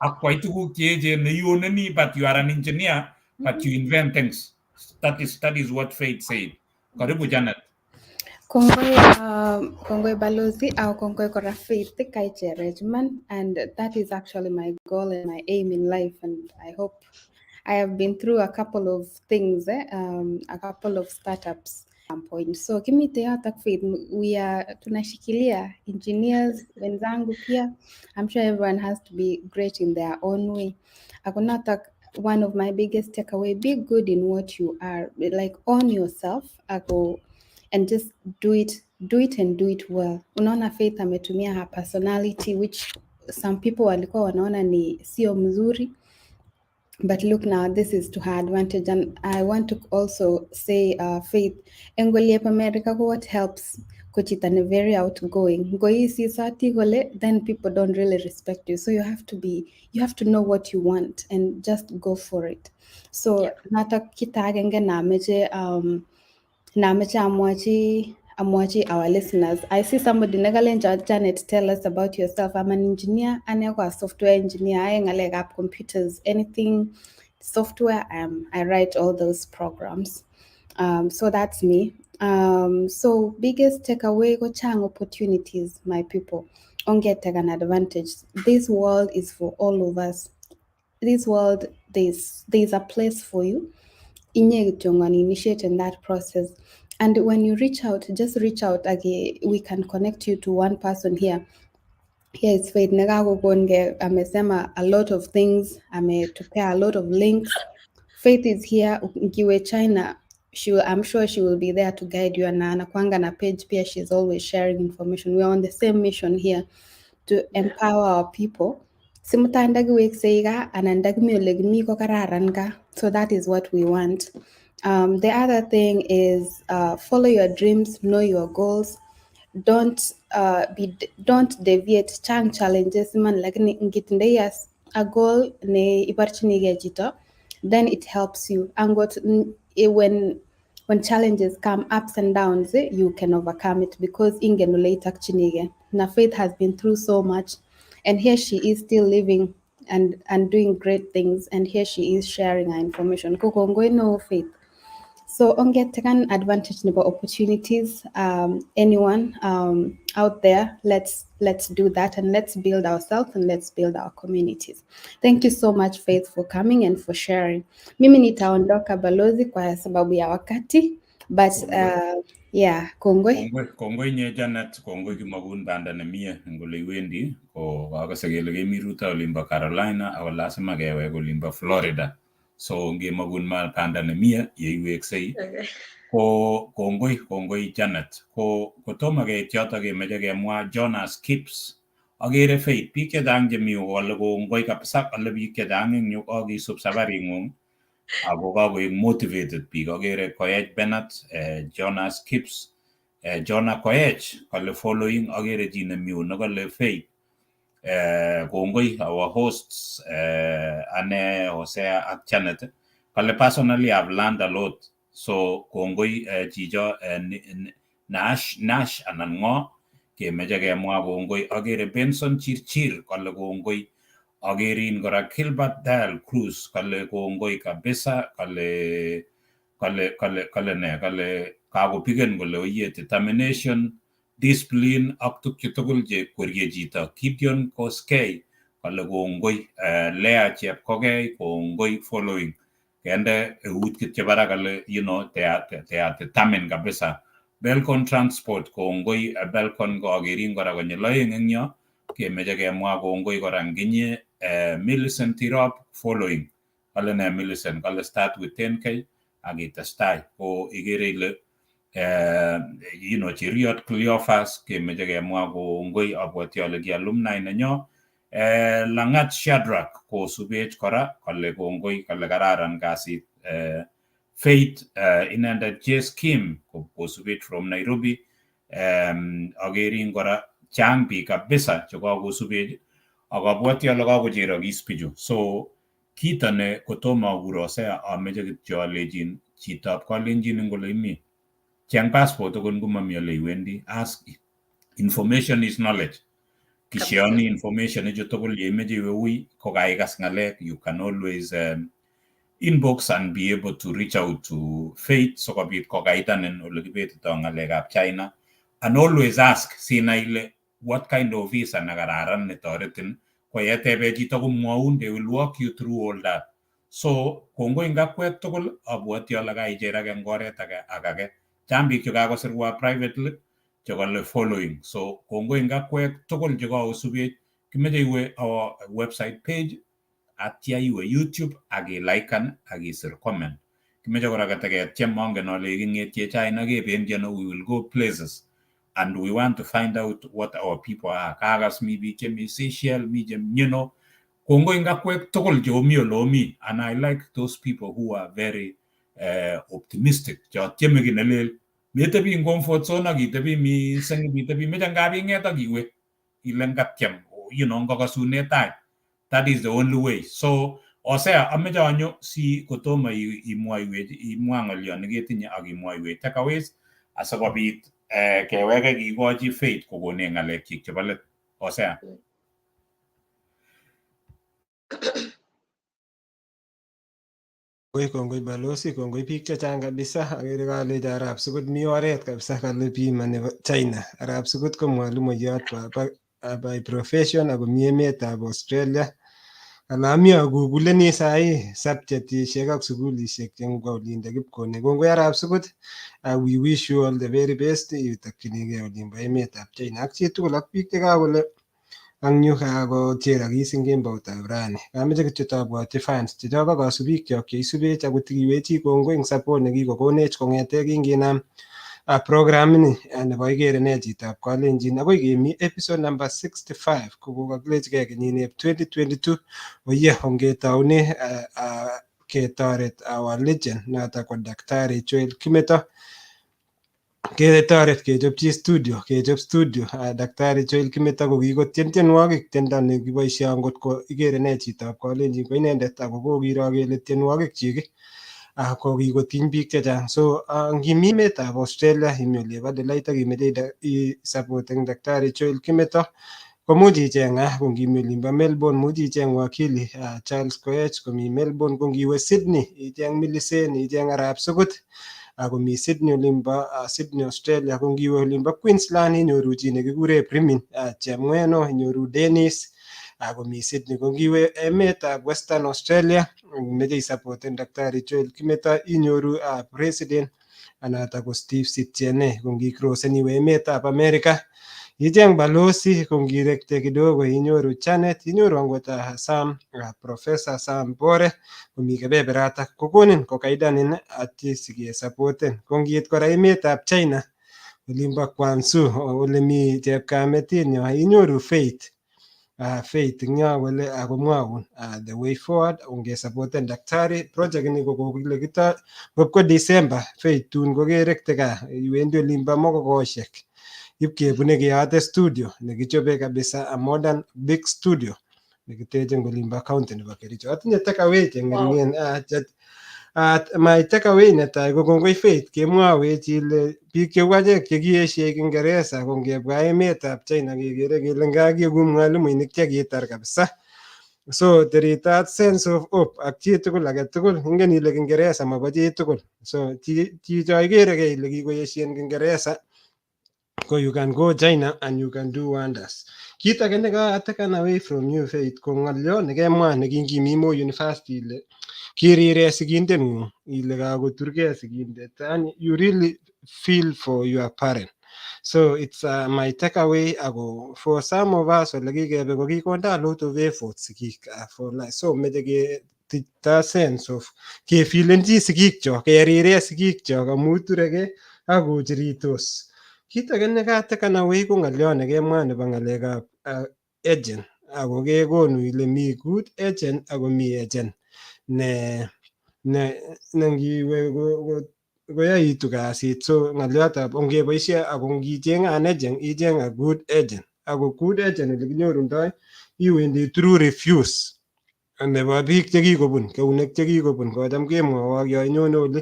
ak kwai tuguk cheechen neioneni, but you are an engineer, but you invent things. That is what Faith said. Karibu, Janet. Kongoi, kongoi balozi au kongoi kora Faith kaicherech man, and that is actually my goal and my aim in life, and I hope I have been through a couple of things, eh? A couple of startups point. So kimite yotok Faith, we are tunashikilia engineers wenzangu pia. I'm sure everyone has to be great in their own way. Ako notok, one of my biggest takeaway, be good in what you are, like own yourself ako and just do it and do it well. Unaona Faith ametumia her personality, which some people walikuwa wanaona ni sio mzuri, but look now, this is to her advantage. And I want to also say, Faith, eng oliep America ko what helps ko chito ne very outgoing. Ngoisisoti kole, then people don't really respect you. So you have to know what you want and just go for it. So notok kito agenge nameche amwachi our listeners. I see somebody nekalenjo, "Janet, tell us about yourself." I'm an engineer, ane ko a software engineer, ae ng'alekab computers, anything software, I write all those programs. So that's me. So biggest takeaway ko chang opportunities, my people. Onge take an advantage. This world is for all of us. This world, there's a place for you. Inye kityongon initiate in that process. And when you reach out, just reach out. Age, we can connect you to one person here. Here is Faith nekakokonge, amesema a lot of things, ametupea a lot of links. Faith is here. Ngiwe China, I'm sure she will be there to guide you. Na anakuanga na page pia, she's always sharing information. We are on the same mission here to empower our people. Simutai ndakiweksei gaa anan ndakimi ole kimi ko kararan gaa. So that is what we want. The other thing is follow your dreams, know your goals. Don't deviate. Chang challenges man, lakini ngitindoi as a goal ne iborchinigei chito, then it helps you. Angot when challenges come, ups and downs, you can overcome it because ingen ole itokchinigei. Na Faith has been through so much, and here she is still living and doing great things, and here she is sharing her information. Ko kongoi neo, Faith. So onge taken advantage nebo opportunities. Anyone out there, let's do that and let's build ourselves and let's build our communities. Thank you so much, Faith, for coming and for sharing. Mimi nitaondoka, balozi, kwa sababu ya wakati, but yeah, kongoi. Kongoi, kongoi inye Janet, kongoi kimakun banda nemie eng ole iwendi ko kakase kele kemi ruto olimbo Carolina ako lazima kewek olimbo Florida. So ngemakun ma banda nemie yeiweksei. Ko kongoi, kongoi Janet. Ko kotomo keit yoto kemeche kemwa Jonas Kips. Akere Faith, biik chechang chemi yu kole kongoi kabisa, kale biik chechang eng yu kokisub safaring'ung ako kakoek motivated biik. Akere Koech Bernard, Jonas Kips, Jonah Koech kale following, akere chi nemi yu nekale Faith. Kongoi our hosts, ane Hosea ak Janet. Kale personally I've learned a lot. So kongoi chicho Nash Nash anan ng'o kemeche kemwa kongoi. Akere Benson Chirchir kale kongoi. Akerin kora Gilbert Dal Cruz kale kongoi kabisa, kale ne kale kakopigen kole oye determination, discipline ak tukchu tugul che kwerie chito. Gideon Koskei kale kongoi. Lea Chepkogei kongoi following, kende eut kityo barak kale they are determined kabisa. Belcon Transport kongoi. Belcon ko akerin kora konyil oeng eng yo kemeche kemwa kongoi kora nginye. Millicent Tirop following, kale ne Millicent, kale start with 10K ak itestai ko ikere ile Cheriot Cleophas kemeche kemwa kongoi, abwati ale ki alumni nenyo. Langat Shadrack kosubech kora kale kongoi, kale kararan kasit. Faith, inendet Jes Kim kosubech from Nairobi. Akerin kora chang biik kabisa chekakosubech ak abwati ale kakocherokis bichu, so Kito ne kotomo akur Hosea ameche kityo alechin chitab kalenjin eng ole imi cheng passport akot ngomami ole iwendi. Ask, information is knowledge. Kisheoni information ichu tugul yeimeche iwe ui kokaikas ng'alek, you can always inbox and be able to reach out to Faith sikobit kokaidanin ole kibetito ng'alekab China, and always ask sinai ile what kind of visa nekararan netoretin, ko yetebe chito komwoun, they will walk you through all that. So kongoi eng akwek tugul, abwoti ale kaicherak eng oret age ak age. Chang biik chekakosirwa privately chekale following, so kongoi eng akwek tugul chekaosubech. Kimeche iwe our website page atya iwe YouTube ak iliken ak isir comment. Kimeche kora kateketiem, mongen ale king'etie China kebendi ano, we will go places and we want to find out what our people are. Kakas mi biik chemi Seychelles, mi chemyeno. Kongoi eng akwek tugul cheomi ole omi, and I like those people who are very optimistic, cho tieme kiy nelel. Metebi eng comfort zone ak itebi mising, itebi meche ngap ing'et ak iwe ile ngatyem ngakasunet tai. That is the only way. So Hosea, ameche anyo si kotomo imwoiwech, imwa ng'olyo neketinye ak imwoiwech takeaways asikobit keweke kikochi Faith kokonech ng'alekchik chebo let. Hosea. Kongoi, kongoi balozi, kongoi biik chechang kabisa. Akere kalechi Arap Sukut mi oret kabisa, kale bima nebo China. Arap Sukut ko mwalimuiyot by profession ako mi emetab Australia. Kale ami aguguleni sahi subjetishek ak sukulishek chengwa olinde Kipkone. Kongoi Arap Sukut. We wish you all the very best itokchinigei olimbo emetab China ak chitugul ak biik chekakole ang yu kakocherakis eng kemboutab rani. Kameche kityo tabwotyi fans chechok ak kasubikyok cheisubech akot kiwechi kongoi eng support nekikokonech kong'ete kinginam program ini nebo Ikere Nee Chitab Kalenjin akoi kemi episode number 65 ko kokakilechigei kenyineb 2022 oye ongetoune ketoret our legend notok ko Daktari Joel Kimeto, ketoret kechopchi studio, kechop studio. Daktari Joel Kimeto ko kikotien tienwogik, tiendo nekiboisie angot ko Ikere Nee Chitab Kalenjin ko inendet, ako kokiro kele tienwogikchik ko kikotiny biik chechang. So ngimi emetab Australia, imi olibo Adelaide ak imeche isupporten Daktari Joel Kimeto komuch icheng, ko ngimi olimbo Melbourne much icheng wakili Charles Koech komi Melbourne, ko ngiwe Sydney icheng Millicent, icheng Arap Sukut akomi Sydney, olimbo Sydney Australia. Ko ngiwe olimbo Queensland inyoru chi nekikure Primin Chemweno, inyoru Dennis akomi Sydney. Ko ngiwe emetab Western Australia imeche isupporten Daktari Joel Kimeto inyoru president anato ko Steve Sitiene. Ko ngicrossen iwe emetab America icheng balozi, ko ngirekte kidogo inyoru Janet, inyoru angot Sam, Professor Sam Bore komi kebeberatak kokonin kokaidanin atya sikesupporten. Ko ngiit kora emetab China olimbo Guangzhou ole mi chepkametinyo inyoru Faith, Faith ing yo kole akomwoun the way forward ongesupporten daktari. Project ni ko kokile kito ngotko December Faith tun kokerekte gaa iwendi olimbo mokokoshek ipkebune keyote studio nekichobe kabisa, a modern big studio nekiteche eng olimbo county nebo Kericho. Atinye takeaway cheng'ering'en. My takeaway netai ko kongoi Faith kemwowech ile biik cheu achek chekieshe Kiingereza ko ngebwa emetab China kekere kele nga kieku mwalimuinik chekitar kabisa. So there is that sense of hope ak chitugul age tugul ingen ile Kiingereza mobo chitugul. So chicho ikereke ile kikoesien Kiingereza ko you can go China and you can do wonders. Kit age neka taken away from you Faith ko ng'olyo nekemwa nekingimi Moi University ile kirire sigindeng'ung ile kakoturgei sigindet and you really feel for your parent. So it's my takeaway, ako for some of us ole kikebe ko kikonde a lot of effort sigik for life. So meche ke that sense of kefilenchi sigikchok, kerire sigikchok amu turekei ak kochiritos. Kit age neka taken away ko ng'olyo nekemwa nebo ng'alekab agent, ako kekonu ile mi good agent ako mi agent ne ngiwe koyaitu kasit. So ng'olyotab ongeboishe ako ngicheng'e an agent icheng a good agent, ako good agent ole kinyorundoi iwendi through reviews. Nebo biik chekikobun keunek chekikobun kocham kemwowok yo inyone oli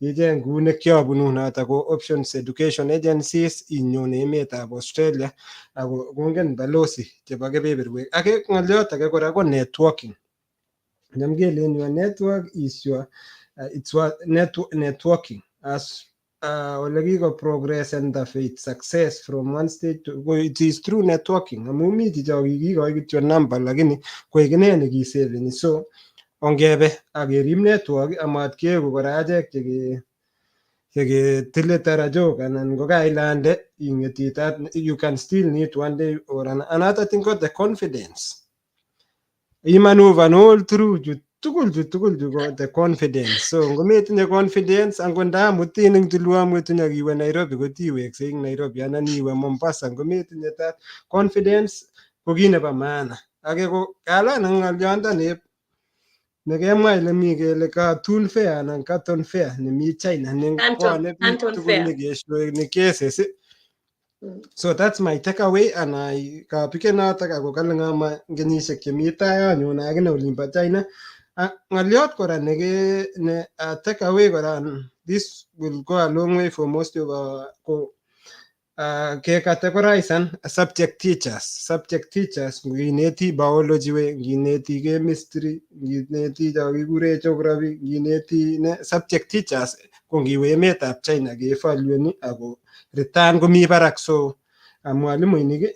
icheng kuu nekiobunu noto ko Options Education Agencies inyon emetab Australia ako kongen balozi chebo kebeberwek. Ake ng'olyot age kora ko networking. Cham kelen your network is your it's what networking as ole kiko progress and the faith success from one stage to go, it is through networking amu mi chicho kikikoi kityo number lakini koik ine nekiseveni. So ongebe ak kerib network amat keeku kora achek cheketile tarajok anan ko kailande ing'etitat. You can still need one day or another thing got the confidence imanuvan all through chu tugul chu tugul chu ko the confidence. So ngometinye confidence angot ndamutin eng tulwo amutin ak iwe Nairobi kotiweksei eng Nairobi anan iwe Mombasa ngometinye that confidence ko kit nebo maana. Ake ko kalan eng ng'olyondoni nekemwa ile mi kele Katun Fair anan Canton Fair nemi China Canton, nebwone biik Canton tugul Fair. nyokeshoeni cases. So that's my takeaway and I kapiken notok ako kale ng'ama kenyisiek chemi tai anyone akine olimpo China. Ng'olyot kora neke ne takeaway kora, and this will go a long way for most of our ko kecategorize subject teachers. Subject teachers ngineti biology we ngineti chemistry ngineti cho kikure geography ngineti ne subject teachers ko ngiwe emetab China kevalueni ako return komi barak. So mwalimuinik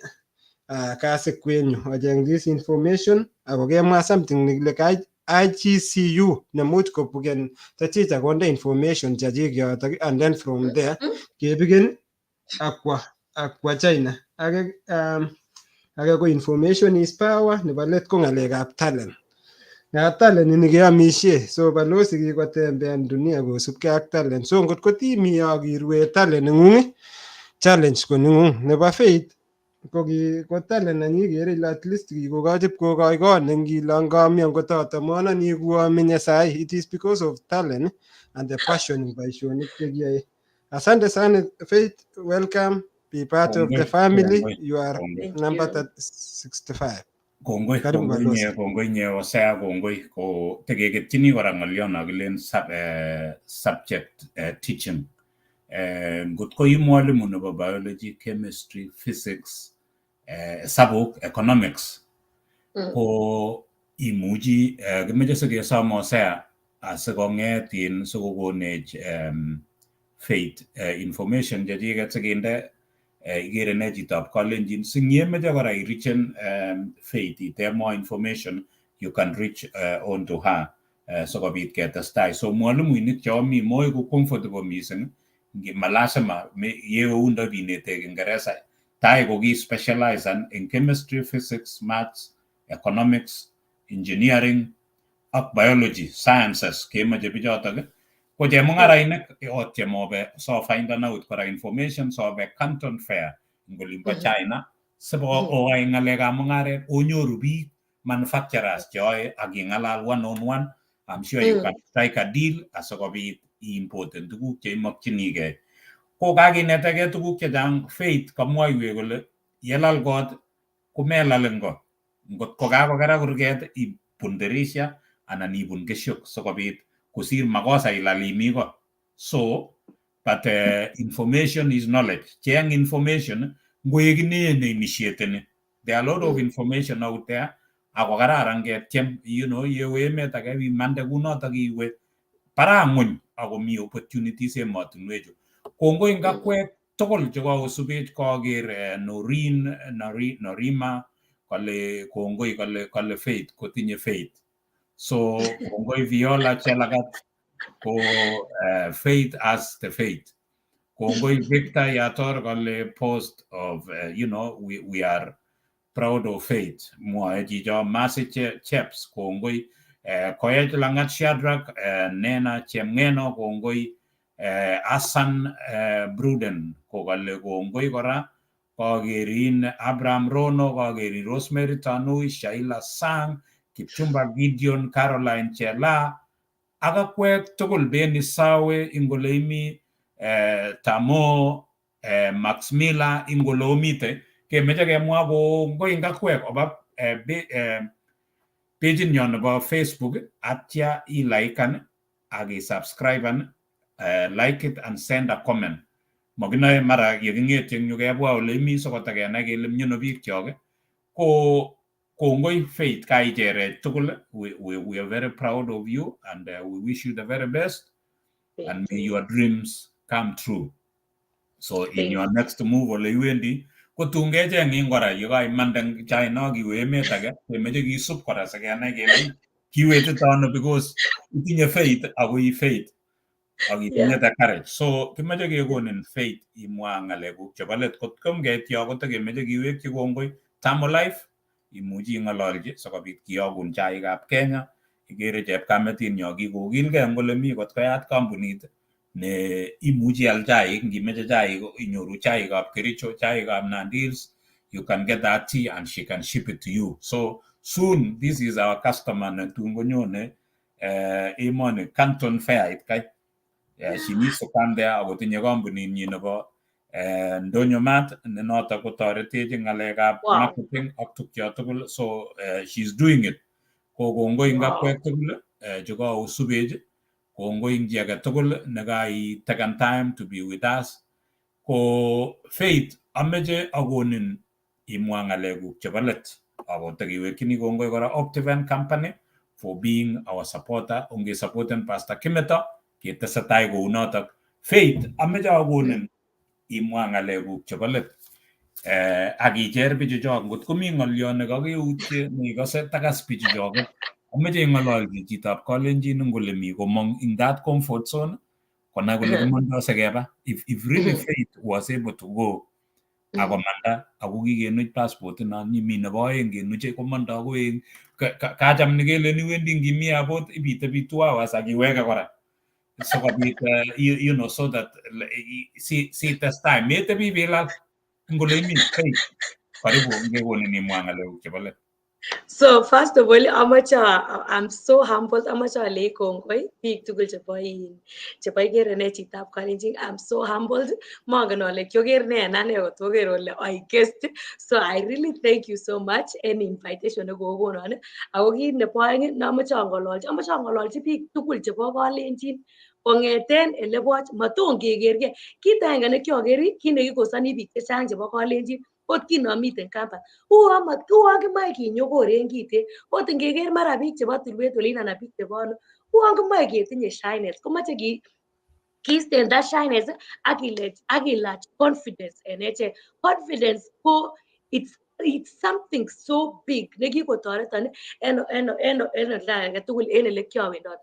kasi kwenyu ocheng this information ako kemwa something nekile IGCU nemuch kobuken teacher konde information chechik yotok and then from there kebiken akwa China. Ake ake ko information is power. Nebo let ko ng'alekab talent. Nga talent ini keamishe. So balozi kikotembean dunia kosubkei ak talent. So ngot kotimi ak irue talent nengung, challenge ko nengung. Nebo Faith ko ki ko talent nenyi ikere ile at least kikokochi pkokoikot nengile ngami angot atomononi ku amenye sahi. It is because of talent and the passion eng boisionik chekiyoe. Asante sana Faith, welcome, be part of the Kongoi, family. kongoi, You are kongoi. Thank number you. 65. Kongoi, Karibu kongoi balozi. Nye, kongoi nye Hosea, kongoi ko tekeketchini kora ng'olyon kilen subject teaching. Ngot ko i mwalimu nebo biology, chemistry, physics, hesabuk, economics ko imuchi kimeche sikesom Hosea asikong'et in sikokonech Faith information chechiket sikinde ikere ne chitab Kalenjin singemeche kora irichen Faith iteb more information, you can reach on to her sikobit ketestai. So mwalimuinik chomi moiku comfortable mising malasima yeundo kinete Kiingereza tai ko ki specialize in chemistry, physics, maths, economics, engineering ak biology sciences kemoche bichotok ko chemung'arainik otyemobe so find out kora information sobe Canton Fair eng olimbo China sibo oai ng'alekab mung'aret onyoru biik manufacturers cheyoe ak ing'alal one on one. I'm sure you can strike a deal asikobit iimporten tuguk cheimokchinigei. Ko kakinetegei tuguk chechang. Faith kamwoiwech kole yelal kot komelal eng ko ngot ko kakokerak kurget ibun dirisha anan ibun kesho sikobit kosir makosa ilal imi ko. So but information is knowledge. Cheng information ngoek ine ne initiateni. There are a lot of information out there ako kararan ketyem yewe emet age imande kunotok iwe baraa ng'wony ako mi opportunities emotinwechu. Kongoi eng akwek tugul chekokosubech. Koker Norin Norima kale kongoi kale Faith kotinye faith. So kongoi Viola Chelagat ko faith as the faith. Kongoi Victor Yator kale post of we are proud of Faith mwoe chicho. Masi Cheps kongoi. Koech Langat Shadrack, Nena Chemngeno kongoi. Asan Bruden kokale kongoi kora. Kakerin Abraham Rono, kakerin Rosemary Tanui, Shaila Sang, Kipchumba Gideon, Caroline Chela ak akwek tugul. Beni Sawe ingole imi Tamo Max Miller ingole omite kemeche kemwa kongoi eng akwek oba. Page nyon nebo Facebook, atya i-liken ak i-subscriben, like it and send a comment. Makinoe mara yeking'etye eng yu kebwa ole imi sikotakenai kele miono biikchok. Ko kongoi Faith kaicherech tugul. We are very proud of you and we wish you the very best. Thank and may you. Your dreams come true. So in Thank your next move ole iwendi ko tun kecheng'in kora yekaimande eng China ak iwe emet age kemeche kisub kora sikenai kele kiwetito ano because itinye faith ako i Faith ak itinye the courage. So kimeche kekonin Faith imwa ng'alekuk chebo let kot ngeityo kotakemeche kiwekyi kongoi Tamo Life imuchi ing'ololchi sikobit kiyokun chaikab Kenya. Ikere chepkametin yo kikokilgei eng ole mi kot koyat kampunit ne imuchi ial chaik ngimeche chaik inyoru chaikab Kericho, chaikab Nandi Hills. You can get that tea and she can ship it to you. So soon this is our customer ne tun konyone emoni Canton Fair kai. Yeah, she needs to come there akotinye kampuninyi nebo Ndonyo Mart ne notok kotoretech eng ng'alekab marketing ak tukcho tugul. So she's doing it. Ko kongoi eng akwek tugul chekaosubech, kongoi eng chi age tugul nekai taken time to be with us. Ko Faith ameche akonin imwa ng'alekuk chebo let ako takiwekchini kongoi kora Optiven Company for being our supporter. Ongesupporten Pastor Kimeto ketesetai kounotok. Faith ameche akonin imwa ng'alekuk chebo let ak icher bichuchok ngot komi ng'olyo nekakeutye neikose takas bichuchok ameche ing'ololchi chitab kalenjin ing ole mi komong in that comfort zone konai kole kimondoi sikeba if really Faith was able to go akomanda ako kikenuch passport inon mi nebo aeng kenuche komondo koeng kacham nikelen iwendi ngimi airport ibitebi 2 hours ak iweke kora sikobit so that si sitestai metebi bilal ing ole imi. Faith, karibu ngekonin imwa ng'alekuk chebo let. So first of all, amache I'm so humbled. Amache alei kongoi biik tugul chebo in chebo ikere ne chitab Kalenjin. I'm so humbled. Mongen ale kioker ne en ane kotoker ole I guest. So I really thank you so much en invitation nekokonon. Ako kit nebo aeng namoche ang'ololchi, amache ang'ololchi biik tugul chebo Kalenjin kong'eten eleboch maton kekergei. Kit agenge nekioker kit nekikosoni biik chechang chebo Kalenjin ot kinomiten campus uon uon kimoe kinyokoren kiten ot ingeker mara biik chebo tulwet olin anan biik chebo ano uon kimoe ketinye shyness komoche ki kisten that shyness ak ilach confidence en echek. Confidence ko it's something so big nekikotoreton en olda age tugul en ele kiowendot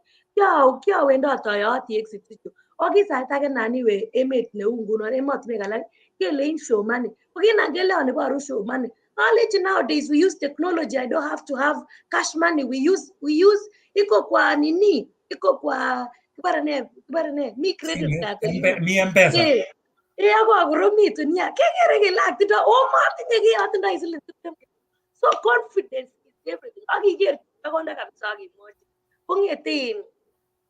kiowendot ayoti exit ichu ako ki sait age nan iwe emet neu ngunon emotinwek alak kelein show money ko kinan keleon iboru show money alenchi nowadays we use technology. I don't have to have cash money. We use iko kwa nini, iko kwa kibore ne, kibore ne, mi credit card. Mi Mpesa. Eh, ako akoromitu nia kekere kele atindo o matinye kiy atindoi siling 20. So confidence is everything ak iker konda kabisa ak imwochi kong'ete in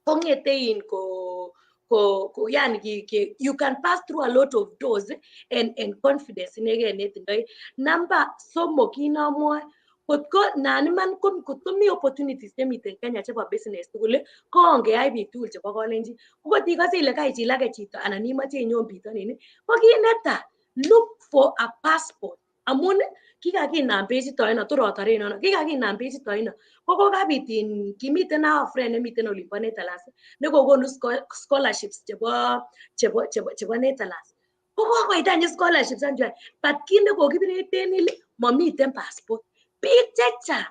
kong'ete in ko yani ki, you can pass through a lot of doors and confidence inegen netindoi. Namba somok kit nomwoe kotko nan iman kotko mi opportunities chemiten Kenya chebo business tugul ko ongeyai biik tugul chebo Kalenjin. Ko kot ikose ile kaichilake chito anan imoche inyon bitonin ko kit neta look for a passport amun kikakinam pechit oino tor otoren ono kikakinam pechit oino ko kokabit in kimiten our friend nemiten olimbo Netherlands nekokonu scholarships chebo Netherlands ko kokoit any scholarships anyway, but kit nekokibirech tenil momiten passport. Biik chechang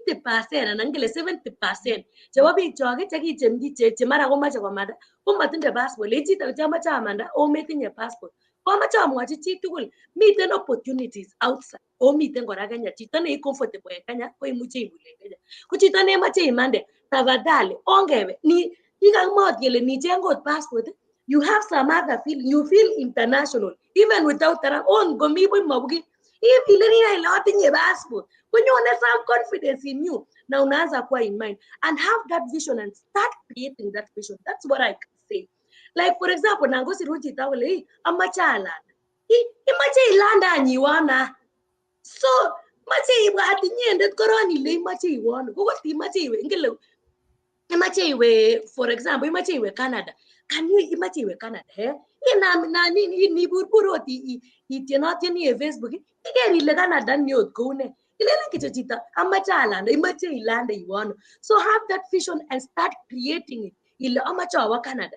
80% anan ngele 70% chebo biikchok chekichemchi che mara komoche komanda komotinye passport. Len chito chomoche amanda ometinye passport. Komoche amwochi chitugul miten opportunities outside omiten kora Kenya. Chito nei comfortable en Kenya ko imuche ibur en Kenya ko chito nemoche imande tafadhali ongebe ni kikakimwot kele nicheng ot passport you have some other feeling. You feel international even without on ngomi buch mabukit ifeeleni ile atinye passport konyone some confidence in you na unaanza kuwa in mind and have that vision and start creating that vision. That's what I can say. Like for example nangosirun chito kole "Ii, amache alanda." Imoche ilande any iwe ano? So Mache ibwat inyendet koron ile imoche iwe ano. Ko kot imoche iwe ngele imoche iwe, for example, imoche iwe Canada. Can you imoche iwe Canada, eh? Inam nani iniburbur ot itienotieni en Facebook, iker ile Canada ni ot kou nee. Ilelen kityo chito amache alanda, imoche ilande iwe ano. So have that vision and start creating it. Ile amache awo Canada.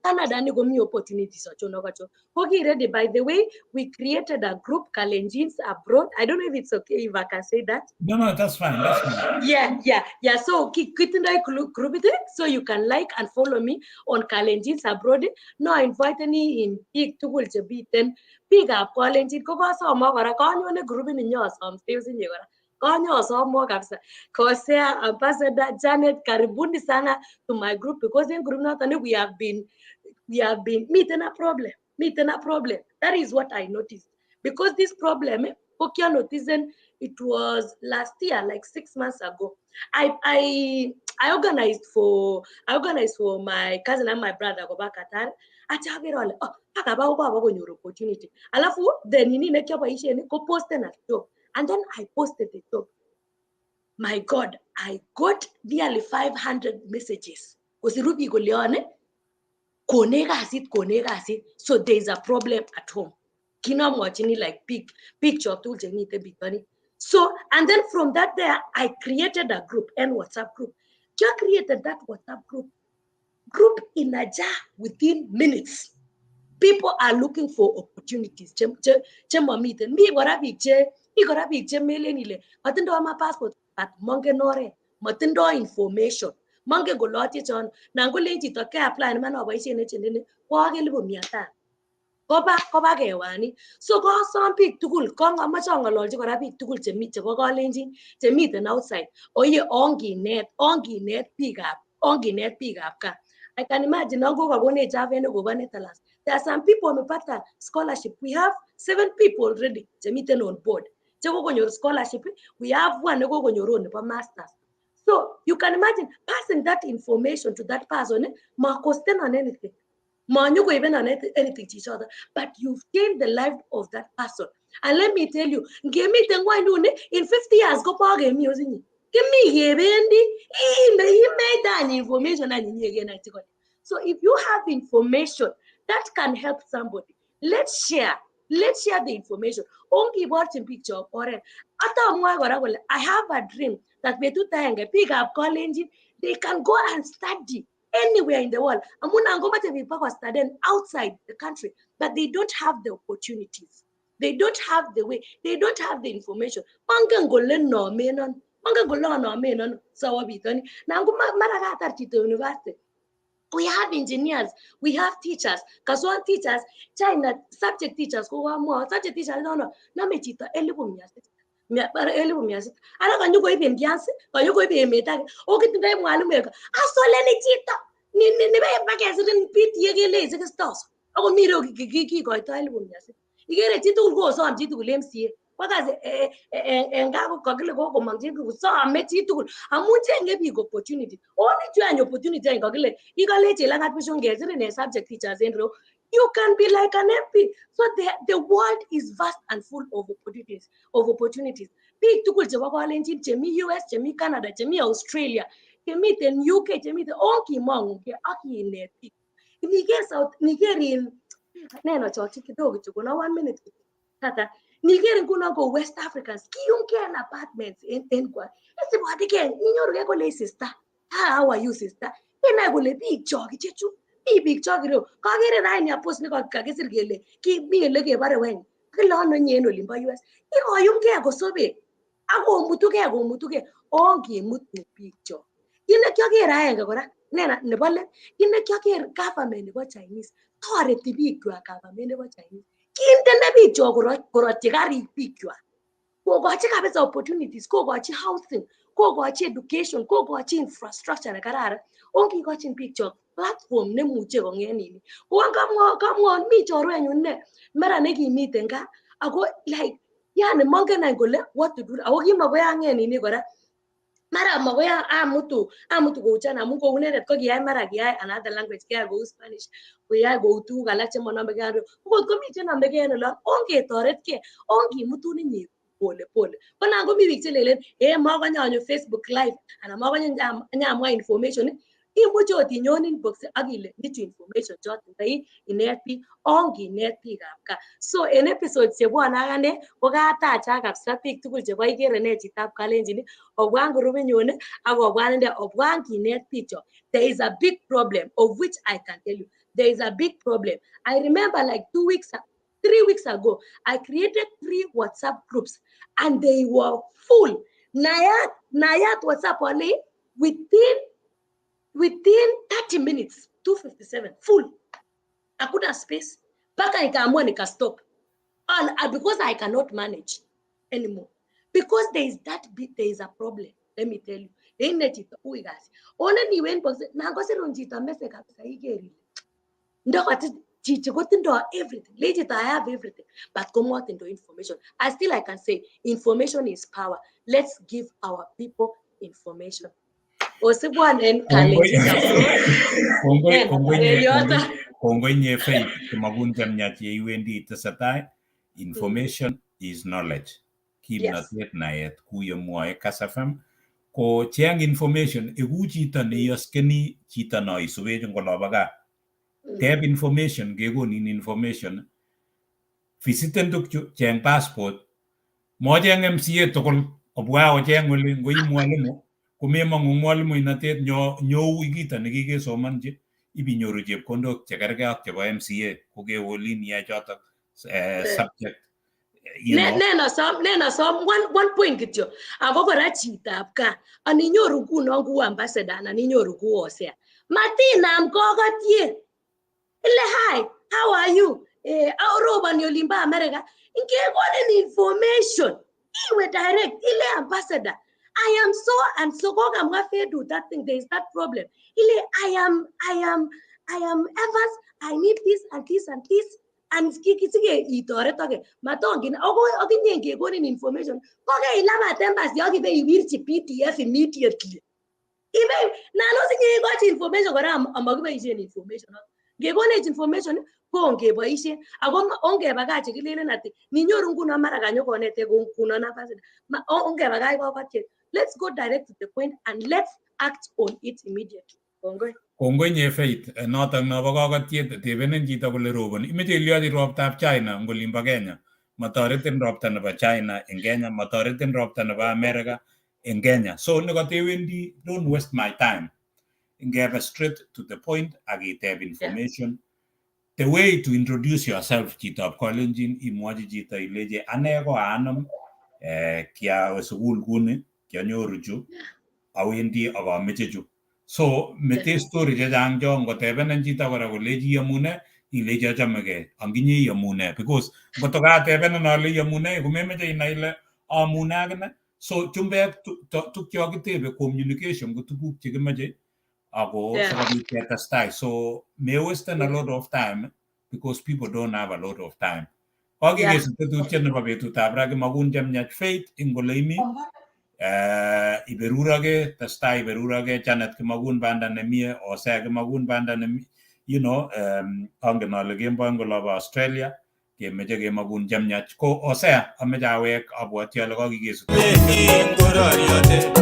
Canada ni komi opportunities achon ak achon. Ko ki ready, by the way, we created a group, Kalenjins Abroad. I don't know if it's okay if I can say that. No, that's fine. That's fine. Yeah. So kitindoi group it, so you can like and follow me on Kalenjins Abroad. No invite any in biik tugul chemiten biikab Kalenjin ko kosomok kora kanyone grupini nyosom inye kora. Kanyo kabisa. Kosea, Ambassador Janet, karibuni sana to my group, because in group noton we have been miten a problem. Miten a problem. That is what I noticed. Because this problem, ko kia noticen, it was last year, like 6 months ago. I organized for my cousin and my brother go back Qatar. Acha aker ale, oh, akaba ko konyor opportunity. Alafu then nini ne kiaboisien ko posten a job. And then I posted the job. My God, I got nearly 500 messages. Kosiru biik kole konech kasit, konech kasit. So there is a problem at home. Kinomwochini like big chok tugul chemiten bitonin. So, and then from that there, I created a group, and WhatsApp group. Just created that WhatsApp group. Group in a jar within minutes. People are looking for opportunities. Chemomiten. Mi kora biik che mi kora biik chemelen ile motindoi ama passport but mongen oret, motindoi information. Mongen kole atyeche ano. Nan kolen chito ke-apply iman aboisien agent ini ko ak 500,000. Koba kewani. So kosom biik tugul, amoche ang'ololchi kora biik tugul chemi chebo Kalenjin chemiten outside. Oye onginet biikab gaa. I can imagine kokakonech avet nekobo Netherlands. There are some people wamepata scholarship. We have 7 people already chemiten on board. Chekokonyor scholarship. We have one nekokonyor nebo masters. So you can imagine passing that information to that person, makosten on anything. Manyokoiben on anything chichoto, but you've changed the life of that person. And let me tell you, ngemiten ngwonyuni in 50 years komokemi osinye. Kimi kebendi, imeite any information any inye. So if you have information that can help somebody, let's share. Let's share the information. Ongiborchin biik chok oret. Ata amwae kora kole I have a dream that betut agenge biikab Kalenjin, they can go and study anywhere in the world. Amun angomache biik bakostudy outside the country, but they don't have the opportunities. They don't have the way. They don't have the information. Mangen kole nomen ano. Mangen kole anomen ano sawa bitoni. Nango mara katar chito university. We have engineers, we have teachers. Kasuan teachers, China subject teachers ko kamwa subject teachers no nome chito 600,000. 600,000. Ara kanyokoib Indians, kanyokoib emet age. Okitindoi mwalimuek. Asoleni chito ni bakesirin PTA kele 6,000. Ako mi reo kikoito 600,000. Ikere chitugul kosom chitugul MCA. Wakazi en gaa ko kakile kokomong chitugul some chitugul amun chenge biik opportunity. Oni chu any opportunity any kakile ikole Chelangat Mission kesirin en subject teachers en reo. You can be like an MP. So the world is vast and full of opportunities. Biik tugul chebo Kalenjin chemi US, chemi Canada, chemi Australia, chemiten UK, chemiten onkimong'ungee ak kinet biik. Niker South, niker in neno chochi kidogo kidogo, 1 minute. Tata, niker nguno ko West Africans, kiyumkei en apartments en kwa. Isibwatikei, inyorugei kole sister, how are you sister? Inai kole biik chok ichechu, mi biik chok ireu. Kakere raini a post nekakisir kele mi ele kebore weny. Kile ano inye en olimbo US. Kikoyumkei kosobei ak komutukei, ongimut biik chok. Kit nekioker aenge kora, nena nebo let, kit nekioker government nebo Chinese, toreti biikwak government nebo Chinese. Kindene biik chok korotyi karik biikwak. Kokochi kabisa opportunities, kokochi housing, kokochi education, kokochi infrastructure nekararan. Ongikochin biik chok platform nemuche kong'et nini. Kouon kamwon mi chorwenyun ne mara nekimiten gaa ako like yani mongen any kole what to do ako kimakoi ang'et nini kora. Mara makoi amutu kou China amun kou inendet ko kiyai mara kiyai another language, kiyai kou Spanish, koyai kou tuguk alak chemonomekei ak kot komi chenomekei en olon ongetoretkei, ongimutun inye. Pole pole. Ko nan komi biik chelelen makonye anyo Facebook live anan makonye nyamwa information, imuche ot inyon inbox ak ile nichu information chotindoi, inet biik. Onginet biikab gaa. So en episode chebwone akane kokatachak kabisa biik tugul chebo Ikere Nee Chitab Kalenjin obwan grupinyun ak obwan inde obwan kinet biikchok. There is a big problem, of which I can tell you there is a big problem. I remember like 2 weeks, 3 weeks ago, I created three WhatsApp groups and they were full. Nayat WhatsApp only within 30 minutes, 257 full, hakuna space, mpaka nikaamua nikastop all because I cannot manage anymore, because there is that bit, there is a problem. Let me tell you, ine chito ui kasi one niwe inbox nangosirun chito message kabisa, iker ile ndokati chichi kotindo everything. Le chito, "I have everything," but komotindo information. I still, I can say information is power. Let's give our people information. Osibwan en Kalenjin. Kongoi. En Kongoi nye. yoto. Kongoi nye Faith, kimakun chemyach ye iwendi itesetai. Information is knowledge, kimnotet naet, ku yemwoe Kass FM ko cheng information, iku chito neiyoskeni chito no isubech eng olobo gaa. Teb information, kekonin information. Visiten tukchu, cheng passport, mocheng MCA tugul obwa ocheng oli. Ngoi mwalimu komemong'u mwalimuinatet, nyo nyou kito nekikesomonchi ibinyoru chepkondok chekergei ak chebo MCA kokewe olin iyai chotok subject you Ne know. Ne nosom one point kityo. Ako kora chitab gaa, aninyoru ngunon ku ambassador anan inyoru ku Hosea, matinam kokotyet ile, "Hi, how are you?" Roboni olimbo America, ngekonin information iwe direct, ile, "Ambassador, I am so and so." Kokamwa Fedu that thing, there is that problem. Ile, I am Evans, I need this and this and this," and sige itoretoke. Matongin akoi akinye ngekonin information kokeilabat embassy ak ibe iwirchi PDF immediately. Ibe nan osinye ikochi information kora amakiboisien information. Ngekonech information ko ongeboisien ako ongebakach chekilelen ati ninyoru nguno mara kanyokonetech ngunon ambassador, ongebakach kokotyet. Let's go direct to the point and let's act on it immediately. Kongoi. Kongoi nye Faith. Notok nobo kokotyet, tebenen chito kole roboni, imeche ilyochi roptab China eng olimbo Kenya? Motoretin ropta nebo China eng Kenya, motoretin ropta nebo America eng Kenya. So nekatewendi, don't waste my time. Ngebe straight to the point ak iteb information. The way to introduce yourself, chitab Kalenjin, imwochi chito ilechi, "Ane ko anum, kiawe sukul kuni, kianyoru chu, awendi ak ameche chu." So mete story chechang cho. Ngotebenen chito kora kolechi iyomune, ilechi achomegei, anginye iyomune, because ngoto katebenen ale iyomune komemeche inai ile amune akine. So chumbek tukcho kitebe, communication ko tuguk chekimoche ako sikobit ketestai. So mewasten a lot of time because people don't have a lot of time. Kakikesu tetutiet nebo betutab ra. Kimakun chemyach Faith ing ole imi. Iberuroge, testai iberuroge. Janet, kimakun banda nemie. Hosea, kimakun banda nemie. Angen ale kemboi eng olobo Australia, kemeche kemakun chemyach. Ko Hosea, ameche awek, abwoti ale kakikesu. Lenin kororiote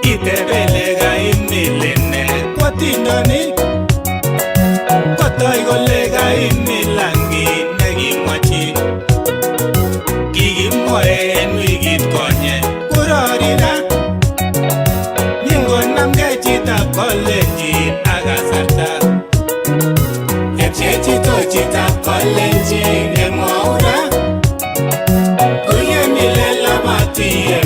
itebele kaimilene kwatindoni kotoi kole kaimilan kit nekimwachi kikimwoe en wikit konye korori ra ningonamgei chitab Kalenjin ak kasarta tepche chito chitab Kalenjin nemwou ra kuyemile labati.